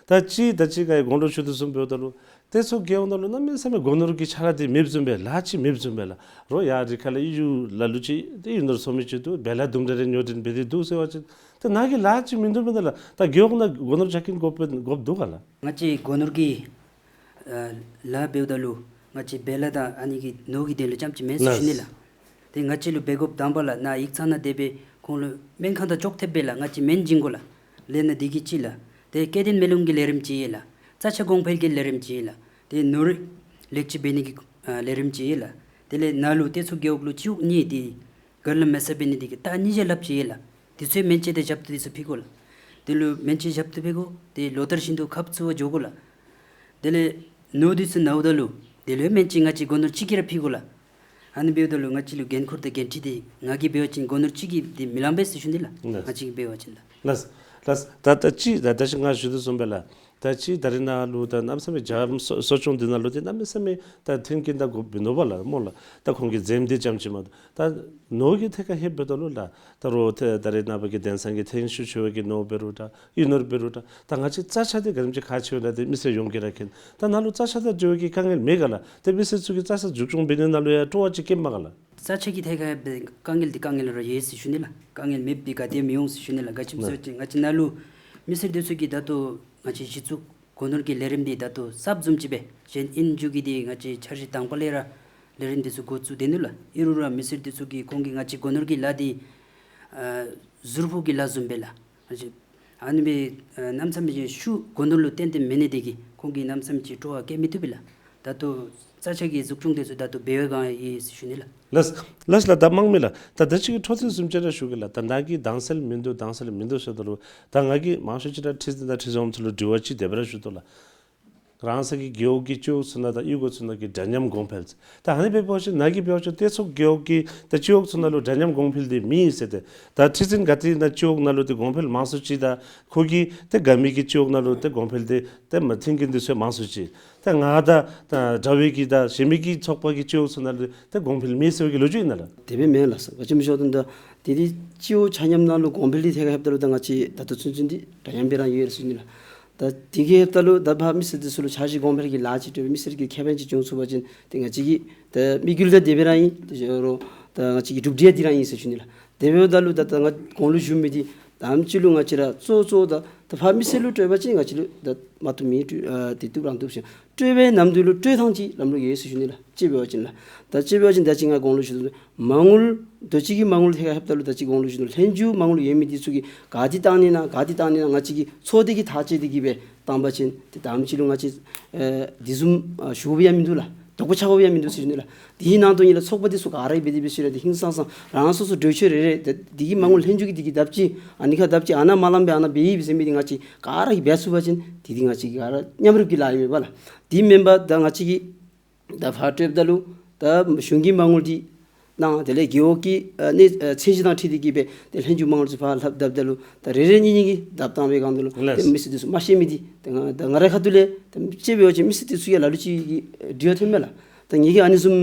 ད་ཅི་ད་ཅི་ང་གིས་གོང་ལུ་ཞུ་དོ་བཟུམ་འབདཝ་ད་ལུ་ཏེ་ཚུ་རྒེད་འོག་ནང་ལུ་གནམ་མེད་ས་མེད་སྒོ་ནོར་གྱི་ཆ་ར་འདི་མེདཔ་བཟུམ་སྦེ་ལཱ་ཅིག་མེདཔ་བཟུམ་སྦེ་ལགས། རོགས་ཡར་རི་ཁ་ལས་གཡུས་གཡུས་ལ་ལུ་ཅིག་ཏེ་གཡུས་ནོར་ཚོང་མི་ཅིག་འདུག། བལ་ལ་དུམ་གྲ་རེ་ཉོ་སྟེ་འབད་དེ་འདུག་ཟེར་བ་ཅིན་ཏེ་ནཱ་གི་ལཱ་ཅིག་མིན་འདུག་མེན་ན་ལགས། ད་རྒེད་འོག་ནང་སྒོ་ནོར་རྒྱག་གིན་དགོཔ་དགོཔ་འདུག་ག་ལགས། ང་བཅས་སྒོ་ནོར་གྱི་ཨ་ལཱ་འབདཝ་ད་ལུ་ང་བཅས་བལ་ལ་དང་ཨ་ནི་གི་ནོར་གྱི་དོན་ལུ་རྐྱངམ་ཅིག་མེན་ཟེར་ཞུ་ནི་ལགས། ལགས། ཏེ་ང་བཅས་ལུ་འབད་དགོཔ་དང་པ་ལགས་ནཱ་ཡིག་ཚང་ནང་དེ་སྦེ་ཁོང་ལུ་སྨན་ཁང་དང་ཅོག་འཐདཔ་སྦེ་ལགས་ང་བཅས་སྨན་བྱིན་དགོ་ལགས། ལས་ནཱ་འདི་གིས་གཅིག་ལགས། ཏེ་སྐྱེ་ལྡན་མེ་ལོང་གི་ལས་རིམ་ཅིག་ཡོད་ལགས། རྩྭ་ཆས་གོང་འཕེལ་གྱི་ལས་རིམ་ཅིག་ཡོད་ལགས། ཏེ་ནོར་ལེགས་བཅོས་འབད་ནི་གི་ཨ་ལས་རིམ་ཅིག་ཡོད་ལགས། དེ་ལས་ནཱ་ལུ་ཏེ་ཚུ་རྒེད་འོག་ལུ་སྤྱི་འོག་གཉིས་ཏེ་ག་ར་ལུ་མེད་ས་འབད་ནི་འདི་གིས་ད་ཉིས་བརྒྱ་ལྷགཔ་ཅིག་ཡོད་ལགས། དེ་ཚུ་སྨན་བཅོས་དང་ཞབས་ཏོག་དེ་ཚུ་ཕུལ་དགོ་ལགས། དེ་ལུ་སྨན་བཅོས་ཞབས་ཏོག་ཕུལ་དགོ། ཏེ་ལོ་ལྟར་བཞིན་དུ་ཁབ་བཙུགས་པར་འགྱོ་དགོ་ལགས། དེ་ལས་ནོར་འདི་ཚུ་ན་འོང་ད་ལུ་དེ་ལུ་སྨན་བཅོས་ང་བཅས་སྒོ་ནོར་གཅིག་གིས་ར་ཕུལ་དགོ་ལགས། ཨ་ནི་འབདཝ་ད་ལུ་ང་བཅས་ལུ་འགན་ཁུར་དང་འགན་འཁྲི་འདི་ང་གིས་འབད་བ་ཅིན་སྒོ་ནོར་གཅིག་གིས་འདི་མི་ལང་པས་ཟེར་ཞུ་ནི་ལགས། ལགས། ང་བཅས་ཀྱིས་འབད་བ་ཅིན་ལགས། ལགས། ལགས། ད་ད་ཅི་ད་ད་ཅི་ང་ཞུ་དོ་བཟུམ་སྦེ་ལགས། ད་ཅི་ད་རེས་ནཱ་ལུ་ད་གནམ་མེད་ས་མེད་རྒྱ་གར་གསོ་གསོ་སྐྱོང་འདི་ནང་ལུ་ཏེ་གནམ་མེད་ས་མེད་ད་མཐུན་རྐྱེན་དང་དགོཔ་མིན་འདུག་པ་ལགས་སྨོ་ལགས། ད་ཁོང་གིས་འཛེམ་སྟེ་རྐྱངམ་ཅིག་མ་གཏོགས། ད་ནོར་གྱི་ཐད་ཁར་ལྷོདཔ་ད་ལུ་ལགས། ད་རོགས་ཏེ་ད་རེས་ནངས་པ་གི་དེང་སང་གི་ཐོན་ཤུགས་ཆེ་བའི་གི་ནོར་འབད་རུང་འདྲ། གཡུས་ནོར་འབད་རུང་འདྲ། ད་ང་བཅས་རྩྭ་ཆས་འདི་ག་དེམ་ཅིག་ཁག་ཆེ་བས་ན་ཏེ་མི་སེར་ཡོངས་ཀྱིས་ར་མཁྱེན། ད་ནཱ་ལུ་རྩྭ་ཆས་དང་འབྲེལ་བའི་གི་དཀའ་ངལ་མེད་ག་ལགས། ཏེ་མི་སེར་ཚུ་གིས་རྩྭ་ཆས་འཛུགས་སྐྱོང་འབད་ནི་ནང་ལུ་ཡང་སྤྲོ་བ་ཅིག་སྐྱེཝ་མས་ག་ལགས། རྩྭ་ཆས་ཀྱི་ཐད་ཁར་དཀའ་ངལ་འདི་དཀའ་ངལ་ར་ཡོད་ཟེར་ཞུ་ནི་ལགས། དཀའ་ངལ་མེདཔ་འདི་ག་ཏེ་མི་འོང་ཟེར་ཞུ་ནི་ལགས། ག་ཅི་སྨོ་ཟེར་བ་ཅིན་ང་བཅས་ནཱ་ལུ་མི་སེར་འདི་ཚུ་གིས་ད་ལྟོ་ང་བཅས་གཞི་བཙུགས་སྒོ་ནོར་གྱི་ལས་རིམ་འདི་ད་ལྟོ་གསརཔ་བཟུམ་ཅིག་སྦེ་གཞན་ཨིན་རྒྱུ་གི་འདི་ང་བཅས་འཆར་གཞི་དང་པ་ལས་ར་ལས་རིམ་འདི་ཚུ་འགོ་བཙུགས་སྡོད་ནུག་ལགས། ཨིན་རུང་ར་མི་སེར་འདི་ཚུ་གིས་ཁོང་གིས་ང་བཅས་སྒོ་ནོར་གྱི་ལཱ་འདི་ཨ་ཟུར་ཕོག་གི་ལཱ་བཟུམ་སྦེ་ལགས། ང་བཅས་ཨ་ནི་སྦེ་ཨ་གནམ་མེད་ས་མེད་ཤུགས་སྒོ་ནོར་ལུ་བརྟེན་ཏེ་མེད་ནི་འདི་གིས་ཁོང་གིས་གནམ་མེད་ས་མེད་ཅིག་སྤྲོ་བ་བསྐྱེད་མི་བཏུབ་པས་ལགས། ད་ལྟོ་རྩྭ་ཆས་ཀྱི་འཛུགས་སྐྱོང་འདི་ཚུ་ད་ལྟོ་འབད་བའི་སྒང་ཡོད་ཟེར་ཞུ་ནི་ལགས། ལགས་ལགས། ད་དམངས་མི་ལགས། ད་ད་ཅི་གི་འཕྲོ་མཐུད་བཟུམ་ཅིག་ར་ཞུ་གེ་ལགས། ད་ནཱ་གིས་དྭངས་གསལ་མིན་འདུག་དྭངས་གསལ་མིན་འདུག་ཟེརཝ་ད་ལུ་ད་ང་གིས་མང་ཤོས་ཅིག་ར་ཁྲི་འཛིན་དང་ཁྲི་འཛིན་འོགམ་ཚུ་ལུ་དྲི་བ་ཅིག་དེ་སྦེ་ར་ཞུ་དོ་ལགས། རང་སོའི་གི་རྒེད་འོག་གི་སྤྱི་འོག་ཚུ་ནང་དང་གཡུས་སྒོ་ཚུ་ནང་གི་འདྲ་མཉམ་གོང་འཕེལ། ད་ཨ་ནི་འབད་བ་ཅིན་ནཱ་གིས་འབད་བ་ཅིན་ཏེ་ཚུ་རྒེད་འོག་གི་ད་སྤྱི་འོག་ཚུ་ནང་ལུ་འདྲ་མཉམ་གོང་འཕེལ་འདི་མེད་ཟེར་ཏེ། ད་ཁྲི་འཛིན་ག་ཏེ་ནཱ་སྤྱི་འོག་ནང་ལུ་ཏེ་གོང་འཕེལ་མང་སུ་ཅིག་དང་ཁོ་གིས་ཏེ་དགའ་མི་གི་སྤྱི་འོག་ནང་ལུ་ཏེ་གོང་འཕེལ་འདི་ཏེ་མ་མཐུན་རྐྱེན་འདི་ཚུ་མང་སུ་ཅིག། ད་ང་དང་ད་དྲག་པའི་གི་ད་གཞན་མི་གི་ཚོགས་པ་གི་སྤྱི་འོག་ཚུ་ནང་ལུ་ཏེ་གོང་འཕེལ་མེད་ཟེར་བའི་གི་ལོ་རྒྱུས་ཨིན་ན་ལགས། དེ་སྦེ་མེན་ལགས། ག་ཅི་སྨོ་ཟེརཝ་ད་ད་དེ་འདི་སྤྱི་འོག་ཆ་མཉམ་ནང་ལུ་གོང་འཕེལ་འདི་ཐད་ཁར་ལྷོདཔ་ད་ལུ་ད་ང་བཅས་ད་ལྟོ་ཚུན་ཚོད་འདི་འདྲ་མཉམ་སྦེ་ར་ཡོད་ཟེར་ཞུ་ནི་ལགས། ད་དེ་གི་ལྷོདཔ་ད་ལུ་ད་ཕར་མི་སེར་འདི་ཚུ་ལུ་འཆར་གཞི་གོང་འཕེལ་གྱི་ལཱ་ཅིག་སྤྲོད་སྦེ་མི་སེར་གྱི་ཁེ་ཕན་ཅིག་བྱུང་ཚུགས་པ་ཅིན་ཏེ་ང་བཅས་ཀྱི་ད་དམིགས་ཡུལ་ད་དེ་སྦེ་ར་ཨིན། ཏེ་ད་ང་བཅས་ཀྱི་གྲུབ་འབྲས་འདི་ར་ཨིན་ཟེར་ཞུ་ནི་ལགས། དེ་འབདཝ་ད་ལུ་ད་ད་ང་གོང་ལུ་ཞུ་མི་འདི་ དང་པ་ཅིག་ལུ་ང་བཅས་ར་གཙོ་གཙོ་ད་ད་ཕར་མི་སེར་ལུ་སྤྲོད་པ་ཅིན་ང་བཅས་ལུ་ད་མ་བཏུབ་མེད། སྤྲོད་ཨ་དེ་བཏུབ་རང་བཏུབ་ཤིང་། སྤྲོད་པའི་ནམ་དུས་ལུ་སྤྲོད་ཐངས་ཅིག་ལམ་ལུགས་ཡོད་ཟེར་ཞུ་ནི་ལགས། དཔྱེ་འབད་བ་ཅིན་ལགས། ད་དཔྱེ་འབད་བ་ཅིན་ད་ཅི་ང་གོང་ལུ་ཞུ་དོ་བཟུམ་མ་དངུལ་རྡོ་ཅིག་གི་མ་དངུལ་ཐད་ཁར་ལྷོདཔ་ད་ལུ་ད་ཅི་གོང་ལུ་ཞུ་དོ་བཟུམ་ལྷན་བྱུང་མ་དངུལ་ཡོད་མི་འདི་ཚུ་གིས་ག་ཏེ་བཏང་ནི་ན་ག་ཏེ་བཏང་ནི་ན་ང་བཅས་ཀྱིས་ཚོགས་སྡེ་གི་ཐག་བཅད་དེ་གིས་སྦེ་བཏང་པ་ཅིན་ཏེ་དང་པ་ཅིག་ལུ་ང་བཅས་ཨེ་དེ་བཟུམ་ཨ་ཞུ་དགོཔ་ཡང་མིན་འདུག་ལགས། དོགས་པ་ཆགས་དགོཔ་ཡང་མིན་འདུག་ཟེར་ཞུ་ནི་ལགས། དེའི་ནང་དོན་ཉིད་ལུ་ཚོགས་པ་འདི་ཚུ་ག་ར་གིས་འབད་དེ་འབད་ཞིནམ་ལས་ཏེ་ཧིང་སངས་ས་རང་སོ་སོ་གྲོས་ཆོད་རེ་རེ་ཏེ་འདི་གི་མ་དངུལ་ལྷན་བྱུང་གི་འདི་གིས་ལྡབ་གཅིག་ཨ་ནི་ཁར་ལྡབ་གཅིག་ཨ་ནཱ་མ་ལངམ་སྦེ་ཨ་ནཱ་འབད་ཡི་ཟེར་མི་འདི་ང་བཅས་ག་ར་གིས་འབད་ཚུགས་པ་ཅིན་དེ་འདི་ང་བཅས་ཀྱི་ག་ར་མཉམ་རུབ་ཀྱི་ལཱ་ཨིན་མས་པ་ལགས། དེ་མེན་པར་ད་ང་བཅས་ཀྱིས་ད་ཕར་སྤྲོདཔ་ད་ལུ་ད་གཞུང་གི་མ་དངུལ་འདི་ནང་དེ་ལས་རྒེད་འོག་གི་ཨ་ནི་ཨ་ཚད་གཞི་དང་འཁྲིལ་ཏེ་གིས་སྦེ་ཏེ་ལྷན་བྱུང་མ་དངུལ་ཚུ་ཕར་ལྷོདཔ་ད་ལུ་ད་རེ་རེ་གཉིས་གཉིས་ཀྱིས་ལྡབ་བཏང་བའི་སྒང་དུ་ལུ་ལགས། ཏེ་མི་སེར་འདི་ཚུ་མ་ཤེས་མི་འདི་ཏེ་ང་ད་ང་རའི་ཁ་ཐུག་ལས་ཏེ་དཔྱེ་འབད་བ་ཅིན་མི་སེར་འདི་ཚུ་ཡང་ལ་ལུ་ཅིག་གིས་འདྲི་བ་ཐོནམ་མས་ལགས། ད་ངེ་གི་ཨ་ནི་བཟུམ་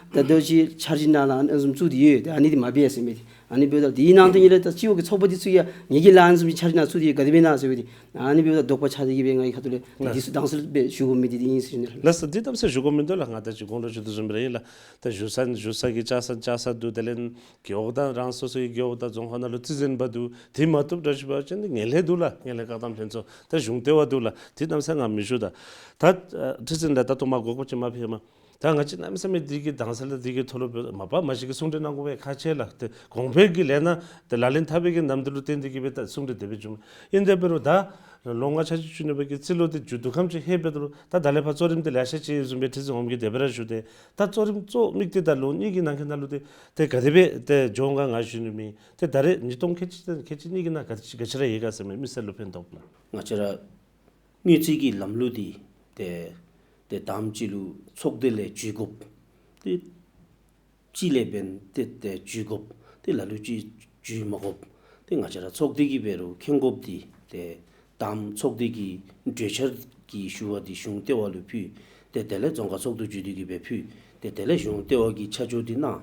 ད་རྡོ་ཅིག་འཆར་གཞི་ནང་ལུ་ཨ་ནི་བཟུམ་བཙུགས་ཏེ་ཡོད། ཏེ་ཨ་ནི་འདི་མ་འབད་ཟེར་མི་འདི། ཨ་ནི་འབདཝ་ད་དེའི་ནང་དོན་ཉིད་ལུ་ད་སྤྱི་འོག་གི་ཚོགས་པ་འདི་ཚུ་ཡང་ངེ་གི་ལཱ་ཨ་ནི་བཟུམ་ཅིག་འཆར་གཞི་ནང་བཙུགས་ཏེ་ཡོད་ག་དེ་སྦེ་ཨིན་ན་ཟེར་བ་འདི། ཨ་ནི་འབདཝ་ད་དོགས་པ་ཆགས་ཏེ་གིས་སྦེ་ངེ་གི་ཁ་ཐུག་ལས་ལགས། འདི་ཚུ་དྭངས་གསལ་སྦེ་ཞུ་དགོ་མི་འདི་འདི་ཨིན་ཟེར་ཞུ་ནི་ལགས། ལགས་སོ། འདི་གནམ་མེད་ས་མེད་ཞུ་དགོཔ་མིན་འདུག་ལགས། ང་ད་ཅི་གོང་ལུ་ཞུ་དོ་བཟུམ་སྦེ་ར་ཨིན་ལགས། ད་ཞུ་ས་ཞུ་ས་གི་བཅའ་ས་བཅའ་ས་འདུག། དེ་ལས་རྒེད་འོག་དང་རང་སོ་སོའི་རྒེད་འོག་དང་རྫོང་ཁག་ནང་ལུ་རྩིས་འཛིན་པ་འདུག། དེ་མ་བཏུབ་འདྲཝ་ཅིག་འབད་བ་ཅིན་ངན་ལྷད་འདུག་ལགས། ངན་ལྷད་བཀག་སྡོམ་ལྷན་ཚོགས་ད་གཞུང་ལྟེ་བ་འདུག་ལགས། དེ་གནམ་མེད་ས་མེད་ང་མི་ཞུ་ད། ད་ཨ་ཁྲི་འཛིན་ལགས་ད་ལྟོ་མ་དགོངས་པ་ཅིན་མ་ཕེབས་མས། ད་ང་བཅས་གནམ་མེད་ས་མེད་འདི་གི་དྭངས་གསལ་ལགས། འདི་གི་ཐོག་ལུ་མ་པ་མ་གཞི་གི་གསུང་གྲོས་གནང་དགོ་པའི་ཁག་ཆེ་ལགས། ཏེ་གོང་འཕེལ་གྱི་ལས་སྣ་ཏེ་ལག་ལེན་འཐབ་པའི་གི་ནམ་དུས་ལུ་བརྟེན་ཏེ་གིས་སྦེ་ད་གསུང་གྲོས་དེ་སྦེ་བྱུངམ་ཨིན། དེ་འབད་རུང་ད་ལོ་ལྔ་འཆར་གཞི་བཅུ་གཉིས་པའི་གི་རྩིས་ལོ་འདི་མཇུག་བསྡུ་ཁམས་ཅིག་ལྷོད་པའི་ད་ལུ་ད་ད་ལས་ཕར་གཙོ་རིམ་འདི་ལེ་ཤ་ཅིག་བཟུམ་སྦེ་ཁྲི་འཛིན་འོགམ་གིས་དེ་སྦེ་ར་ཞུ་སྟེ། ད་གཙོ་རིམ་གཙོ་དམིགས་འདི་ད་ལོ་གཉིས་ཀྱི་ནང་གི་ནང་ལུ་ཏེ་ཏེ་ག་དེ་སྦེ་ཏེ་འགྱོ་འོང་ག་ང་ཞུ་ནི་མེད། ཏེ་ད་རེས་ཉིས་སྟོང་ཁལ་གཅིག་དང་ཁལ་གཅིག་གཉིས་ཀྱི་ནང་ག་ཅི་ག་ཅི་ར་ཡོད་ག་ཟེར་མི་མི་སེར་ལུ་ཕན་ཐོགས་ན། ང་བཅས་ར་དངུལ་རྩིས་ཀྱི་ལམ་ལུགས་འདི་ཏེ་ཏེ་དང་པ་ཅིག་ལུ་ཚོགས་སྡེ་ལས་འཇུས་དགོཔ། ཏེ་གཅིག་ལས་འབདན་ཏེ་ཏེ་འཇུས་དགོཔ། ཏེ་ལ་ལུ་ཅིག་འཇུས་མ་དགོཔ། ཏེ་ང་བཅས་ར་ཚོགས་སྡེ་གིས་འབད་རུང་མཁྱེན་དགོཔ་འདི་ཏེ་དང་པ་ཚོགས་སྡེ་གི་གྲོས་འཆར་གྱི་ཞུ་བ་འདི་གཞུང་ལྟེ་བ་ལུ་ཕུལ། ཏེ་དེ་ལས་རྫོང་ཁག་ཚོགས་འདུ་འཇུས་ཏེ་གིས་སྦེ་ཕུལ། ཏེ་དེ་ལས་གཞུང་ལྟེ་བ་གིས་ཆ་འཇོག་འདི་གནང་།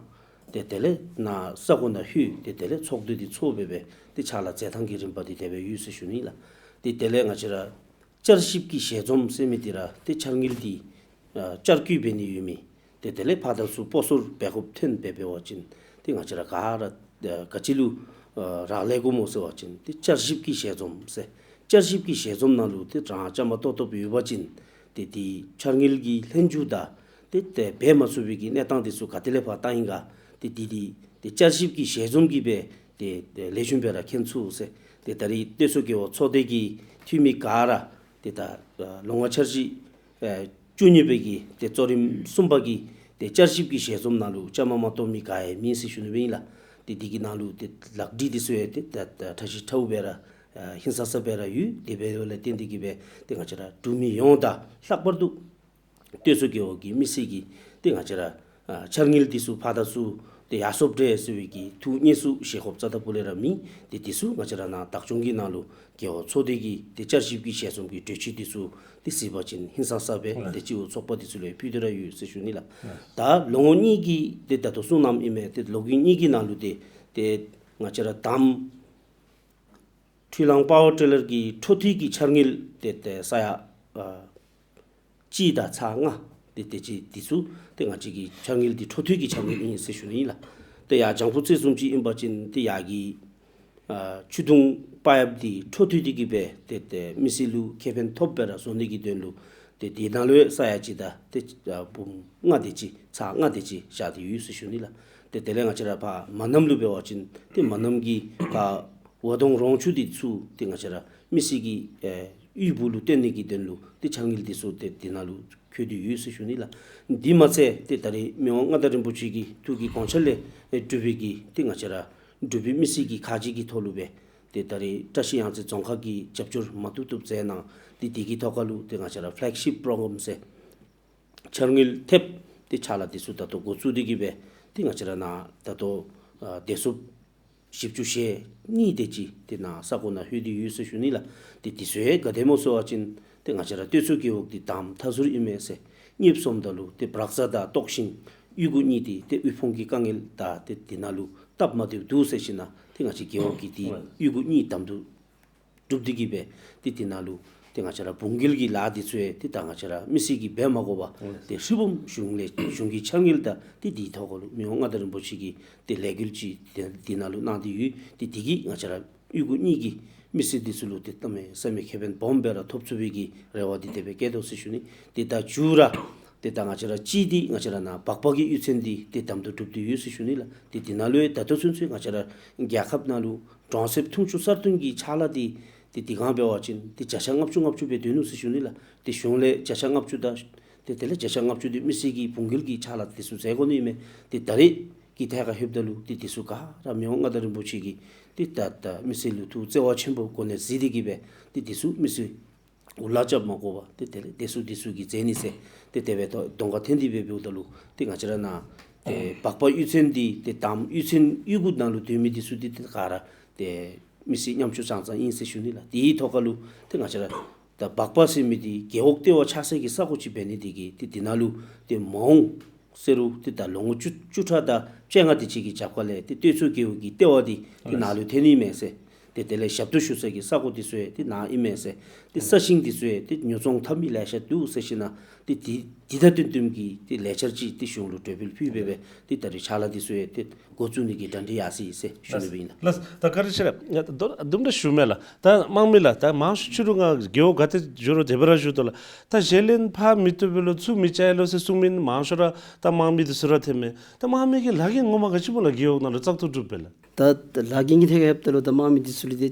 ཏེ་དེ་ལས་ནཱ་ས་གོ་ནང་ལྷོད། ཏེ་དེ་ལས་ཚོགས་འདུ་འདི་ཚོགས་སྦེ་སྦེ་ཏེ་ཕྱག་ལཱ་མཛད་ཐངས་ཀྱི་རིམ་པ་འདི་དེ་སྦེ་ཡོད་ཟེར་ཞུ་ནི་ལགས། ཏེ་དེ་ལས་ང་བཅས་ར་བསྐྱར་ཞིབ་ཀྱི་ཞལ་འཛོམས་ཟེར་མི་འདི་ར་ཏེ་འཆར་དངུལ་འདི་ཨ་བསྐྱར་བཀོད་འབད་ནི་ཡོད་མི། ཏེ་དེ་ལས་ཕར་དང་ཚུར་སྤོ་སོར་འབད་དགོཔ་ཐོན་སྦེ་འབད་བ་ཅིན་ཏེ་ང་བཅས་ར་ག་ར་ཨ་ག་ཅི་ལུ་ཨ་རག་ལས་དགོཔ་སྨོ་ཟེར་བ་ཅིན་ཏེ་བསྐྱར་ཞིབ་ཀྱི་ཞལ་འཛོམས་ཟེར། བསྐྱར་ཞིབ་ཀྱི་ཞལ་འཛོམས་ནང་ལུ་ཏེ་རང་བཅའ་མར་གཏོགས་གཏོགསཔ་ཡོད་པ་ཅིན་ཏེ་འདི་འཆར་དངུལ་གྱི་ལྷན་བྱུང་དང་ཏེ་ཏེ་འབད་མ་ཚུགས་པའི་གི་གནས་སྟངས་འདི་ཚུ་ག་ཏེ་ལས་ཕར་བཏང་ཡི་ག། ཏེ་འདི་འདི་ཏེ་བསྐྱར་ཞིབ་ཀྱི་ཞལ་འཛོམས་ཀྱིས་སྦེ་ཏེ་ཏེ་ལེགས་ཤོམ་སྦེ་ར་མཁྱེན་ཚུགས་ཟེར། ཏེ་ད་རེས་སྟོད་མཚོ་རྒེད་འོག་ཚོགས་སྡེ་གི་འཐུས་མི་ག་ར་ཏེ་ད་ལོ་ལྔ་འཆར་གཞི་ཨེ་བཅུ་གཉིས་པའི་གི་ཏེ་གཙོ་རིམ་གསུམ་པ་གི་ཏེ་བསྐྱར་ཞིབ་ཀྱི་ཞལ་འཛོམས་ནང་ལུ་བཅའ་མར་མ་གཏོགས་མི་ག་ཡང་མེད་ཟེར་ཞུ་ནི་སྦེ་ཨིན་ལགས། ཏེ་འདི་གི་ནང་ལུ་ཏེ་ལག་བྲིས་འདི་ཚུ་ཡང་ཏེ་ད་ད་ཁྲ་ཤིག་ཁྲའུ་སྦེ་ར་ཨ་ཧིང་སངས་ས་སྦེ་ར་ཡོད། དེ་འབདཝ་ལས་བརྟེན་ཏེ་གིས་སྦེ་ཏེ་ང་བཅས་ར་འབྲུག་མི་ཡོངས་དང་ལྷག་པར་དུ་སྟོད་མཚོ་རྒེད་འོག་གི་མི་སེར་གྱིས་ཏེ་ང་བཅས་ར་ཨ་འཆར་དངུལ་འདི་ཚུ་ཕར་དང་ཚུར་ཏེ་ཡར་སོངམ་འདྲས་ཟེར་བའི་གི་ཐུགས་མཉེས་སུ་བཞེས་དགོཔ་རྩ་དང་སྤུ་ལས་ར་མེད། ཏེ་འདི་ཚུ་ང་བཅས་ར་ནཱ་བདག་སྐྱོང་གི་ནང་ལུ་རྒེད་འོག་ཚོགས་སྡེ་གི་ཏེ་བསྐྱར་ཞིབ་ཀྱི་ཞལ་འཛོམས་ཀྱི་གྲོས་ཆོད་འདི་ཚུ་ཏེ་གཟིགས་པ་ཅིན་ཧིང་སངས་ས་སྦེ་ཏེ་སྤྱི་འོག་ཚོགས་པ་འདི་ཚུ་ལུ་ཕུལ་ཏེ་ར་ཡོད་ཟེར་ཞུ་ནི་ལགས། ད་ལོ་ངོ་གཉིས་ཀྱི་ཏེ་ད་ལྟོ་གསུང་གནངམ་ཨིན་མས། ཏེ་ལོ་རྒྱུས་གཉིས་ཀྱི་ནང་ལུ་ཏེ་ཏེ་ང་བཅས་ར་དང་པ་འཕྲུལ་གླང་པ་ཝར་ཊི་ལར་གྱི་འཕྲོ་མཐུད་ཀྱི་འཆར་དངུལ་ཏེ་ཏེ་ས་ཡ་ཨ་གཅིག་དང་ཚག་ལྔ་ཏེ་དེ་ཅིག་འདི་ཚུ་ཏེ་ང་བཅས་ཀྱི་འཆར་དངུལ་འདི་འཕྲོ་མཐུད་ཀྱི་འཆར་དངུལ་ཨིན་ཟེར་ཞུ་ནི་ཨིན་ལགས། ཏེ་ཡར་ལྗང་བུ་རྩེ་བཟུམ་ཅིག་ཨིན་པ་ཅིན་ཏེ་ཡར་གྱི་ཨ་ཆུ་དུང་པ་ཡབ་འདི་འཕྲོ་མཐུད་དེ་གིས་སྦེ་ཏེ་ཏེ་མི་སེར་ལུ་ཁེ་ཕན་ཐོབ་སྦེ་ར་བཟོ་ནི་གི་དོན་ལུ་ཏེ་དེ་ནང་ལུ་ཡང་ས་ཡ་གཅིག་དང་ཏེ་ཨ་འབུམ་ལྔ་དེ་ཅིག་ཚག་ལྔ་དེ་ཅིག་བཞག་སྟེ་ཡོད་ཟེར་ཞུ་ནི་ལགས། ཏེ་དེ་ལས་ང་བཅས་ར་ཕར་མ་ནམ་ལུ་འབད་བ་ཅིན་ཏེ་མ་ནམ་གྱི་ཕར་ཝ་དོང་རོང་ཆུ་འདི་ཚུ་ཏེ་ང་བཅས་ར་མི་སེར་གྱི་ཨེ་དབུལ་པོ་ལུ་བཏོན་ནི་གི་དོན་ལུ་ཏེ་འཆར་དངུལ་འདི་ཚུ་ཏེ་དེ་ནང་ལུ་བཀོད་དེ་ཡོད་ཟེར་ཞུ་ནི་ལགས། འདི་མ་ཚད་ཏེ་ད་རེས་མི་དབང་མངའ་བདག་རིན་པོ་ཆེ་གི་ཐུགས་ཀྱི་དགོངས་འཆར་ལས་ཨེ་གྲུབ་པའི་གི་ཏེ་ང་བཅས་ར་འབྲུག་པའི་མི་སེར་གྱི་ཁ་རྗེ་གི་ཐོག་ལུ་སྦེ་ཏེ་ད་རེས་བཀྲ་ཤིས་གཡང་རྩེ་རྫོང་ཁག་གིས་རྒྱབ་སྐྱོར་མ་བཏུབ་བཏུབ་མཛད་གནང་། ཏེ་དེ་གི་ཐོག་ཁ་ལུ་ཏེ་ང་བཅས་ར་ཕེ་ལེག་ཤིབ་པྲོ་གརམ་ཟེར་འཆར་དངུལ་ཐེབས་ཏེ་ཕྱག་ལཱ་འདི་ཚུ་ད་ལྟོ་འགོ་བཙུགས་ཏེ་གིས་སྦེ་ཏེ་ང་བཅས་ར་ནཱ་ད་ལྟོ་ཨ་བདེ་སྲུངཔ་བཞི་བཅུ་ཞེ་གཉིས་དེ་ཅིག་ཏེ་ནཱ་ས་གོ་ནང་ལྷོད་དེ་ཡོད་ཟེར་ཞུ་ནི་ལགས། ཏེ་འདི་ཚུ་ཡང་ག་དེ་སྨོ་ཟེར་བ་ཅིན་ཏེ་ང་བཅས་ར་སྟོད་མཚོ་རྒེད་འོག་འདི་དང་པ་མཐའ་ཟུར་ཨིན་མས་ཟེར། གཉིས་པ་སོངམ་ད་ལུ་ཏེ་བྲག་བཟའ་དང་སྟོགས་ཤིང་གཡུ་གུ་གཉིས་འདི་ཏེ་དབུལ་ཕོངས་ཀྱི་དཀའ་ངལ་དང་ཏེ་འདི་ནང་ལུ་སྟབས་མ་བདེཝ་འདུག་ཟེར་ཞིནམ་ལས་ཏེ་ང་བཅས་རྒེད་འོག་གི་འདི་གཡུ་གུ་གཉིས་དམ་དུ་གྲུབ་སྟེ་གིས་སྦེ་ཏེ་འདི་ནང་ལུ་ཏེ་ང་བཅས་ར་བུང་འགལ་གྱི་ལཱ་འདི་ཚུ་ཡང་ཏེ་ད་ང་བཅས་ར་མི་སེར་གྱིས་འབད་མ་དགོ་པར་ཏེ་ཧྲིལ་བུམ་གཞུང་ལས་གཞུང་གི་འཆར་དངུལ་དང་ཏེ་འདི་ཐོག་ཁ་ལུ་མི་དབང་མངའ་བདག་རིན་པོ་ཆེ་གིས་ཏེ་ལས་འགུལ་ཅིག་ཏེ་འདི་ནང་ལུ་གནང་སྟེ་ཡོད། ཏེ་འདི་གིས་ང་བཅས་ར་ གཡུས་སྒོ་གཉིས་ཀྱི་མི་སེར་འདི་ཚུ་ལུ་ཏེ་གནམ་མེད་ས་མེད་ཁེ་ཕན་སྦོམ་སྦེ་ར་ཐོབ་ཚུགས་པའི་གི་རེ་བ་འདི་དེ་སྦེ་བསྐྱེད་དོ་ཟེར་ཞུ་ནི། ཏེ་ད་མཇུག་ར་ཏེ་ད་ང་བཅས་ར་གཅིག་འདི་ང་བཅས་ར་ནཱ་སྦག་སྦག་གི་གཡུས་ཚན་འདི་ཏེ་དམ་དུ་གྲུབ་སྟེ་ཡོད་ཟེར་ཞུ་ནི་ལགས། ཏེ་འདི་ནང་ལུ་ཡང་ད་ལྟོ་ཚུན་ཚོད་ང་བཅས་ར་རྒྱལ་ཁབ་ནང་ལུ་གྲོང་གསེབ་འཐུང་ཆུ་གསར་བཏོན་གྱི་ཕྱག་ལཱ་འདི་ཏེ་དེ་སྒང་འབད་བ་ཅིན་ཏེ་བརྒྱ་ཆ་ལྔ་བཅུ་ལྔ་བཅུ་སྦེ་སྡོད་ནུག་ཟེར་ཞུ་ནི་ལགས། ཏེ་གཞུང་ལས་བརྒྱ་ཆ་ལྔ་བཅུ་དང་ཏེ་དེ་ལས་བརྒྱ་ཆ་ལྔ་བཅུ་འདི་མི་སེར་གྱི་བུང་འགལ་གྱི་ཕྱག་ལཱ་འདི་ཚུ་མཛད་དགོ་ནི་མས། ཏེ་ད་རེས་ཀྱི་ཐད་ཁར་ལྷོདཔ་ད་ལུ་ཏེ་འདི་ཚུ་ག་ར་མི་དབང་མངའ་བདག་རིན་པོ་ཆེ་གིས་ཏེ་ད་ད་མི་སེར་ལུ་ཐུགས་བརྩེ་བ་ཆེན་པོ་སྒོ་ནས་གཟིགས་ཏེ་གིས་སྦེ་ཏེ་འདི་ཚུ་མི་སེར་འུ་ལག་རྐྱབ་མ་དགོ་པར་ཏེ་དེ་ལས་དེ་ཚུ་དེ་ཚུ་གིས་མཛད་ནི་ཟེར་ཏེ་དེ་སྦེ་ད་གདོང་ཁར་འཐོན་ཏེ་སྦེ་འབདཝ་ད་ལུ་ཏེ་ང་བཅས་ར་ནཱ་ཏེ་སྦག་སྦག་གཡུས་ཚན་འདི་ཏེ་དམ་གཡུས་ཚན་གཡུས་སྒོ་ནང་ལུ་སྡོད་མི་འདི་ཚུ་འདི་ཏེ་ག་ར་ཏེ་མི་སེར་ཉམ་ཆུང་ཙང་ཙང་ཨིན་ཟེར་ཞུ་ནི་ལགས། དེའི་ཐོག་ཁར་ལུ་ཏེ་ང་བཅས་ར་ད་སྦག་སྦག་ཟེར་མི་འདི་རྒེད་འོག་ལྟེ་བ་ཆགས་སའི་གི་ས་གོ་ཅིག་འབད་ནི་དེ་གིས་ཏེ་དེ་ནང་ལུ་ཏེ་མ་འོངས་ཟེར་རུང་ཏེ་ད་ལོ་ངོ་བཅུ་བཅུ་ཕྲག་དང་བཅོ་ལྔ་དེ་ཅིག་གི་རྒྱབ་ཁ་ལས་ཏེ་སྟོད་མཚོ་རྒེད་འོག་གི་ལྟེ་བ་འདི་ཏེ་ནཱ་ལུ་ཐོན་ནི་མས་ཟེར། ཏེ་དེ་ལས་ཞབས་ཏོག་ཞུ་སའི་གི་ས་གོ་འདི་ཚུ་ཡང་ཏེ་ནཱ་ཨིན་མས་ཟེར། ཏེ་ས་ཞིང་འདི་ཚུ་ཡང་ཏེ་ཉོ་ཚོང་འཐབ་མི་ལེ་ཤ་འདུག་ཟེར་ཞིནམ་ལས་ཏེ་འདི་འདི་དང་བསྟུན་བསྟུནམ་གྱི་ཏེ་ལས་འཆར་ཅིག་ཏེ་གཞུང་ལུ་གྲོས་འབུལ་ཕུལ་སྦེ་སྦེ་ཏེ་ད་རེས་ཕྱག་ལཱ་འདི་ཚུ་ཡང་ཏེ་འགོ་བཙུགས་ནི་གི་གྲ་སྒྲིག་ཡར་སོ་ཡི་ཟེར་ཞུ་ནི་སྦེ་ཨིན་ལགས། ལགས། ད་བཀའ་དྲིན་ཆེ་ལགས། ད་དུམ་གྲ་ཞུ་མས་ལགས། ད་དམངས་མི་ལགས། ད་མང་ཤོས་ཕྱི་རུ་ང་རྒེད་འོག་ག་ཏེ་འགྱོ་རུང་དེ་སྦེ་ར་ཞུ་དོ་ལགས། ད་གཞན་ལས་ཕར་མི་བཏུབ་པས་ལོ་ཚུར་མི་བཅར་ལོ་ཟེར་གསུང་མི་མང་ཤོས་ར་ད་དམངས་མི་འདི་ཚུ་ར་ཐོནམ་མས། ད་དམངས་མི་གི་ལཱ་འགན་ངོ་མ་ག་ཅི་སྨོ་ལགས། རྒེད་འོག་ནང་ལུ་བཙག་འཐུ་གྲུབ་པས་ལགས། ད་ད་ལཱ་འགན་གྱི་ཐད་ཁར་ལྷོདཔ་ད་ལུ་ད་དམངས་མི་འདི་ཚུ་ལུ་ཏེ་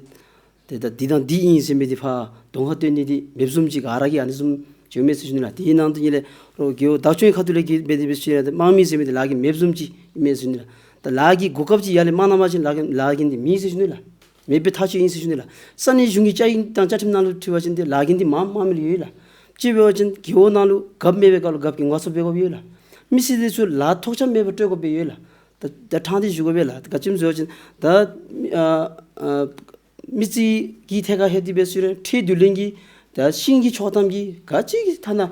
ཏེ་ད་འདི་དང་འདི་ཨིན་ཟེར་མི་འདི་ཕར་གདོང་ཁར་སྟོན་ནི་འདི་མེདཔ་བཟུམ་ཅིག་ག་ར་གིས་ཨ་ནི་བཟུམ་བྱོན་མས་ཟེར་ཞུ་ནི་ལགས། དེའི་ནང་དོན་ལས་རོགས་རྒེད་འོག་བདག་སྐྱོང་ཁ་ཐུག་ལས་ཀྱི་འབད་དེ་འབད་ཞིནམ་ལས་ད་དམངས་མི་ཟེར་མི་འདི་ལཱ་འགན་མེདཔ་བཟུམ་ཅིག་ཨིན་མས་ཟེར་ཞུ་ནི་ལགས། ད་ལཱ་གི་གོ་སྐབས་ཅིག་ཡར་ལས་མ་གནང་བ་ཅིན་ལཱ་འགན་ལཱ་འགན་འདི་མེད་ཟེར་ཞུ་ནི་ལགས། མེད་པའི་ཐག་ཆོད་ཨིན་ཟེར་ཞུ་ནི་ལགས། ས་གནས་གཞུང་གི་བཅའ་ཁྲིམས་དང་བཅའ་ཁྲིམས་ནང་ལུ་འཁྲིལ་བ་ཅིན་ཏེ་ལཱ་འགན་འདི་དམངས་དམངས་མི་ལུ་ཡོད་ལགས། ཅིག་འབད་བ་ཅིན་རྒེད་འོག་ནང་ལུ་རྒཔོ་མེད་པའི་སྐབས་ལུ་རྒཔོ་གི་ངོ་ཚབ་འབད་དགོཔ་ཡོད་ལགས། མི་སེར་འདི་ཚུ་ལཱ་ཐོགས་ཆགས་མེད་པར་སྤྲོད་དགོཔ་ཡོད་ལགས། ད་ད་དྲང་སྟེ་ཞུ་དགོ་པས་ལགས། ད་ག་ཅི་སྨོ་ཟེར་བ་ཅིན་ད་ཨ་ཨ་མི་རྩིས་ཀྱི་ཐད་ཁར་ལྷོད་དེ་འབད་ཞིནམ་ལས་ཁྲལ་བསྡུ་ལེན་གྱི་ད་ཤིང་གི་ཆོག་ཐམ་གྱི་ག་ཅི་གི་ཐ་ན་ཨ་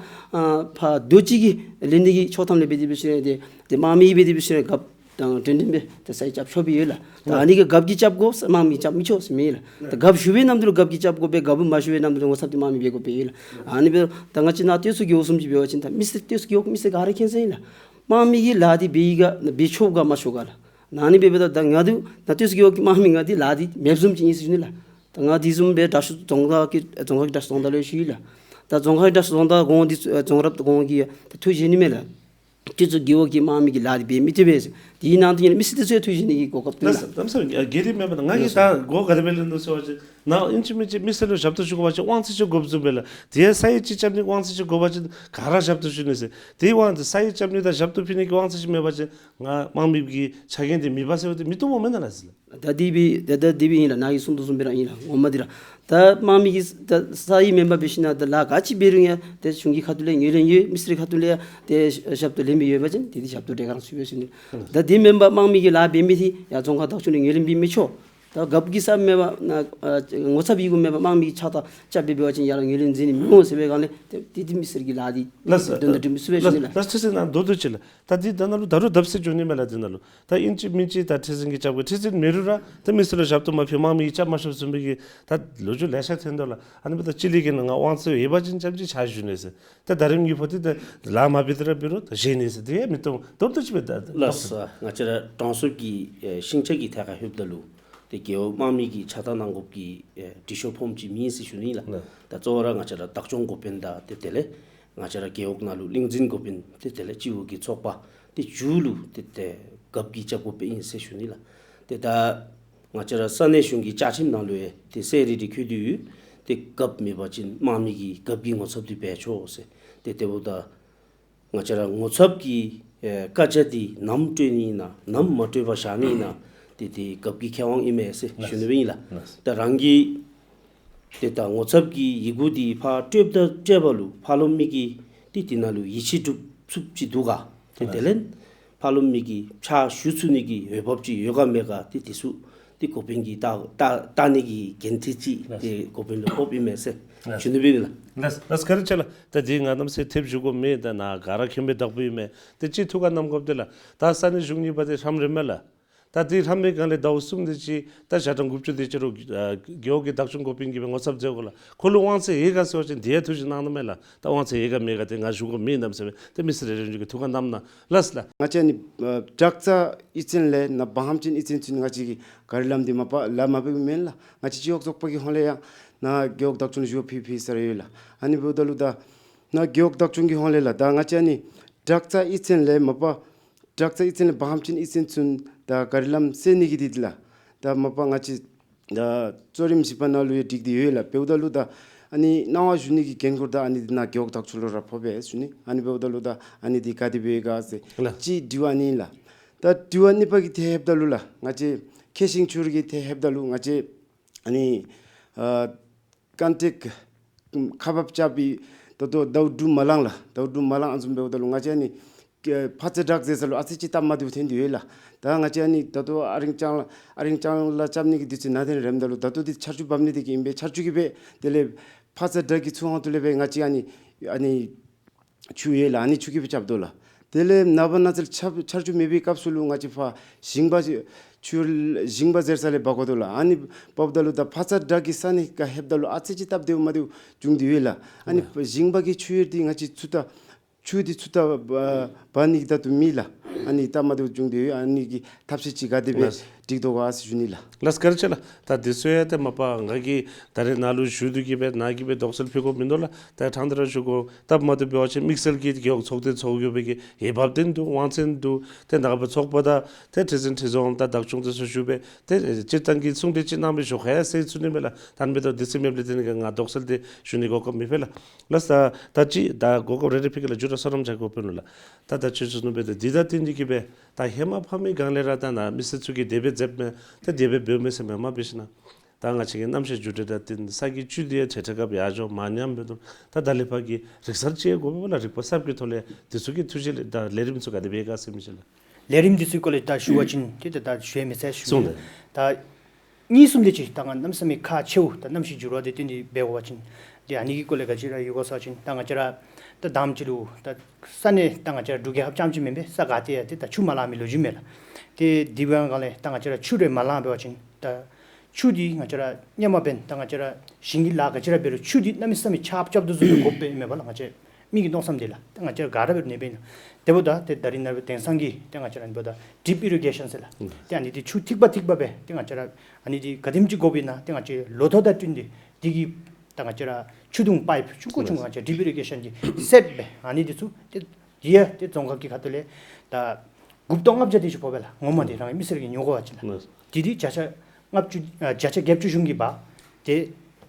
ཕར་རྡོ་ཅིག་གི་ལེན་ནི་གི་ཆོག་ཐམ་ལས་འབད་དེ་འབད་ཞིནམ་ལས་ཏེ་ཏེ་དམངས་མི་འབད་དེ་འབད་ཞིནམ་ལས་རྒཔོ་དང་འགྲན་འགྲན་སྦེ་ཏེ་ས་ཡིག་རྐྱབ་ཆོགཔ་ཡོད་ལགས། ད་ཨ་ནི་གི་རྒཔོ་གིས་རྐྱབ་དགོ་དམངས་མི་རྐྱབ་མི་ཆོག་ཟེར་མེད་ལགས། ད་རྒཔོ་ཞུ་བའི་ནམ་དུས་ལུ་རྒཔོ་གིས་རྐྱབ་དགོ་པས། རྒཔོ་མ་ཞུ་བའི་ནམ་དུས་ལུ་ངོ་ཚབ་འདི་དམངས་མི་འབད་དགོཔ་ཡོད་ལགས། ཨ་ནི་འབདཝ་ད་ང་བཅས་ནཱ་སྟོད་མཚོ་རྒེད་འོག་བཟུམ་ཅིག་འབད་བ་ཅིན་ད་མི་སེར་སྟོད་མཚོ་རྒེད་འོག་མི་སེར་ག་ར་མཁྱེན་གསལ་ཨིན་ལགས། དམངས་མི་གིས་ལཱ་འདི་འབད་ཡི་ག་འབད་ཆོགཔ་ག་མ་ཆོགཔ་ག་ལགས། ཨ་ནི་འབདཝ་ད་ད་ང་འདི་ད་སྟོད་མཚོ་རྒེད་འོག་གི་དམངས་མི་ང་འདི་ལཱ་འདི་མེདཔ་བཟུམ་ཅིག་ཨིན་ཟེར་ཞུ་ནི་ལགས། ད་ང་འདི་བཟུམ་སྦེ་དྲག་ཤོས་རྫོང་ཁག་གི་རྫོང་ཁག་གི་དྲག་ཤོས་རྫོང་བདག་ལུ་ཞུ་ཡི་ལགས། ད་རྫོང་ཁག་གི་དྲག་ཤོས་རྫོང་བདག་གོང་འདི་ཨ་རྫོང་རབ་གོང་གི་ད་ཐུགས་བཞེས་ནི་མས་ལགས། སྟོད་མཚོ་རྒེད་འོག་གི་དམངས་མི་གིས་ལཱ་འདི་འབད་མི་བཏུབ་པས་ཟེར། དེའི་ནང་དོན་ལས་མི་སེར་འདི་ཚུ་ཡང་ཐུགས་བཞེས་ནི་གི་གོ་སྐབས་ལགས། ད་ལྟོ་ང་བཅས་ར་སྒེར་རི་མེན་པར་ད་ང་གིས་ད་གོ་ག་དེ་སྦེ་ལེན་དོ་ཟེར་བ་ཅིན་ནཱ་ཨིན་ཅི་མིན་ཅི་མི་སེར་ལུ་ཞབས་ཏོག་ཞུ་དགོ་པ་ཅིན་དབང་ཚད་ཅིག་དགོཔ་བཟུམ་སྦེ་ལགས། དེ་ཡང་ས་ཡིག་ཅིག་རྐྱབ་ནི་དབང་ཚད་ཅིག་དགོ་པ་ཅིན་ག་ར་ཞབས་ཏོག་ཞུ་ནི་ཟེར། དེའི་དབང་དུ་ས་ཡིག་རྐྱབ་ནི་དང་ཞབས་ཏོག་ཕུལ་ནི་གི་དབང་ཚད་ཅིག་མེད་པ་ཅིན་ང་དམངས་མི་གི་ཆ་རྐྱེན་འདི་མེད་པ་ཟེར་བ་འདི་མི་བཏུབ་སྨོ་མེན་ན་ལགས་ཟེར་ལགས། ད་དེ་སྦེ་ད་ད་དེ་སྦེ་ཨིན་ལགས། ནཱ་གིས་གསུང་དོ་བཟུམ་སྦེ་ར་ཨིན་ལགས། ངོ་མ་འདི་ར་ད་དམངས་མི་གིས་ད་ས་ཡིག་མེན་པར་འབད་ཞིནམ་ད་ལཱ་ག་ཅི་འབད་རུང་ཡང་ཏེ་གཞུང་གི་ཁ་ཐུག་ལས་ངོས་ལེན་ཡོད། མི་སེར་ཁ་ཐུག་ལས་ཡང་ཏེ་ཞབས་ཏོག་ལེན་མི་ཡོད་པ་ཅིན་ཏེ་འདི་ཞབས་ཏོག་འདྲ་གང་ཚུད་པས་ཟེར་ནི། ད་དེ་མེན་པར་དམངས་མི་གིས་ལཱ་འབད་མི་འདི་ཡར་རྫོང་ཁག་བདག་སྐྱོང་ལས་ངོས་ལེན་འབད་མི་ཆོག། ད་རྒཔོ་གི་ས་མེད་པར་ནཱ་ཨ་ངོ་ཚབ་ཡི་གུ་མེད་པར་དམངས་མི་གིས་ཕྱག་རྟགས་རྐྱབ་སྦེ་འབད་བ་ཅིན་ཡར་ལས་ངོས་ལེན་མཛད་ནི་མི་འོང་ཟེར་བའི་སྒང་ལས་ཏེ་ཏེ་ཏེ་མི་སེར་གྱི་ལཱ་འདི་ལགས་སོ། དོན་དང་ལྡན་པ་ཚུད་པས་ཟེར་ནི་ལགས། ལགས་སོ། ཁྲི་འཛིན་ནཱ་མདོར་བསྡུས་ཅིག་ལགས། ད་འདི་ད་ནཱ་ལུ་ད་རུང་བརྡབ་གསིག་འགྱོ་ནི་མས་ལགས། འདི་ནང་ལུ་ད་ཨིན་ཅི་མིན་ཅི་ད་ཁྲི་འཛིན་གྱིས་རྐྱབ་དགོ། ཁྲི་འཛིན་མེད་རུང་ར་ད་མི་སེར་ལུ་ཞབས་ཏོག་མ་ཕུལ་དམངས་མི་གིས་རྐྱབ་མ་ཆོགཔ་བཟུམ་སྦེ་གི་ད་ལོ་རྒྱུས་ལེ་ཤ་ཐོན་དོ་ལགས། ཨ་ནི་འབདཝ་ད་སྤྱི་ལས་ཀྱི་ནང་ང་དབང་ཚད་ཡོད་པ་ཅིན་རྐྱངམ་ཅིག་ཕྱག་ཞུ་ནི་ཟེར། ད་ད་རིས་ངེའི་ཕོ་འདི་ད་ལཱ་མ་འབད་དེ་ར་འབད་རུང་ད་བཞེས་ནི་ཟེར། དེ་ཡང་མི་བཏུབ། མདོར་བསྡུས་ཅིག་སྦེ་ད་ལགས་སོ། ང་བཅས་ར་གྲོང་གསེབ་ཀྱི་ཨེ་ཤིང་ཆ་གི་ཐད་ཁར་ལྷོདཔ་ད་ལུ་ཏེ་རྒེད་འོག་དམངས་མི་གིས་ཕྱག་རྟགས་གནང་དགོཔ་གི་ཨེ་དྲི་ཤོག་ཕོརམ་ཅིག་མེད་ཟེར་ཞུ་ནི་ལགས། ལགས། ད་གཙོ་བོ་ར་ང་བཅས་ར་བདག་སྐྱོང་འགོ་དཔོན་དང་ཏེ་དེ་ལས་ང་བཅས་ར་རྒེད་འོག་ནང་ལུ་གླིང་འཛིན་འགོ་དཔོན་ཏེ་དེ་ལས་སྤྱི་འོག་གི་ཚོགས་པ་ཏེ་མཇུག་ལུ་ཏེ་ཏེ་རྒཔོ་གིས་རྐྱབ་དགོཔ་ཨིན་ཟེར་ཞུ་ནི་ལགས། ཏེ་ད་ང་བཅས་ར་ས་གནས་གཞུང་གི་བཅའ་ཁྲིམས་ནང་ལུ་ཡང་ཏེ་གསལ་རི་རི་འཁོད་དེ་ཡོད། ཏེ་རྒཔོ་མེད་པ་ཅིན་དམངས་མི་གིས་རྒཔོ་གི་ངོ་ཚབ་འདི་འབད་ཆོག་ཟེར། ཏེ་དེ་འབདཝ་ད་ང་བཅས་ར་ངོ་ཚབ་ཀྱི་ཨེ་བཀའ་རྒྱ་འདི་ནམ་སྤྲོད་ནི་ཨིན་ན་ནམ་མ་སྤྲོད་པར་བཞག་ནི་ཨིན་ན་ཏེ་དེ་རྒཔོ་གི་ཁེ་དབང་ཨིན་མས་ཟེར་ཞུ་ནི་སྦེ་ཨིན་ལགས། ལགས། ད་རང་གི་ཏེ་ད་ངོ་ཚབ་ཀྱི་ཡི་གུ་འདི་ཕར་སྤྲོདཔ་ད་སྤྲོད་པ་ལུ་ཕར་ལོགས་མི་གིས་ཏེ་དེ་ནང་ལུ་ཡིད་ཆེས་སྒྲུབ་ཚུགསཔ་ཅིག་འདུག་ག། ཏེ་དེ་ལས་ཕར་ལོགས་མི་གིས་ཕྱག་ཞུ་ཚུགས་ནི་གི་འོས་འབབ་ཅིག་ཡོད་ག་མེད་ག་ཏེ་དེ་ཚུ་ཏེ་འགོ་དཔོན་གྱིས་བལྟ་བལྟ་བལྟ་ནི་གི་འགན་འཁྲི་ཅིག་ལགས། ཏེ་འགོ་དཔོན་ལུ་ཕོགཔ་ཨིན་མས་ཟེར་ལགས། ཞུ་ནི་སྦེ་ཨིན་ལགས། ལགས་ལགས། བཀའ་དྲིན་ཆེ་ལགས། ད་འདི་ང་གནམ་མེད་ས་མེད་ཐེབས་ཞུ་དགོཔ་མེད། ད་ནཱ་ག་ར་མཁྱེན་པའི་བདག་པོ་ཨིན་མས། ཏེ་སྤྱི་ཐུགས་ཁར་བསྣམ་དགོཔ་འདི་ལགས། ད་ས་གནས་གཞུང་གཉིས་པ་འདི་ཧྲམ་རེ་མས་ལགས། ད་དེ་ལྷམ་པའི་སྒང་ལས་ཟླཝ་གསུམ་དེ་ཅིག་ད་ཞག་གྲངས་དགུ་བཅུ་དེ་ཅིག་རུང་ཨ་རྒེད་འོག་གི་བདག་སྐྱོང་འགོ་དཔོན་གྱིས་སྦེ་ངོ་ཚབ་མཛད་དགོ་ལགས། ཁོ་ལུ་དབང་ཚད་ཡོད་ག་ཟེར་བ་ཅིན་དེ་ཡང་ཐུགས་ཞིབ་གནང་ནི་མས་ལགས། ད་དབང་ཚད་ཡོད་ག་མེད་ག་དེ་ང་ཞུ་དགོཔ་མེད་གནམ་མེད་ས་མེད། ཏེ་མི་སེར་རེ་རེ་ཚུ་གིས་ཐུགས་ཁར་བསྣམས་གནང་ལགས་ལགས། ང་བཅས་ཨ་ནི་ཨ་བྲག་རྩ་གཡུས་ཚན་ལས་ནཱ་བ་ཧམ་ཅན་གཡུས་ཚན་ཚུན་ང་བཅས་ཀྱི་ག་རི་ལམ་འདི་མ་པ་ལམ་མ་འབད་མེན་ལགས། ང་བཅས་སྤྱི་འོག་ཚོགས་པ་གི་ཧོངས་ལས་ཡང་ནཱ་རྒེད་འོག་བདག་སྐྱོང་ལུ་ཞུ་བ་ཕུལ་ཕུལ་ས་ར་ཡོད་ལགས། ཨ་ནི་འབདཝ་ད་ལུ་ད་ནཱ་རྒེད་འོག་བདག་སྐྱོང་གི་ཧོངས་ལས་ལགས། ད་ང་བཅས་ཨ་ནི་བྲག་རྩ་གཡུས་ཚན་ལས་མ་པ་བྲག་རྩ་གཡུས་ཚན་ལས་བ་ཧམ་ཅན་གཡུས་ཚན་ཚུན་ད་ག་རི་ལམ་སེལ་ནི་གི་འདི་འདི་ལགས། ད་མ་པ་ང་བཅས་ད་གཙོ་རིམ་བཞི་པ་ནང་ལུ་ཡང་བསྒྲིགས་ཏེ་ཡོད་ལགས། འབདཝ་ད་ལུ་ད་ཨ་ནི་གནང་བ་ཞུ་ནི་གི་འགན་ཁུར་ད་ཨ་ནི་འདི་ནཱ་རྒེད་འོག་བདག་སྐྱོང་ལུ་ར་ཕོག་པས་ཞུ་ནི། ཨ་ནི་འབདཝ་ད་ལུ་ད་ཨ་ནི་འདི་ག་དེ་སྦེ་ཡོད་ག་ཟེར་ལགས། གཅིག་དྲི་བ་ཨ་ནི་ལགས། ད་དྲི་བ་གཉིས་པ་གི་ཐད་ལྷོདཔ་ད་ལུ་ལགས། ང་བཅས་ཁེ་ཤིང་ཆུ་རུད་ཀྱི་ཐད་ལྷོདཔ་ད་ལུ་ང་བཅས་ཨ་ནི་ཨ་ཀན་ཊེཀ་ཁ་འབབ་རྐྱབ་སྦེ་ད་ལྟོ་ཟླཝ་དྲུག་མ་ལང་ལགས། ཟླཝ་དྲུག་མ་ལང་ཨ་ནི་བཟུམ་འབདཝ་ད་ལུ་ང་བཅས་ཨ་ནི་ཕར་རྩ་བྲག་ཟེར་ས་ལུ་ཨ་ཙི་ཅིག་སྟབས་མ་བདེཝ་ཐོན་ཏེ་ཡོད་ལགས། ད་ང་བཅས་ཨ་ནི་ད་ལྟོ་ཨ་རིང་ལྕང་ལ་ཨ་རིང་ལྕང་ལ་རྐྱབ་ནི་གི་དུས་ཚོད་ནང་དེ་རནམ་ད་ལུ་ད་ལྟོ་འདི་ཆར་ཆུ་འབབ་ནི་དེ་གིས་ཨིན་པས། ཆར་ཆུ་གིས་སྦེ་དེ་ལས་ཕར་རྩ་བྲག་གི་ཚུར་ཧོངས་ཏོ་ལས་སྦེ་ང་བཅས་ཨ་ནི་ཨ་ནི་ཆུ་ཡོད་ལགས། ཨ་ནི་ཆུ་གིས་སྦེ་རྐྱབ་དོ་ལགས། དེ་ལས་ནངས་པ་གནངས་ཚེ་ཆར་ཆར་ཆུ་མེད་པའི་སྐབས་སུ་ལུ་ང་བཅས་ཕར་ཞིང་པ་ཆུ་ཞིང་པ་ཟེར་ས་ལས་འབག་དགོ་དོ་ལགས། ཨ་ནི་འབགཔ་ད་ལུ་ད་ཕར་རྩ་བྲག་གི་ས་གནས་ཁར་ལྷོདཔ་ད་ལུ་ཨ་ཙི་ཅིག་སྟབས་བདེཝ་མ་བདེཝ་བྱུང་སྟེ་ཡོད་ལགས། ཨ་ནི་ཞིང་པ་གི་ཆུ་གཡུར་འདི་ང་བཅས་ཚུར་ད་ཆུ་འདི་ཚུར་ད་འབག་ནི་གི་ད་ལྟོ་མེད་ལགས། ཨ་ནི་སྟབས་མ་བདེཝ་བྱུང་སྟེ་ཡོད། ཨ་ནི་གི་ཐབས་ཤེས་ཅིག་ག་དེ་སྦེ་ལགས། སྒྲིག་དོ་ག་ཟེར་ཞུ་ནི་ལགས། ལགས་བཀའ་དྲིན་ཆེ་ལགས། ད་འདི་ཚུ་ཡང་ཏེ་མ་པ་ང་གིས་ད་རེས་ནཱ་ལུ་ཞུ་དོ་གིས་སྦེ་ནཱ་གིས་སྦེ་དོགས་སེལ་ཕུལ་དགོཔ་མིན་འདུག་ལགས། ད་ཕྲང་སྟེ་ར་ཞུ་དགོ། སྟབས་མ་བདེཝ་འབད་བ་ཅིན་དམིགས་བསལ་གྱིས་རྒེད་འོག་ཚོགས་སྡེ་ཚོགས་ཡོད་པའི་གི་འོས་འབབ་ལྡན་འདུག། དབང་ཚད་འདུག། ཏེ་ནཱ་ག་སྦེ་ཚོགས་པ་དང་ཏེ་ཁྲི་འཛིན་ཁྲི་འཛིན་དང་བདག་སྐྱོང་དེ་ཚུ་ཞུ་སྦེ་ཏེ་སྤྱིར་བཏང་གི་གསུང་གྲོས་ཅིག་གནང་སྦེ་ཞུ་ཁ་ཡང་ཟེར་ཚུགས་ནི་མས་ལགས། ད་ཨ་ནི་འབདཝ་ད་དུས་ཚོད་མེདཔ་ལས་བརྟེན་ང་དོགས་སེལ་འདི་ཞུ་ནི་གོ་སྐབས་མེད་པས་ལགས། ལགས་སོ། ད་ཅི་ད་གོ་སྐབས་རེ་རེ་ཕུལ་གེ་ལགས། མཇུག་ར་གསོལ་རས་མཇལ་དགོ་པས་ལགས། ད་ད་ཅི་ཞུ་ནི་འབད་དེ་འདི་དང་བསྟུན་ཏེ་གིས་སྦེ་ད་ཧེ་མ་ཕ་མའི་སྒང་ལས་ར་ད་ནཱ་མི་སེར་ཚུ་གིས་དེ་སྦེ་མཛདཔ་མས། ད་དེ་སྦེ་འབདཝ་མས་ཟེར་མས། མ་འབད་ཞིན་ན་ད་ང་བཅས་ཀྱི་གནམ་གཤིས་འགྱུར་འགྲོས་དང་བསྟུན་ས་གི་བཅུད་འདི་ཡང་ཏེ་ཏེ་ག་སྦེ་ཡར་འགྱོ་མར་ཉམས་འབད་དོ། ད་ད་ལས་ཕར་གྱི་རིག་གསར་ཅིག་དགོ་པས་ལགས། རིག་པ་གསརཔ་གི་ཐོག་ལས་དེ་ཚུ་གི་ཐུགས་བཞེད་ལས་ད་ལས་རིམ་ཚུ་ག་དེ་སྦེ་ཡོད་ག་ཟེར་མི་ཅིག་ལགས། ལས་རིམ་འདི་ཚུ་སྐོར་ལས་ད་ཞུ་བ་ཅིན་ཏེ་ད་ད་ཞུ་ཡང་མི་ཚར་ཞུ་གསུངས་ནི། ད་ད་གཉིས་གསུམ་དེ་ཅིག་ད་ང་གནམ་མེད་ས་མེད་ཁག་ཆེཝ་ད་གནམ་གཤིས་འགྱུར་བ་དེ་བསྟུན་ཏེ་འབད་བ་ཅིན་ཏེ་ཨ་ནི་གི་སྐོར་ལས་ག་ཅི་ར་ཡོད་ག་ཟེར་བ་ཅིན་ད་ང་བཅས་ར་ད་དང་པ་ཅིག་ལུ་ད་ས་གནས་ད་ང་བཅས་ར་འབྲུག་རྒྱལ་ཁབ་རྐྱངམ་ཅིག་མེན་པས། ས་ག་ཏེ་ཡང་ཏེ་ད་ཆུ་མ་ལང་མི་ལོ་རྒྱུས་མེད་ལགས། ཏེ་དེ་འབདཝ་ལས་ད་ང་བཅས་ར་ཆུ་རེ་མ་ལང་འབད་བ་ཅིན་ད་ཆུ་འདི་ང་བཅས་ར་སྔོན་མ་འབདན་ད་ང་བཅས་ར་ཞིང་གི་ལཱ་ག་ཅི་ར་འབད་རུང་ཆུ་འདི་གནམ་མེད་ས་མེད་ཆརཔ་རྐྱབ་དོ་བཟུམ་སྦེ་དགོཔ་སྦེ་མེན་པ་ལགས། ང་བཅས་མི་གི་མནོ་བསམ་འདི་ལགས། ད་ང་བཅས་ར་ག་ར་འབད་རུང་ཨ་ནི་སྦེ་ཨིན་ན། དེ་འབདཝ་ད་ཏེ་ད་རིས་ནངས་པ་དེང་སང་གི་ཏེ་ང་བཅས་ར་ཨ་ནི་འབདཝ་ད་ཌིབ་ཨི་རི་གེ་ཤཱན་ཟེར་ལགས། ཨུམ། ཏེ་ཨ་ནི་འདི་ཆུ་ཐིགས་པ་ཐིགས་པ་སྦེ་ཏེ་ང་བཅས་ར་ཨ་ནི་འདི་ག་དེམ་ཅིག་དགོཔ་ཨིན་ན་ཏེ་ང་བཅས་ལོ་ཐོག་དང་བསྟུན་ཏེ་འདི་གི་ད་ང་བཅས་ར་ཆུ་དུང་པའིཔ་ཆུང་ཀུ་ཆུང་ཀུ་ང་བཅས་ཌིབ་ཨི་རི་གེ་ཤཱན་གྱི་སེཊ་སྦེ་ཨ་ནི་འདི་ཚུ་ཏེ་འདི་ཡང་ཏེ་རྫོང་ཁག་གི་ཁ་ཐུག་ལས་ད་དགུ་སྟོང་ལྔ་བརྒྱ་དེ་ཅིག་ཕོག་པས་ལགས། ངོ་མ་འདི་རང་མི་སེར་གྱིས་ཉོ་དགོ་པ་ཅིན་ལགས། ལགས། དེ་འདི་བརྒྱ་ཆ་ལྔ་བཅུ་ཨ་བརྒྱ་ཆ་བརྒྱད་ཅུ་གཞུང་གིས་འབག། ཏེ་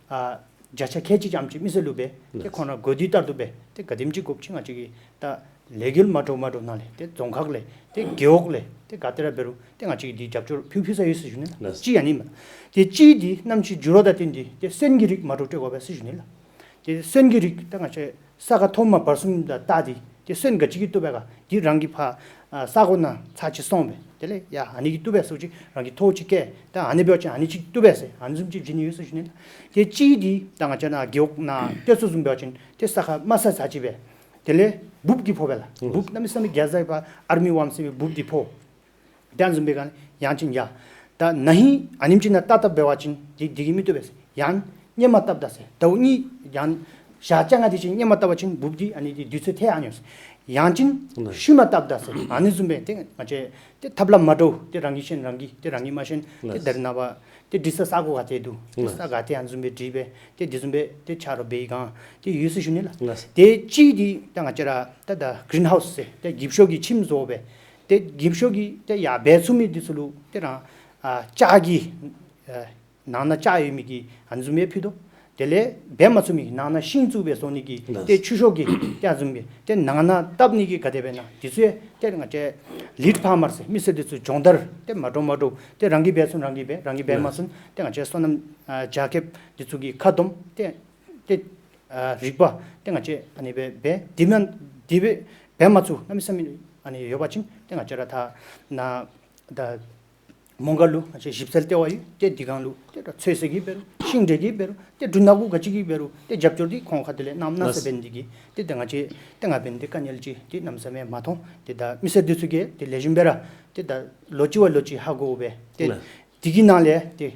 ཨ་བརྒྱ་ཆ་ཁལ་གཅིག་ཙམ་ཅིག་མི་སེར་ལུ་འབད། ཏེ་ལགས། ཁོང་ར་དགོས་འདོད་ལྟར་དུ་འབད། ཏེ་ག་དེམ་ཅིག་དགོཔ་ཅིག་ང་བཅས་ཀྱིས་ད་ལས་འགུལ་མ་འདྲཝ་མ་འདྲཝ་ནང་ལས་ཏེ་རྫོང་ཁག་ལས་ཏེ་རྒེད་འོག་ལས་ཏེ་ག་ཏེ་ར་འབད་རུང་ཏེ་ང་བཅས་ཀྱིས་འདི་རྒྱབ་སྐྱོར་ཕུལ་ཕུལ་ས་ཡོད་ཟེར་ཞུ་ནི་ལགས། ལགས། གཅིག་ཨ་ནི་མས། ཏེ་གཅིག་འདི་གནམ་གཤིས་འགྱུར་བ་དང་བསྟུན་ཏེ་ཏེ་སོན་གྱི་རིགས་མ་འདྲཝ་སྤྲོད་དགོ་པས་ཟེར་ཞུ་ནི་ལགས། ཏེ་སོན་གྱི་རིགས་ད་ང་བཅས་ས་ཁ་མཐོ་དམའ་བར་གསུམ་དང་བལྟ་སྟེ་ཏེ་སོན་ག་ཅི་གིས་བཏུབ་པས་ག་འདི་རང་གིས་ཕར་ཨ་ས་གོ་ནང་ཚར་གཅིག་སོང་སྦེ་དེ་ལས་ཡ་ཨ་ནི་གིས་བཏུབ་པས་ཟེར་ཅིག་རང་གིས་ཐོ་ཅིག་བཀལ། ད་ཨ་ནི་འབད་བ་ཅིན་ཨ་ནི་ཅིག་བཏུབ་པས་ཟེར་ཨ་ནི་བཟུམ་ཅིག་བྱིན་ནི་ཡོད་ཟེར་ཞུ་ནི་ལགས། ཏེ་གཅིག་འདི་ད་ང་བཅས་ནཱ་རྒེད་འོག་ནང་སྟོད་མཚོ་བཟུམ་འབད་བ་ཅིན་ཏེ་ས་ཁ་དམའ་ས་ཚར་གཅིག་སྦེ་དེ་ལས་འབུབ་འདི་ཕོག་པས་ལགས། ཨུམ། འབུབ་གནམ་མེད་ས་མེད་རྒྱ་ཟེར་བ་ཨར་མི་ཝརམ་ཟེར་བའི་འབུབ་འདི་ཕོག། ཏེ་ཨ་ནི་བཟུམ་སྦེ་ག་ཡང་ཅིན་ཡ་ད་ན་ཧིང་ཨ་ནེམ་ཅིག་ནང་བཏབ་བཏབ་འབད་བ་ཅིན་འདི་འདི་གིས་མི་བཏུབ་པས་ཟེར། ཡང་སྔོན་མ་བཏབ་ད་ཟེར། ཟླཝ་གཉིས་ཡང་ཞག་བཅོ་ལྔ་དེ་ཅིག་སྔོན་མ་བཏབ་པ་ཅིན་འབུབ་འདི་ཨ་ནི་འདི་དུས་ཚོད་ཐལ་ཨ་ནི་ཡོད་ཟེར། ཡང་ཅིན་ཤུལ་མ་བཏབ་ད་ཟེར། ཨ་ནི་བཟུམ་སྦེ་ཏེ་ང་བཅས་ཏེ་ཐབས་ལམ་མ་འདྲཝ་ཏེ་རང་གིས་ཤེས་རང་གིས་ཏེ་རང་གིས་མ་ཤེས་ཏེ་ལགས། ད་རེས་ནངས་པ་ཏེ་འབྲི་ས་ས་གོ་ག་ཏེ་འདུག། ཏེ་ལགས། ས་ག་ཏེ་ཨ་ནི་བཟུམ་སྦེ་འབྲི་སྦེ་ཏེ་འདི་བཟུམ་སྦེ་ཏེ་ཆ་རོགས་འབད་བའི་སྒང་ཏེ་ཡོད་ཟེར་ཞུ་ནི་ལགས། ལགས། ཏེ་གཅིག་འདི་ད་ང་བཅས་ར་ད་ད་གི་རིན་ཧའུསི་ཟེར་ཏེ་འགྱིབ་ཤོག་གི་ཁྱིམ་བཟོ་སྦེ་ཏེ་འགྱིབ་ཤོག་གི་ཏེ་ཡར་འབད་ཚུགས་མི་འདི་ཚུ་ལུ་ཏེ་རང་ཨ་ལྕགས་ཀྱི་ཨ་ནང་ན་ལྕགས་ཡོད་མི་གི་ཨ་ནི་བཟུམ་སྦེ་ཕུལ་དོ། དེ་ལས་འབད་མ་ཚུགས་མི་གི་ནང་ན་ཤིང་བཙུགས་སྦེ་བཟོ་ནི་གི་ལགས། ཏེ་ཆུ་ཤོག་གི་ཏེ་ཨ་ནི་བཟུམ་སྦེ་ཏེ་ནང་ན་བཏབ་ནི་གི་ག་དེ་སྦེ་ན་འདི་ཚུ་ཡང་ཏེ་ང་བཅས་ལིཌ་ཕཱར་མར་ཟེར་མི་སེར་འདི་ཚུ་སྦྱོང་བརྡར་ཏེ་མ་འདྲཝ་མ་འདྲཝ་ཏེ་རང་གིས་འབད་ཚུགས་རང་གིས་འབད། རང་གིས་འབད་མ་ལགས། ཚུགས་ཏེ་ང་བཅས་སོ་ནམ་ཨ་རྒྱ་ཁེབས་འདི་ཚུ་གི་ཁ་སྡོམ་ཏེ་ཏེ་ཨ་རིག་པ་ཏེ་ང་བཅས་ཨ་ནི་སྦེ་འབད། འདི་མེན་འདི་སྦེ་འབད་མ་ཚུགས་གནམ་མེད་ས་མེད་ཨ་ནི་ཡོད་པ་ཅིན་ཏེ་ང་བཅས་ར་ད་ནཱ་ད་མོང་སྒར་ལུ་ང་བཅས་ཞིབ་འཚོལ་ལྟེ་བ་ཡོད། ཏེ་འདི་སྒང་ལུ་ཏེ་ད་ཚོད་བསྲེ་གི་འབད་རུང་ ཁྲིམས་འགལ་གྱི་འབད་རུང་ཏེ་འབྲུ་ནག་པོ་ག་ཅི་གི་འབད་རུང་ཏེ་རྒྱབ་སྐྱོར་འདི་ཁོང་ཁ་ཐུག་ལས་གནངམ་གནང་ས་ལགས། འབད་ནི་འདི་གིས་ཏེ་ཏེ་ང་བཅས་ཏེ་ང་འབད་ནི་འདི་དཀའ་ངལ་ཅིག་ཏེ་གནམ་མེད་ས་མེད་མ་མཐོང་། ཏེ་ད་མི་སེར་འདི་ཚུ་གིས་ཏེ་ལེགས་ཤོམ་སྦེ་ར་ཏེ་ད་ལོ་གཅིག་བ་ལོ་གཅིག་ཧ་གོ་སྦེ་ཏེ་ལགས། དེ་གི་ནང་ལས་ཏེ་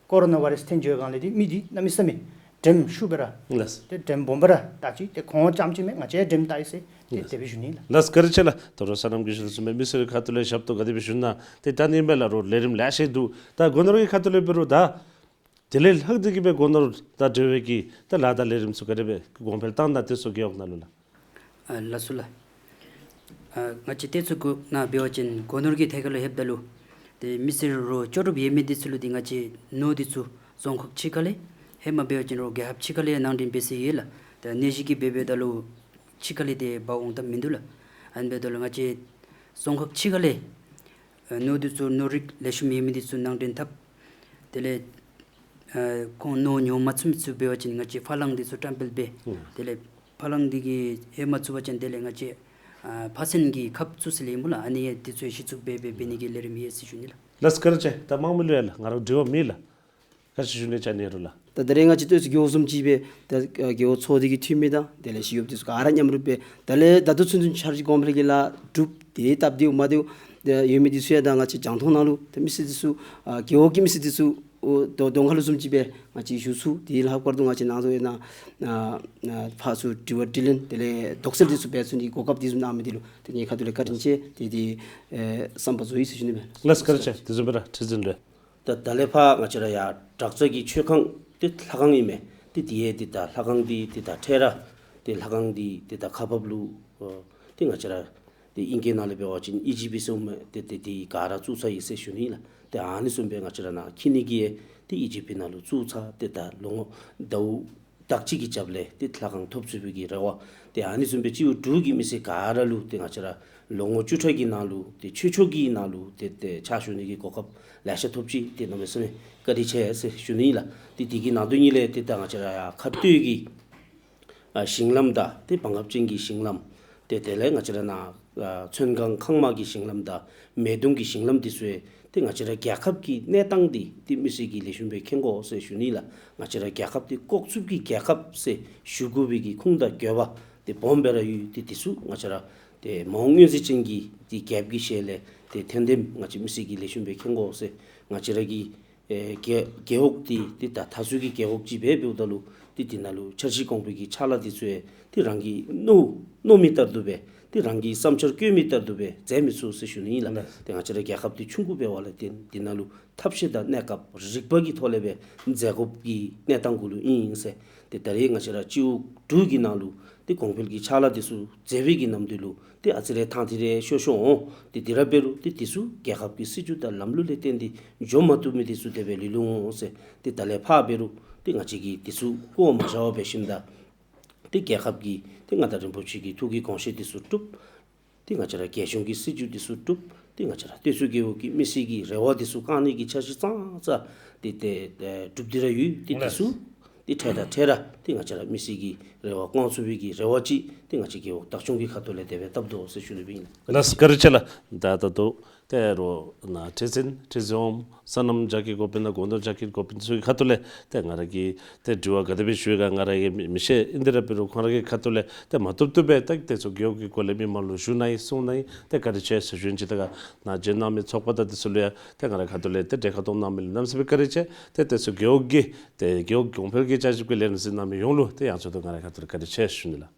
ཀོ་རོ་ན་བཱའི་རཱསི་ཐོན་འགྱོ་སྒང་ལས་ཏེ་མི་འདི་གནམ་མེད་ས་མེད་དྲནམ་ཤུགས་སྦེ་ར་ལགས། ཏེ་དྲནམ་སྦོམ་སྦེ་ར་ད་ཅི་ཏེ་ཁོང་རྐྱངམ་ཅིག་མེན། ང་བཅས་དྲནམ་ད་ཡི་ཟེར་ཏེ་ལགས། དེ་སྦེ་ཞུ་ནི་ལགས། ལགས་བཀའ་དྲིན་ཆེ་ལགས། ད་རུང་སོ་ནམ་གྱིས་ཞུ་དོ་བཟུམ་སྦེ་མི་སེར་ཁ་ཐུག་ལས་ཞབས་ཏོག་ག་དེ་སྦེ་ཞུ་ན་ཏེ་ད་ནི་མས་ལགས། རོགས་ལས་རིམ་ལེ་ཤ་འདུག། ད་སྒོ་ནོར་གྱི་ཁ་ཐུག་ལས་འབད་རུང་ད་དེ་ལས་ལྷག་སྟེ་གི་སྦེ་སྒོ་ནོར་དང་འབྲེལ་བའི་གི་ད་ལཱ་དང་ལས་རིམ་ཚུ་ག་དེ་སྦེ་གོང་འཕེལ་བཏང་ད་ཏེ་ཚུ་རྒེད་འོག་ནང་ལུ་ལགས། ཨ་ལགས་སོ་ལགས། ཨ་ང་བཅས་ཏེ་ཚུ་གུ་ནང་འབད་བ་ཅིན་སྒོ་ནོར་གྱི་ཐད་ཁར་ལུ་ལྷོདཔ་ད་ལུ་ཏེ་མི་སེར་རོགས་ལྕོགས་གྲུབ་ཡོད་མི་འདི་ཚུ་ལུ་ཏེ་ང་བཅས་ནོར་འདི་ཚུ་རྫོང་ཁག་ཕྱི་ཁ་ལས་ཧེ་མ་འབད་བ་ཅིན་རོགས་རྒྱལ་ཁབ་ཕྱི་ཁ་ལས་ནང་འདྲེན་འབད་ས་ཡོད་ལགས། ཏེ་ནད་གཞི་གིས་འབད་འབདཝ་ད་ལུ་ཕྱི་ཁ་ལས་ཏེ་འབག་འོང་ཐབས་མིན་འདུག་ལགས། ཨ་ནི་འབདཝ་ད་ལུ་ང་བཅས་རྫོང་ཁག་ཕྱི་ཁ་ལས་ཨ་ནོར་འདི་ཚུ་ནོར་རིགས་ལེགས་ཤོམ་ཡོད་མི་འདི་ཚུ་ནང་འདྲེན་འཐབ། དེ་ལས་ཨ་ཁོང་ནོར་ཉོ་མ་ཚུགས་མི་ཚུ་འབད་བ་ཅིན་ང་བཅས་ཕ་གླང་འདི་ཚུ་བཀྲམ་སྤེལ་འབད། ཨུམ། དེ་ལས་ཕ་གླང་འདི་གིས་ཨེ་མ་ཚུགས་པ་ཅིན་དེ་ལས་ང་བཅས་ཨ་ཕ་སེན་གྱི་ཁབ་བཙུགས་ས་ལས་སྨོ་ལགས། ཨ་ནི་འདི་ཚུ་གཞི་བཙུགས་འབད་འབད་འབད་ནི་གི་ལས་རིམ་ཡོད་ཟེར་ཞུ་ནི་ལགས། ལགས་བཀའ་དྲིན་ཆེ། ད་དམངས་མི་ལུ་ཡང་ལགས་ང་ར་དྲི་བ་མེད་ལགས། བཀའ་དྲིན་ཞུ་ནི། ཅ་ནི་རུ་ལགས། ད་ད་རེས་ང་བཅས་ཏེ་ཚུ་རྒེད་འོག་བཟུམ་ཅིག་སྦེ་ད་རྒེད་འོག་ཚོགས་སྡེ་གི་འཐུས་མི་དང་དེ་ལས་ཞི་གཡོགཔ་འདི་ཚུ་ག་ར་མཉམ་རུབ་སྦེ་ད་ལས་ད་ལྟོ་ཚུན་ཚོད་འཆར་གཞི་གོང་འཕེལ་གྱི་ལཱ་གྲུབ་སྟེ་སྟབས་བདེཝ་མ་བདེཝ་ཏེ་ཡོད་མི་འདི་ཚུ་ཡང་ད་ང་བཅས་རྒྱང་མཐོང་ནང་ལུ་ཏེ་མི་སེར་འདི་ཚུ་ཨ་རྒེད་འོག་གི་མི་སེར་འདི་ཚུ་ཨོ་གདོང་གདོང་ཁ་ལུ་བཟུམ་ཅིག་སྦེ་ང་བཅས་ཞུ་ཚུགས། དེ་ལྷག་པར་དུ་ང་བཅས་ནང་དོ་ཡང་ན་ཨ་ཨ་ཕར་ཚུར་དྲི་བ་དྲིས་ལན་དེ་ལས་དོགས་སེལ་འདི་ཚུ་འབད་ཚུགས་ནི་གོ་སྐབས་འདི་ཚུ་གནང་མི་འདི་ལུ་ཏེ་ངེའི་ཁ་ཐུག་ལས་བཀའ་དྲིན་ཆེ། ཏེ་ཏེ་ཨེ་བསམ་པ་རྫོགས་ཡི་ཟེར་ཞུ་ནི་མས། ལགས་བཀའ་དྲིན་ཆེ། དེ་བཟུམ་སྦེ་ར་ཁྲི་འཛིན་ལུ། ད་ད་ལས་ཕར་ང་བཅས་ར་ཡར་བྲག་རྩ་གི་མཆོད་ཁང་འདི་ལྷ་ཁང་ཨིན་མས། ཏེ་དེ་ཡང་ཏེ་ད་ལྷ་ཁང་འདི་ཏེ་ད་འཕྲལ་ར་ཏེ་ལྷ་ཁང་འདི་ཏེ་ད་ཁག་འབགཔ་ལུ་ཨོ་ཏེ་ང་བཅས་ར་ཏེ་ཨིང་སྐད་ནང་ལས་འབད་བ་ཅིན་ཨི་ཇི་པི་ཟེར་མི་ཏེ་ཏེ་དེ་ག་ར་བཙུགས་ཚར་ཡི་ཟེར་ཞུ་ནི་ལགས། ཏེ་ཨ་ནི་བཟུམ་སྦེ་ང་བཅས་ར་ནཱ་འཁྱིད་ནི་གི་ཡང་ཏེ་ཨི་ཇི་པི་ནང་ལུ་བཙུགས་ཚར། ཏེ་ད་ལོ་ངོ་ཟླཝ་ཟླཝ་གཅིག་གི་རྒྱབ་ལས་ཏེ་ལྷ་ཁང་ཐོབ་ཚུགས་པའི་གི་རེ་བ། ཏེ་ཨ་ནི་བཟུམ་སྦེ་སྤྱི་འོག་དྲུག་གི་མི་སེར་ག་ར་ལུ་ཏེ་ང་བཅས་ར་ལོ་ངོ་བཅུ་ཕྲག་གི་ནང་ལུ་ཏེ་ཆོས་ཕྱོགས་ཀྱི་ནང་ལུ་ཏེ་ཏེ་ཕྱག་ཞུ་ནི་གི་གོ་སྐབས་ལེ་ཤ་ཐོབ་ཅི། ཏེ་གནམ་མེད་ས་མེད་བཀའ་དྲིན་ཆེ་ཟེར་ཞུ་ནི་ཨིན་ལགས། ཏེ་དེ་གི་ནང་དོན་ཉིད་ལས་ཏེ་ད་ང་བཅས་ར་ཡར་ཁ་སྟོད་ཀྱི་ཨ་ཞིང་ལམ་དང་ཏེ་བང་གབ་ཅན་གྱི་ཞིང་ལམ་ཏེ་དེ་ལས་ང་བཅས་ར་ནཱ་ཨ་ཚོན་ཁང་ཁང་དམར་གྱི་ཞིང་ལམ་དང་མེ་དུང་གི་ཞིང་ལམ་འདི་ཚུ་ཡང་ཏེ་ང་བཅས་ར་རྒྱལ་ཁབ་ཀྱི་གནས་སྟངས་འདི་ཏེ་མི་སེར་གྱིས་ལེགས་ཤོམ་སྦེ་མཁྱེན་དགོ་ཟེར་ཞུ་ནི་ལགས། ང་བཅས་ར་རྒྱལ་ཁབ་འདི་ལྐོག་འཛུལ་གྱི་རྒྱལ་ཁབ་ཟེར་ཞུ་དགོ་པའི་གི་ཁུངས་དང་དགོས་པ་ཏེ་སྦོམ་སྦེ་ར་ཡོད། ཏེ་འདི་ཚུ་ང་བཅས་ར་ཏེ་མ་འོངས་སྔོན་རྩིས་ཅན་གྱི་ཏེ་རྒྱལཔོ་གི་ཞལ་ལས་ཏེ་དོན་དེམ་ང་བཅས་མི་སེར་གྱིས་ལེགས་ཤོམ་སྦེ་མཁྱེན་དགོ་ཟེར། ང་བཅས་ར་གི་ཨེ་རྒེད་རྒེད་འོག་འདི་ཏེ་ད་མཐའ་ཟུར་གྱི་རྒེད་འོག་ཅིག་སྦེ་འབདཝ་ད་ལུ་ཏེ་འདི་ནང་ལུ་འཆར་གཞི་གོང་འཕེལ་གྱི་ཕྱག་ལཱ་འདི་ཚུ་ཡང་ཏེ་རང་གིས་མནོ་མནོ་མི་ལྟར་དུ་སྦེ་ཏེ་རང་གིས་བསམ་འཆར་བཀོད་མི་ལྟར་དུ་སྦེ་མཛད་མི་ཚུགས་ཟེར་ཞུ་ནི་ཨིན་ལགས། ལགས། ཏེ་ང་བཅས་ར་རྒྱལ་ཁབ་འདི་ཆུང་ཀུ་འབདཝ་ལས་ཏེ་འདི་ནང་ལུ་ཐབས་ཤེས་དང་གནས་སྐབས་རིག་པ་གི་ཐོག་ལས་སྦེ་མཛད་དགོཔ་གི་གནས་སྟངས་གུ་ལུ་ཨིན་ཟེར། ཏེ་ད་རེས་ང་བཅས་ར་སྤྱི་འོག་དྲུག་གི་ནང་ལུ་ཏེ་གོང་འཕེལ་གྱི་ཕྱག་ལཱ་འདི་ཚུ་མཛད་པའི་གི་ནམ་དུས་ལུ་ཏེ་ཨ་ཙི་རེ་ཐང་ཐི་རེ་ཤོར་ཤོར་འོང་། ཏེ་དེ་ར་འབད་རུང་ཏེ་འདི་ཚུ་རྒྱལ་ཁབ་ཀྱི་སྲིད་བྱུས་དང་ལམ་ལུགས་ལས་བརྟེན་ཏེ་འགྱོ་མ་བཏུབ་མི་འདི་ཚུ་དེ་སྦེ་ལུས་ལུས་འོང་ཟེར། ཏེ་ད་ལས་ཕར་འབད་རུང་ཏེ་ང་བཅས་ཀྱིས་འདི་ཚུ་བཀོ་མ་བཞག་པར་འབད་ཞིནམ་ད་ཏེ་རྒྱལ་ཁབ་ཀྱི་ཏེ་མངའ་བདག་རིན་པོ་ཆེ་གི་ཐུགས་ཀྱི་དགོངས་བཞེད་འདི་ཚུ་སྒྲུབ། ཏེ་ང་བཅས་ར་རྒྱལ་གཞུང་གི་སྲིད་བྱུས་འདི་ཚུ་སྒྲུབ། ཏེ་ང་བཅས་ར་སྟོད་མཚོ་རྒེད་འོག་གི་མི་སེར་གྱི་རེ་བ་འདི་ཚུ་བསྐང་ནི་གི་འཆར་གཞི་ཙང་ཙ་ཏེ་ཏེ་ཨེ་སྒྲུབ་སྟེ་ར་ཡོད། ཏེ་འདི་ཚུ་ཏེ་འཕྲལ་དང་འཕྲལ་ར་ཏེ་ང་བཅས་ར་མི་སེར་གྱི་རེ་བ་བསྐང་ཚུགས་པའི་གི་རེ་བ་ཅིག་ཏེ་ང་བཅས་རྒེད་འོག་བདག་སྐྱོང་གི་ཁ་ཐུག་ལས་དེ་སྦེ་བཏབ་དོ་ཟེར་ཞུ་ནི་སྦེ་ཨིན། ལགས་བཀའ་དྲིན་ཆེ་ལགས། ད་ད་ལྟོ་ཏེ་རོགས་ནཱ་ཁྲི་འཛིན་ཁྲི་འཛིན་འོགམ་སོ་ནམ་བྱ་སྐྱིད་འགོ་དཔོན་དང་སྒོ་ནོར་བྱ་སྐྱིད་འགོ་དཔོན་ཚུ་གི་ཁ་ཐུག་ལས་ཏེ་ང་ར་གིས་ཏེ་དྲི་བ་ག་དེ་སྦེ་ཞུ་ཡི་ག་ང་ར་གིས་མི་མི་ཤེས། ཨིན་དེ་ར་འབད་རུང་ཁོང་ར་གི་ཁ་ཐུག་ལས་ཏེ་མ་བཏུབ་བཏུབ་སྦེ་ཏེ་འདི་ཚུ་རྒེད་འོག་གི་སྐོར་ལས་མི་མང་ལུ་ཞུ་གནང་ཡི་གསུང་གནང་ཡི། ཏེ་བཀའ་དྲིན་ཆེ་ཟེར་ཞུ་ནི་ཅིག། ད་ག་ནཱ་བྱོན་གནང་མི་ཚོགས་པ་དང་འདི་ཚུ་ལུ་ཡང་ཏེ་ང་ར་ཁ་ཐུག་ལས་ཏེ་གྲལ་ཁར་གཏོགས་གནང་མི་ལུ་གནམ་མེད་ས་མེད་བཀའ་དྲིན་ཆེ། ཏེ་འདི་ཚུ་རྒེད་འོག་གི་ཏེ་རྒེད་འོག་གོང་འཕེལ་གྱི་བྱ་སྤྱོད་ཀྱི་ལས་རིམ་གཟིགས་གནང་མི་ཡོངས་ལུ་ཏེ་ཡང་ཚུལ་དུ་ང་ར་ཁ་ཐུག་ལས་བཀའ་དྲིན་ཆེ་ཞུ་ནི་ལགས།